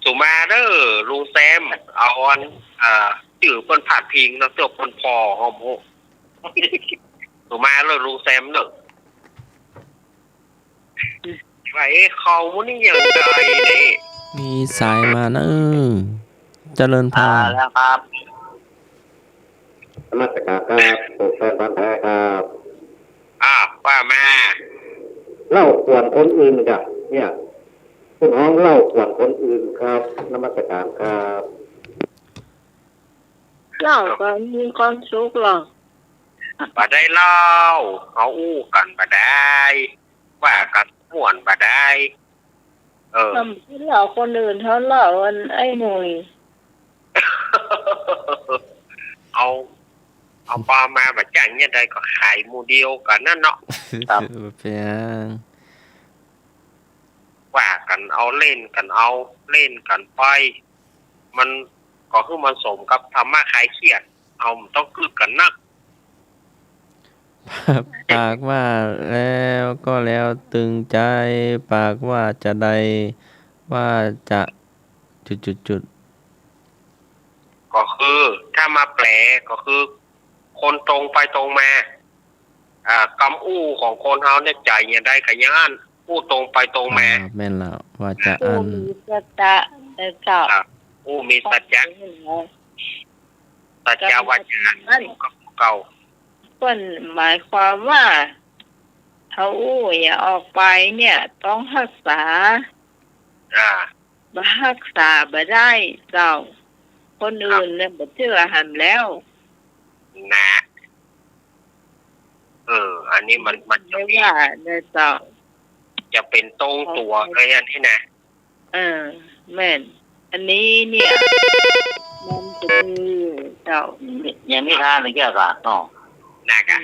สุมาเด้อ ลุงแซม เอาอัน เอ่อ จื้อเปิ้นพาดพิงเนาะ เตื้อเปิ้นผ่อหอมโห สุมาเด้อ ลุงแซมเด้อ ว่า เอ๊ะ เขามื้อนี้ยังไดนี่ มีสายมาเนอะ เจริญพร อ่า แล้วครับ นมัสการครับ ผมแฟนพันธุ์แท้ครับ อ่า ว่ามา เล่าขวัญคนอื่นจ้ะ เนี่ย คุณฮ้องเล่าขวัญคนอื่นครับ นมัสการครับ เล่าก็มีความสุขหรอก บ่ได้เล่า เขาอู้กั๋นบ่ได้ ว่ากั๋นม่วนบ่ได้ เออ ทำที่เล่าคนอื่นเขาเล่าอันไอ้หนุ่ย เอา เอาปลามาบ่จ้างเนี่ยใดก็ขายหมู่เดียวกั๋นนั่นเนาะ ครับ บ่เป๋นหยัง ว่ากั๋นเอาเล่นกั๋นเอาเล่นกั๋นไป มันก็คือมันสมกับธรรมะคลายเครียด เอา มันต้องกึ๊กกั๋นนัก ปากว่าแล้วก็แล้วตึงใจ๋ ปากว่าจะใด ว่าจะ จุดจุดจุด ก็คือ ถ้ามาแปลก็คือ คนตรงไปตรงมา อ่า กำอู้ของคนเฮาเนี่ย ใจ๋อย่างใดก็อย่างอั้น อู้ตรงไปตรงมา อ่า แม่นแล้ว วาจ๋าอั้น อู้มีสัจจะนะเจ้า อ่า อู้มีสัจจะ สัจจะวาจ๋า เก่า เปิ้นหมายความว่า เฮาอู้อย่างออกไปเนี่ย ต้องฮักษา อ่า บ่ฮักษาบ่ได้เจ้า คนอื่นเนี่ยบ่เจื้อหั้นแล้ว นะ เออ อันนี้มัน มันจะ ไม่ มี ว่านะเจ้า จะเป๋นตรงตั๋วเลยอันนี้นะ เออ แม่น อันนี้เนี่ย มันจะมีเจ้า ยังมีท่าหนึ่งแก้วกาเนาะ นะกะ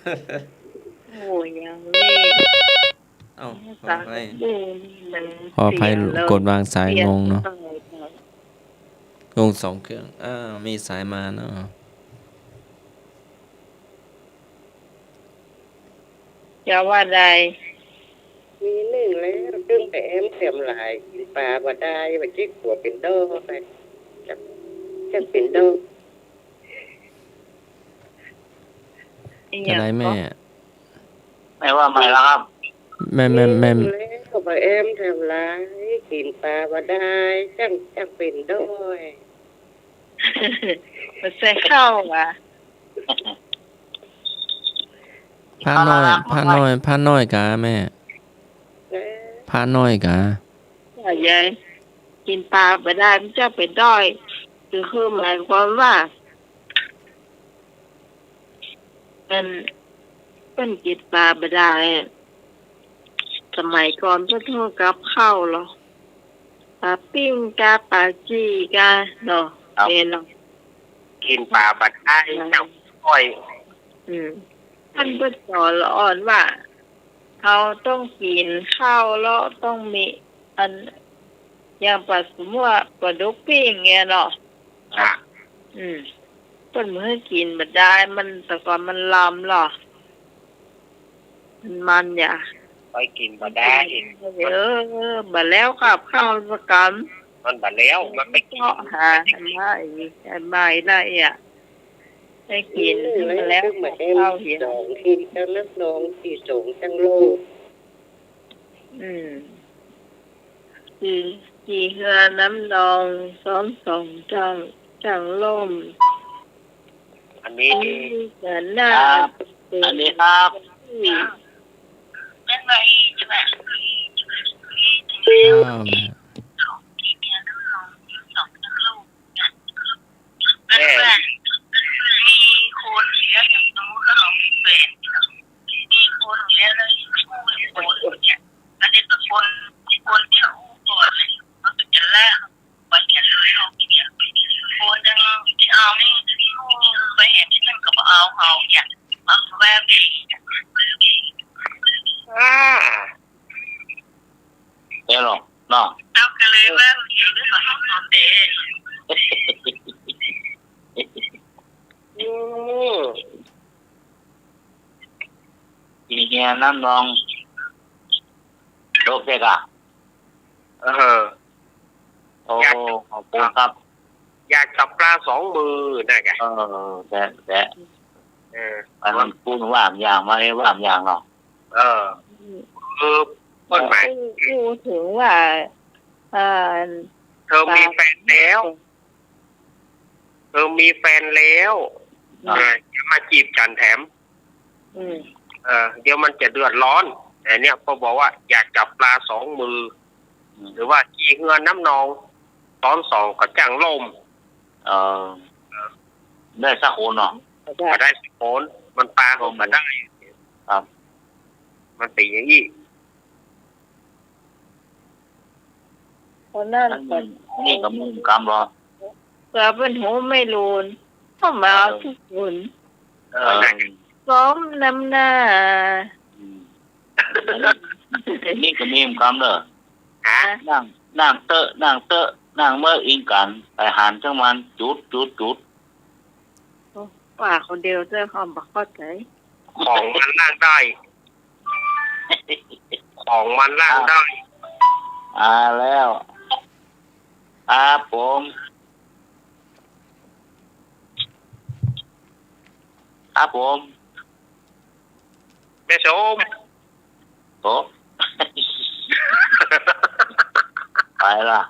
อืม โอ้ย ยังมี เอ้า ขออภัย สายมัน ขออภัย เสียแล้ว กดวางสาย เสีย งงเนาะ เจ้า งงสองเครื่อง อ้าว มีสายมาเนาะ จะว่าใด มีนึ่งแล้ว ตึงแต่แอมแถมหลาย กิ๋นป๋าบ่ได้ บ่าจิกหัวเป๋นดอกไป จัก จักเป๋นดอก จะได้แม่ แม่ว่าใหม่แล้วครับ แม่ แม่ แม่ นึ่งแล้วบ่าแอมแถมหลาย กิ๋นป๋าบ่ได้ จัก จักเป๋นดอก บ่ใส่ข้าวหวา พระน้อย พระน้อย พระน้อยกาแม่ เออ พระน้อยกา ยาย กิ๋นป๋าบ่ได้ มันจะเป๋นด้อย คือ คือหมายความว่า มัน มันกิ๋นป๋าบ่ได้ สมัยก่อนเปิ้นทอดกับข้าวเหรอ ป๋าปิ้งกา ป๋าจี้กา เนาะ ครับ แม่นเนาะ กิ๋นป๋าบ่ได้ เจ้าอ้อย อืม เปิ้น เปิ้นสอนละอ่อนว่า เฮาต้องกิ๋นข้าวแล้วต้องมีอัน อย่างป๋า สมมุติว่าป๋าดุกปิ้งเงี้ยเนาะ อ่ะ อืม เปิ้นบ่หื้อกิ๋นบ่ได้ มัน แต่ก่อนมันลำเหรอ มัน มันอย่า ไปกิ๋นบ่ได้ เออ บ่แล้วกับข้าวสักกำ มันบ่แล้ว มันไปกิ๋น เจาะหาอันใหม่ อันใหม่ได้อ่ะ ไปกิ๋น อืม บ่แล้วกับข้าวเหีย สอง กิ๋นกับน้ำนอง ตี้สองจังโลก อืม จี จีเฮือน้ำนอง ซ้อนสองจัง จังล่ม อันนี้ อันนี้ก็น่า ครับ อันนี้ครับ ที่ อ้าว แม่ แม่ มีคนเสียอย่างสมมุติว่าเอาแฟน มีคนเสียแล้ว อันนี้ก็คน คนที่อู้ก่อนเลย มันก็จะละ ไปแอบเอาเนี่ย คนยังที่เอานี่ ไปแอบที่นั่นก็บ่เอา เอาเนี่ย มาแวะดี อ่า เดี๋ยวหรอกเนาะ เอากันเลยว่าอยู่ด้วยกันสองคนเด้ อืม จีเฮือน้ำนอง จบเลยก่ะ เออ โอ้ อยาก ขอบคุณครับ อยากจับปลาสองมือนะแก เออ แกะ แกะ เออ มันพูดว่าอย่างมาเลย ว่าอย่างเนาะ เออ คือเปิ้นหมาย อู้ อู้ถึงว่า เอ่อ เธอมีแฟนแล้ว เธอมีแฟนแล้ว อ่า เออ อย่ามาจีบฉันแถม อืม เออ เดี๋ยวมันจะเดือดร้อน อันเนี้ย เปิ้นบอกว่า อยากจับปลาสองมือ อืม หรือว่าจีเฮือน้ำนอง ซ้อนสองก็จังล่ม เออ ได้สักคนเนาะ ก็ได้สักคน มันปลาก็ได้ ครับ มันเป๋นอย่างอี้ เพราะนั้น อันนี้ก็มุมกำเหรอ ก็เปิ้นหูไม่หลูน ก็มาเอาทุกคน เออ สมน้ำหน้า อืม อันนี้ อันนี้ก็มีมุมกำเด้อ ฮะ นั่ง นั่งเต๊อะ นั่งเต๊อะ นั่งเมื่ออิงกัน ไปหันจังมัน จุด จุด จุด โอ้ ว่าคนเดียวเจ้าของบ่เข้าใจ๋ ของมันล้างได้ ของมันล้างได้ อ่า แล้ว ครับผม ครับผม แม่ชม โอ้ ไปละ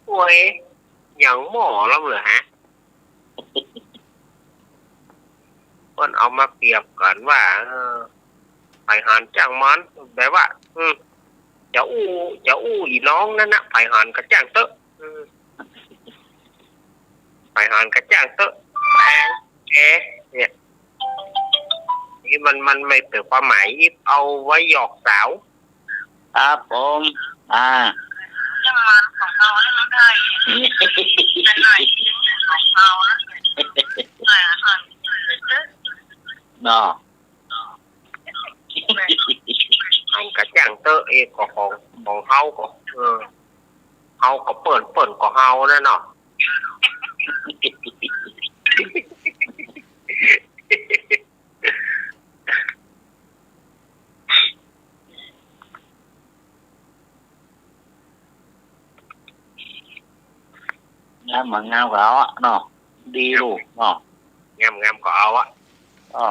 โอ้ย ยังหม้อลำเหลือฮะ เปิ้นเอามาเปรียบกั๋นว่า เออ ไปหันจังมัน แบบว่า อืม จะอู้ จะอู้อี่น้องนั้นนะ ไปหันก็จ้างเต๊อะ หมายหันกระจ่างเต๊อะ แกเนี่ย นี่มัน มันไม่เป๋นความหมายอิบเอาไว้หยอกสาว ครับผม อ่า ยังมันของเราแล้วมันได้ แต่หน่อยของเรานะ เนาะ หันกระจ่างเต๊อะ เอ ก็ของ ของเฮาก็ เออ เฮาก็เปิ้น เปิ้นก็เฮานั่นเนาะ งามบ่งามก็เอาอะเนาะ ดีลูกเนาะ งาม งามก็เอาอะ อ๋อ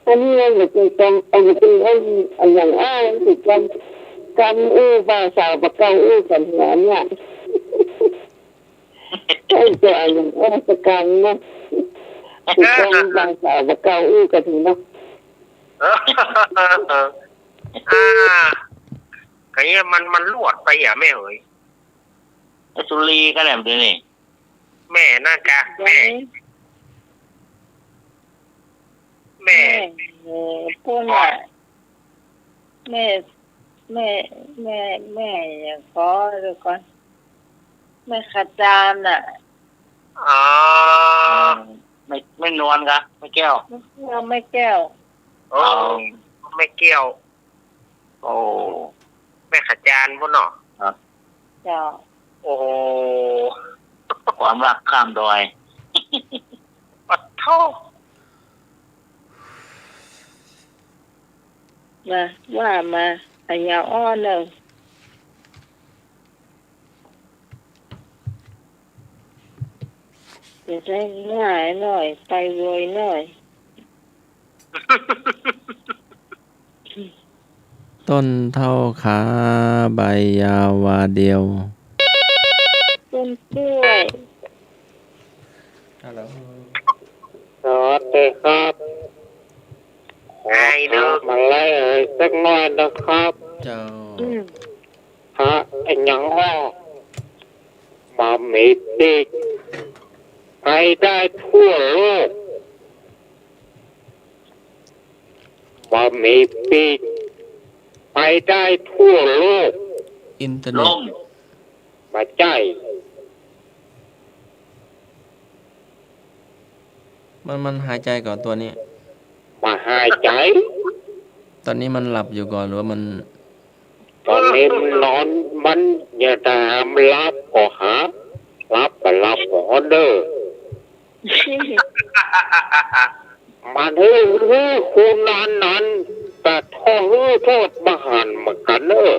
อันนี้มันเป็นกำ อันนี้เป็น อัน อันอย่างอ้ายเป็นกำ กำอู้บ่าวสาวบ่าเก่าอู้กั๋นหัวเนี่ย ไอ้ตัวอันอย่างอ้ายเป็นกำนะ เป็นกำบ่าวสาวบ่าเก่าอู้กั๋นหัวเนาะ อ่า ก็เนี่ยมัน มันลวดไปอ่ะแม่เอ๋ย ไอ้สุรีก็แหลมเดี๋ยวนี้ แม่นั่นกะ แม่ แม่ แม่ เอ่อ ปู้นน่ะ แม่ แม่ แม่ แม่อย่าง ขอดูก่อน แม่ขจารย์น่ะ อ๋อ แม่ แม่นวลกะ แม่แก้ว แม่แก้ว แม่แก้ว โอ้ อ๋อ แม่แก้ว โอ้ แม่ขจารย์ปู้นเนาะ ครับ เจ้า โอ้โห ความรักข้ามดอย ปะโธ่ มา ว่ามา อะหยังอ้อเน่อ จะได้ง่ายหน่อย ไปโวยหน่อย ต้นเต้าขาใบยาววาเดียว ต้นกล้วย ฮัลโหล สวัสดีครับ ขอ ไอ้เนอะ ถามอะไรสักหน่อยนะครับ เจ้า อืม พระอะหยังอ้อ บ่มีปีก ไปได้ทั่วโลก บ่มีปีก ไปได้ทั่วโลก อินเทอร์เน็ต ลม บ่ใจ้ มัน มันหายใจ๋ก่อตัวนี้ บ่หายใจ๋ ต๋อนนี้มันหลับอยู่ก่อ หรือว่ามัน ต๋อนนี้มันนอน มันอย่าถามหลับก่อหา หลับบ่หลับก่อเน่อ มันหื้อ หื้อคุณอันนั้น แต่โทษ หื้อโทษบ่หันเหมือนกั๋นเน่อ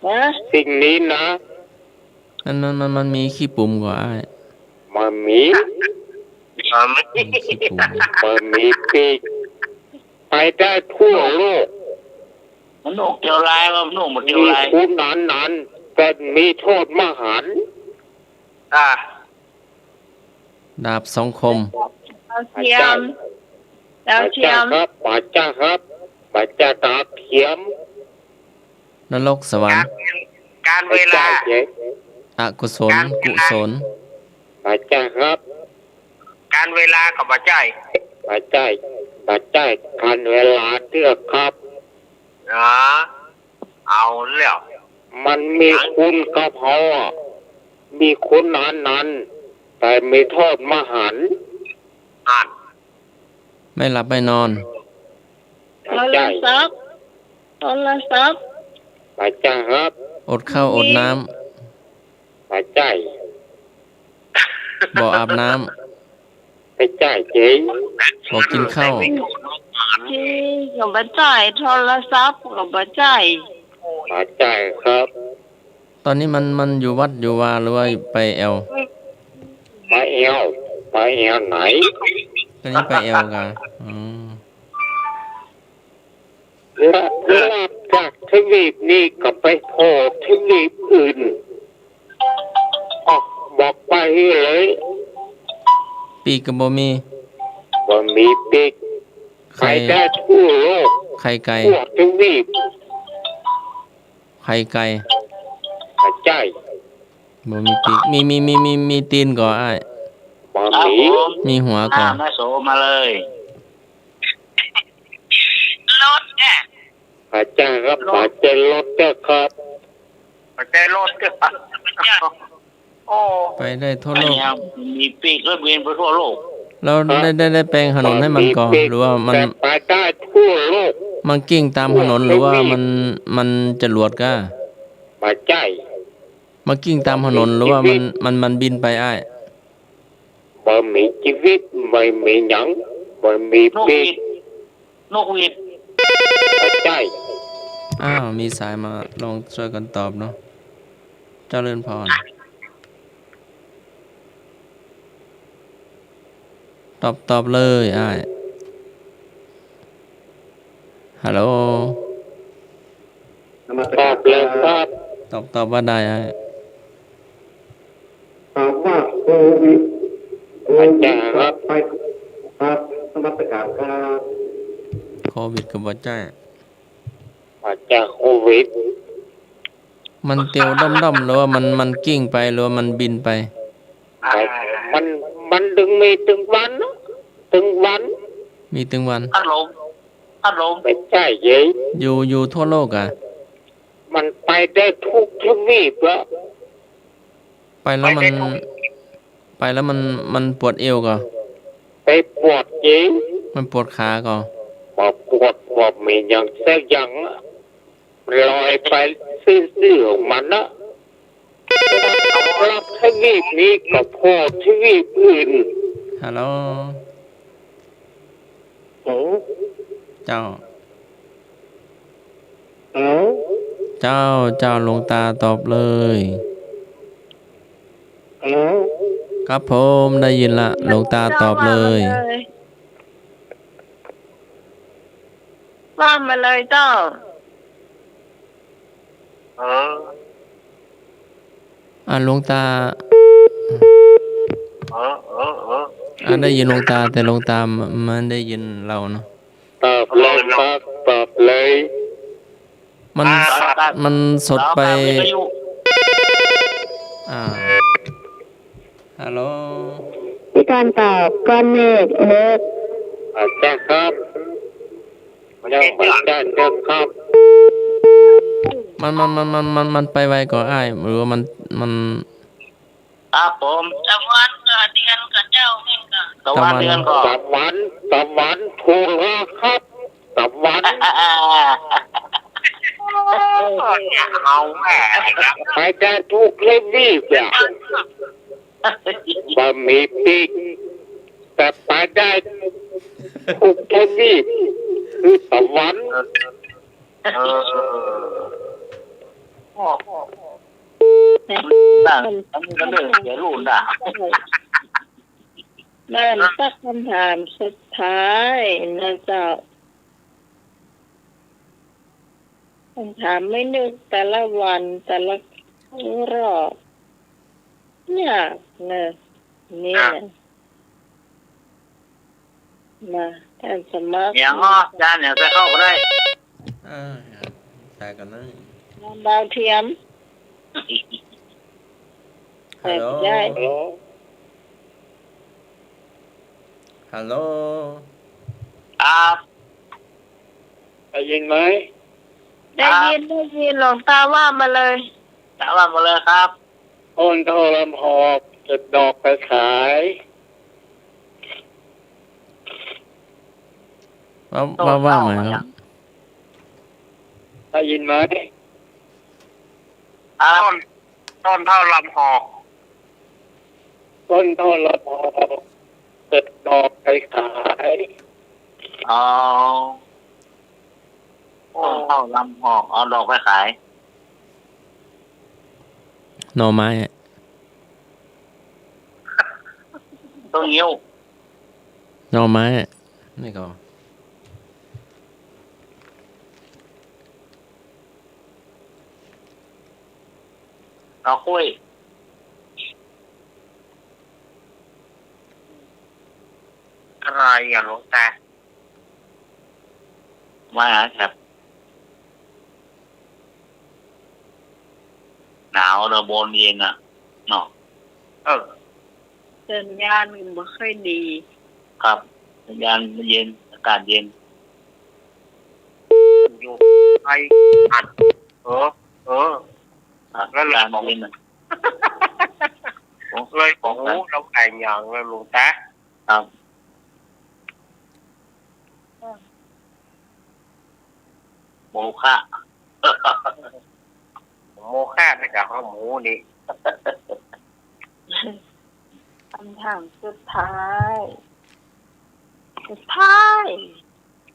ฮะ สิ่งนี้นะ มัน มัน มัน มันมีขี้ปุ๋มก่ออ้าย บ่มี บ่มี มีขี้ปุ๋ม บ่มีปีก ไปได้ทั่วโลก มันนกเตียวลาย มันนกบ่เตียวลาย มีคุณอันนั้น แต่มีโทษบ่หัน อ่า ดาบสองคม ดาวเทียม ดาวเทียม บ่ใจ้ครับ บ่ใจ้ครับ บ่ใจ้ดาบเทียม นรกสวรรค์ ก๋าน ก๋านเวลา บ่ใจ้เจ๊ อกุศล ก๋านเวลา กุศล บ่ใจ้ครับ ก๋านเวลาก็บ่ใจ้ บ่ใจ้ บ่ใจ้ก๋านเวลาเตื้อครับ อ๋อ เอาแล้ว มันมีคุณกับเฮาอะ มีคุณอันนั้น แต่มีโทษบ่หัน อ่าน ไม่หลับไม่นอน บ่ใจ้ โทรศัพท์ โทรศัพท์ บ่ใจ้ครับ อดข้าวอดน้ำ บ่ใจ้ บ่อาบน้ำ บ่ใจ้เจ๊ บ่กิ๋นข้าว เจ๊ก็บ่ใจ้ โทรศัพท์ก็บ่ใจ้ บ่ใจ้ครับ ต๋อนนี้มัน มันอยู่วัดอยู่วาหรือว่าไปแอ่ว ไปแอ่ว ไปแอ่วไหน ต๋อนนี้ไปแอ่วกา อ๋อ ละ ละจากทวีปนี้ก็ไปโผล่ทวีปอื่น ออก บอกไปเลย ปีกก็บ่มี บ่มีปีก ไข่ ไปได้ทั่วโลก ไข่ไก่ ทั่วทวีป ไข่ไก่ ใจ้ บ่มีปีก มี มี มี มี มีตีนก่ออ้าย บ่มี ครับผม มีหัวก่อ อ่า แม่โสมาเลย รถเนี่ย บ่ใจ้ครับ รถ บ่ใจ้รถเต๊อะครับ บ่ใจ้รถเต๊อะครับ โอ้ ไปได้ทั่วโลก มีปีกก็บินไปทั่วโลก แล้ว ครับ ได้ ได้ ได้แป๋งถนนหื้อมันก่อ บ่มีปีก หรือว่ามัน แต่ไปได้ทั่วโลก มันกิ้งต๋ามถนน หรือว่ามัน มันจ๋รวดก้า บ่ใจ้ มันกิ้งต๋ามถนน หรือว่ามัน บ่มีจีวิต มัน มัน มันบินไปอ้าย บ่มีจีวิต บ่มีหยัง บ่มีปีก นกหวีด นกหวีด บ่ใจ้ อ้าว มีสายมา ลองช่วยกันตอบเนาะ เจริญพร ตอบ ตอบเลยอ้าย ฮัลโหล นมัสการ ตอบเลยครับ ตอบ ตอบว่าได้อ้าย ตอบว่าโควิด บ่ใจ้ครับ ไป ครับ นมัสการครับ โควิดก็บ่ใจ้ บ่ใจ้โควิด มันเตียวด้อมๆ หรือว่ามัน มันกิ้งไป หรือว่ามันบินไป มัน มันตึงมีตึงวันเนาะ ตึงวัน มีตึงวัน พัดลม พัดลม บ่ใจ้เย้ย อยู่ อยู่ทั่วโลกอะ มันไปได้ทุกทวีปอะ ไปแล้วมัน ไปได้ทุก ไปแล้วมัน มันปวดเอวก่อ ไปปวดเย้ย มันปวดขาก่อ บ่ปวด บ่มีหยังสักอย่างอะ ลอยไปซื่อๆ ของมันนะ รับทวีปนี้ก็ผ่อทวีปอื่น ฮัลโหล ฮัลโหล เจ้า ฮัลโหล เจ้า เจ้า หลวงตาตอบเลย ฮัลโหล ครับผม ได้ยินละ หลวงตาตอบเลย เจ้าว่ามาเลย ว่ามาเลยเจ้า เออ อ่ะ หลวงตา เออ เออ เออ อ่ะ ได้ยินหลวงตา แต่หลวงตาไม่ได้ยินเราเนาะ ตอบเลยครับ ตอบเลย มัน อ่า มันสดไป ตอบวิทยุ อ่า ฮัลโหล มีการตอบก้อนเมฆเอิก บ่ใจ้ครับ ยังบ่ใจ้ครับ มัน มัน มันไปไวก่ออ้าย หรือว่ามัน มัน ครับผม ตะวันกับเดือนกับเจ้าแม่งก็ ตะวัน ตะวัน เดือนก็ ตะวัน ตะวันโทรครับ ตะวัน เอาแม่ ไปได้ทุกทวีปอะ บ่มีปีก แต่ไปได้ทุกทวีป คือตะวัน เออ นั่น อันนี้ก็เรื่องเสียรุ่นนะ นั่นสักคำถามสุดท้ายนะเจ้า คำถามไม่นึกแต่ละวันแต่ละรอบ ยากเนอะ เนี่ย อ่ะ มา ท่านสมัคร เนี่ยฮะ อาจารย์เนี่ยจะเข้าก็ได้ อ่า ใส่กันนะ ดาวเทียม ฮัลโหล ใส่ได้ ฮัลโหล ฮัลโหล ครับ ได้ยินไหม ได้ยิน ครับ ได้ยิน หลวงตาว่ามาเลย ตาว่ามาเลยครับ ต้นเฒ่าลำหอกเก็บดอกไปขาย ว่า ต้น ว่า ว่า เฒ่า ไงครับ ได้ยินไหม อ่า ต้น ต้นเฒ่าลำหอก ต้นเฒ่าลำหอกเก็บดอกไปขาย อ๋อ ต้นเฒ่าลำหอก เอาดอกไปขาย หน่อไม้อะ ต้นงิ้ว หน่อไม้อะ นี่ก็ หน่อกล้วย อะไรอ่ะหลวงตา ว่าครับ หนา าวเนาะ บ่อนเย็นน่ะ เนาะ เออ สัญญาณก็บ่ค่อยดี ครับ สัญญาณเย็น อากาศเย็น อยู่ไกลอัด เออ เออ อ่ะ แล้วเรา อากาศเย็นน่ะ โอ้ เลยบอก สงสัย หูเราแข็งอย่างเลยหลวงตา ครับ โมฆะ โมฆะนี่ก็ห้องหมูนี่ คำถามสุดท้าย สุดท้าย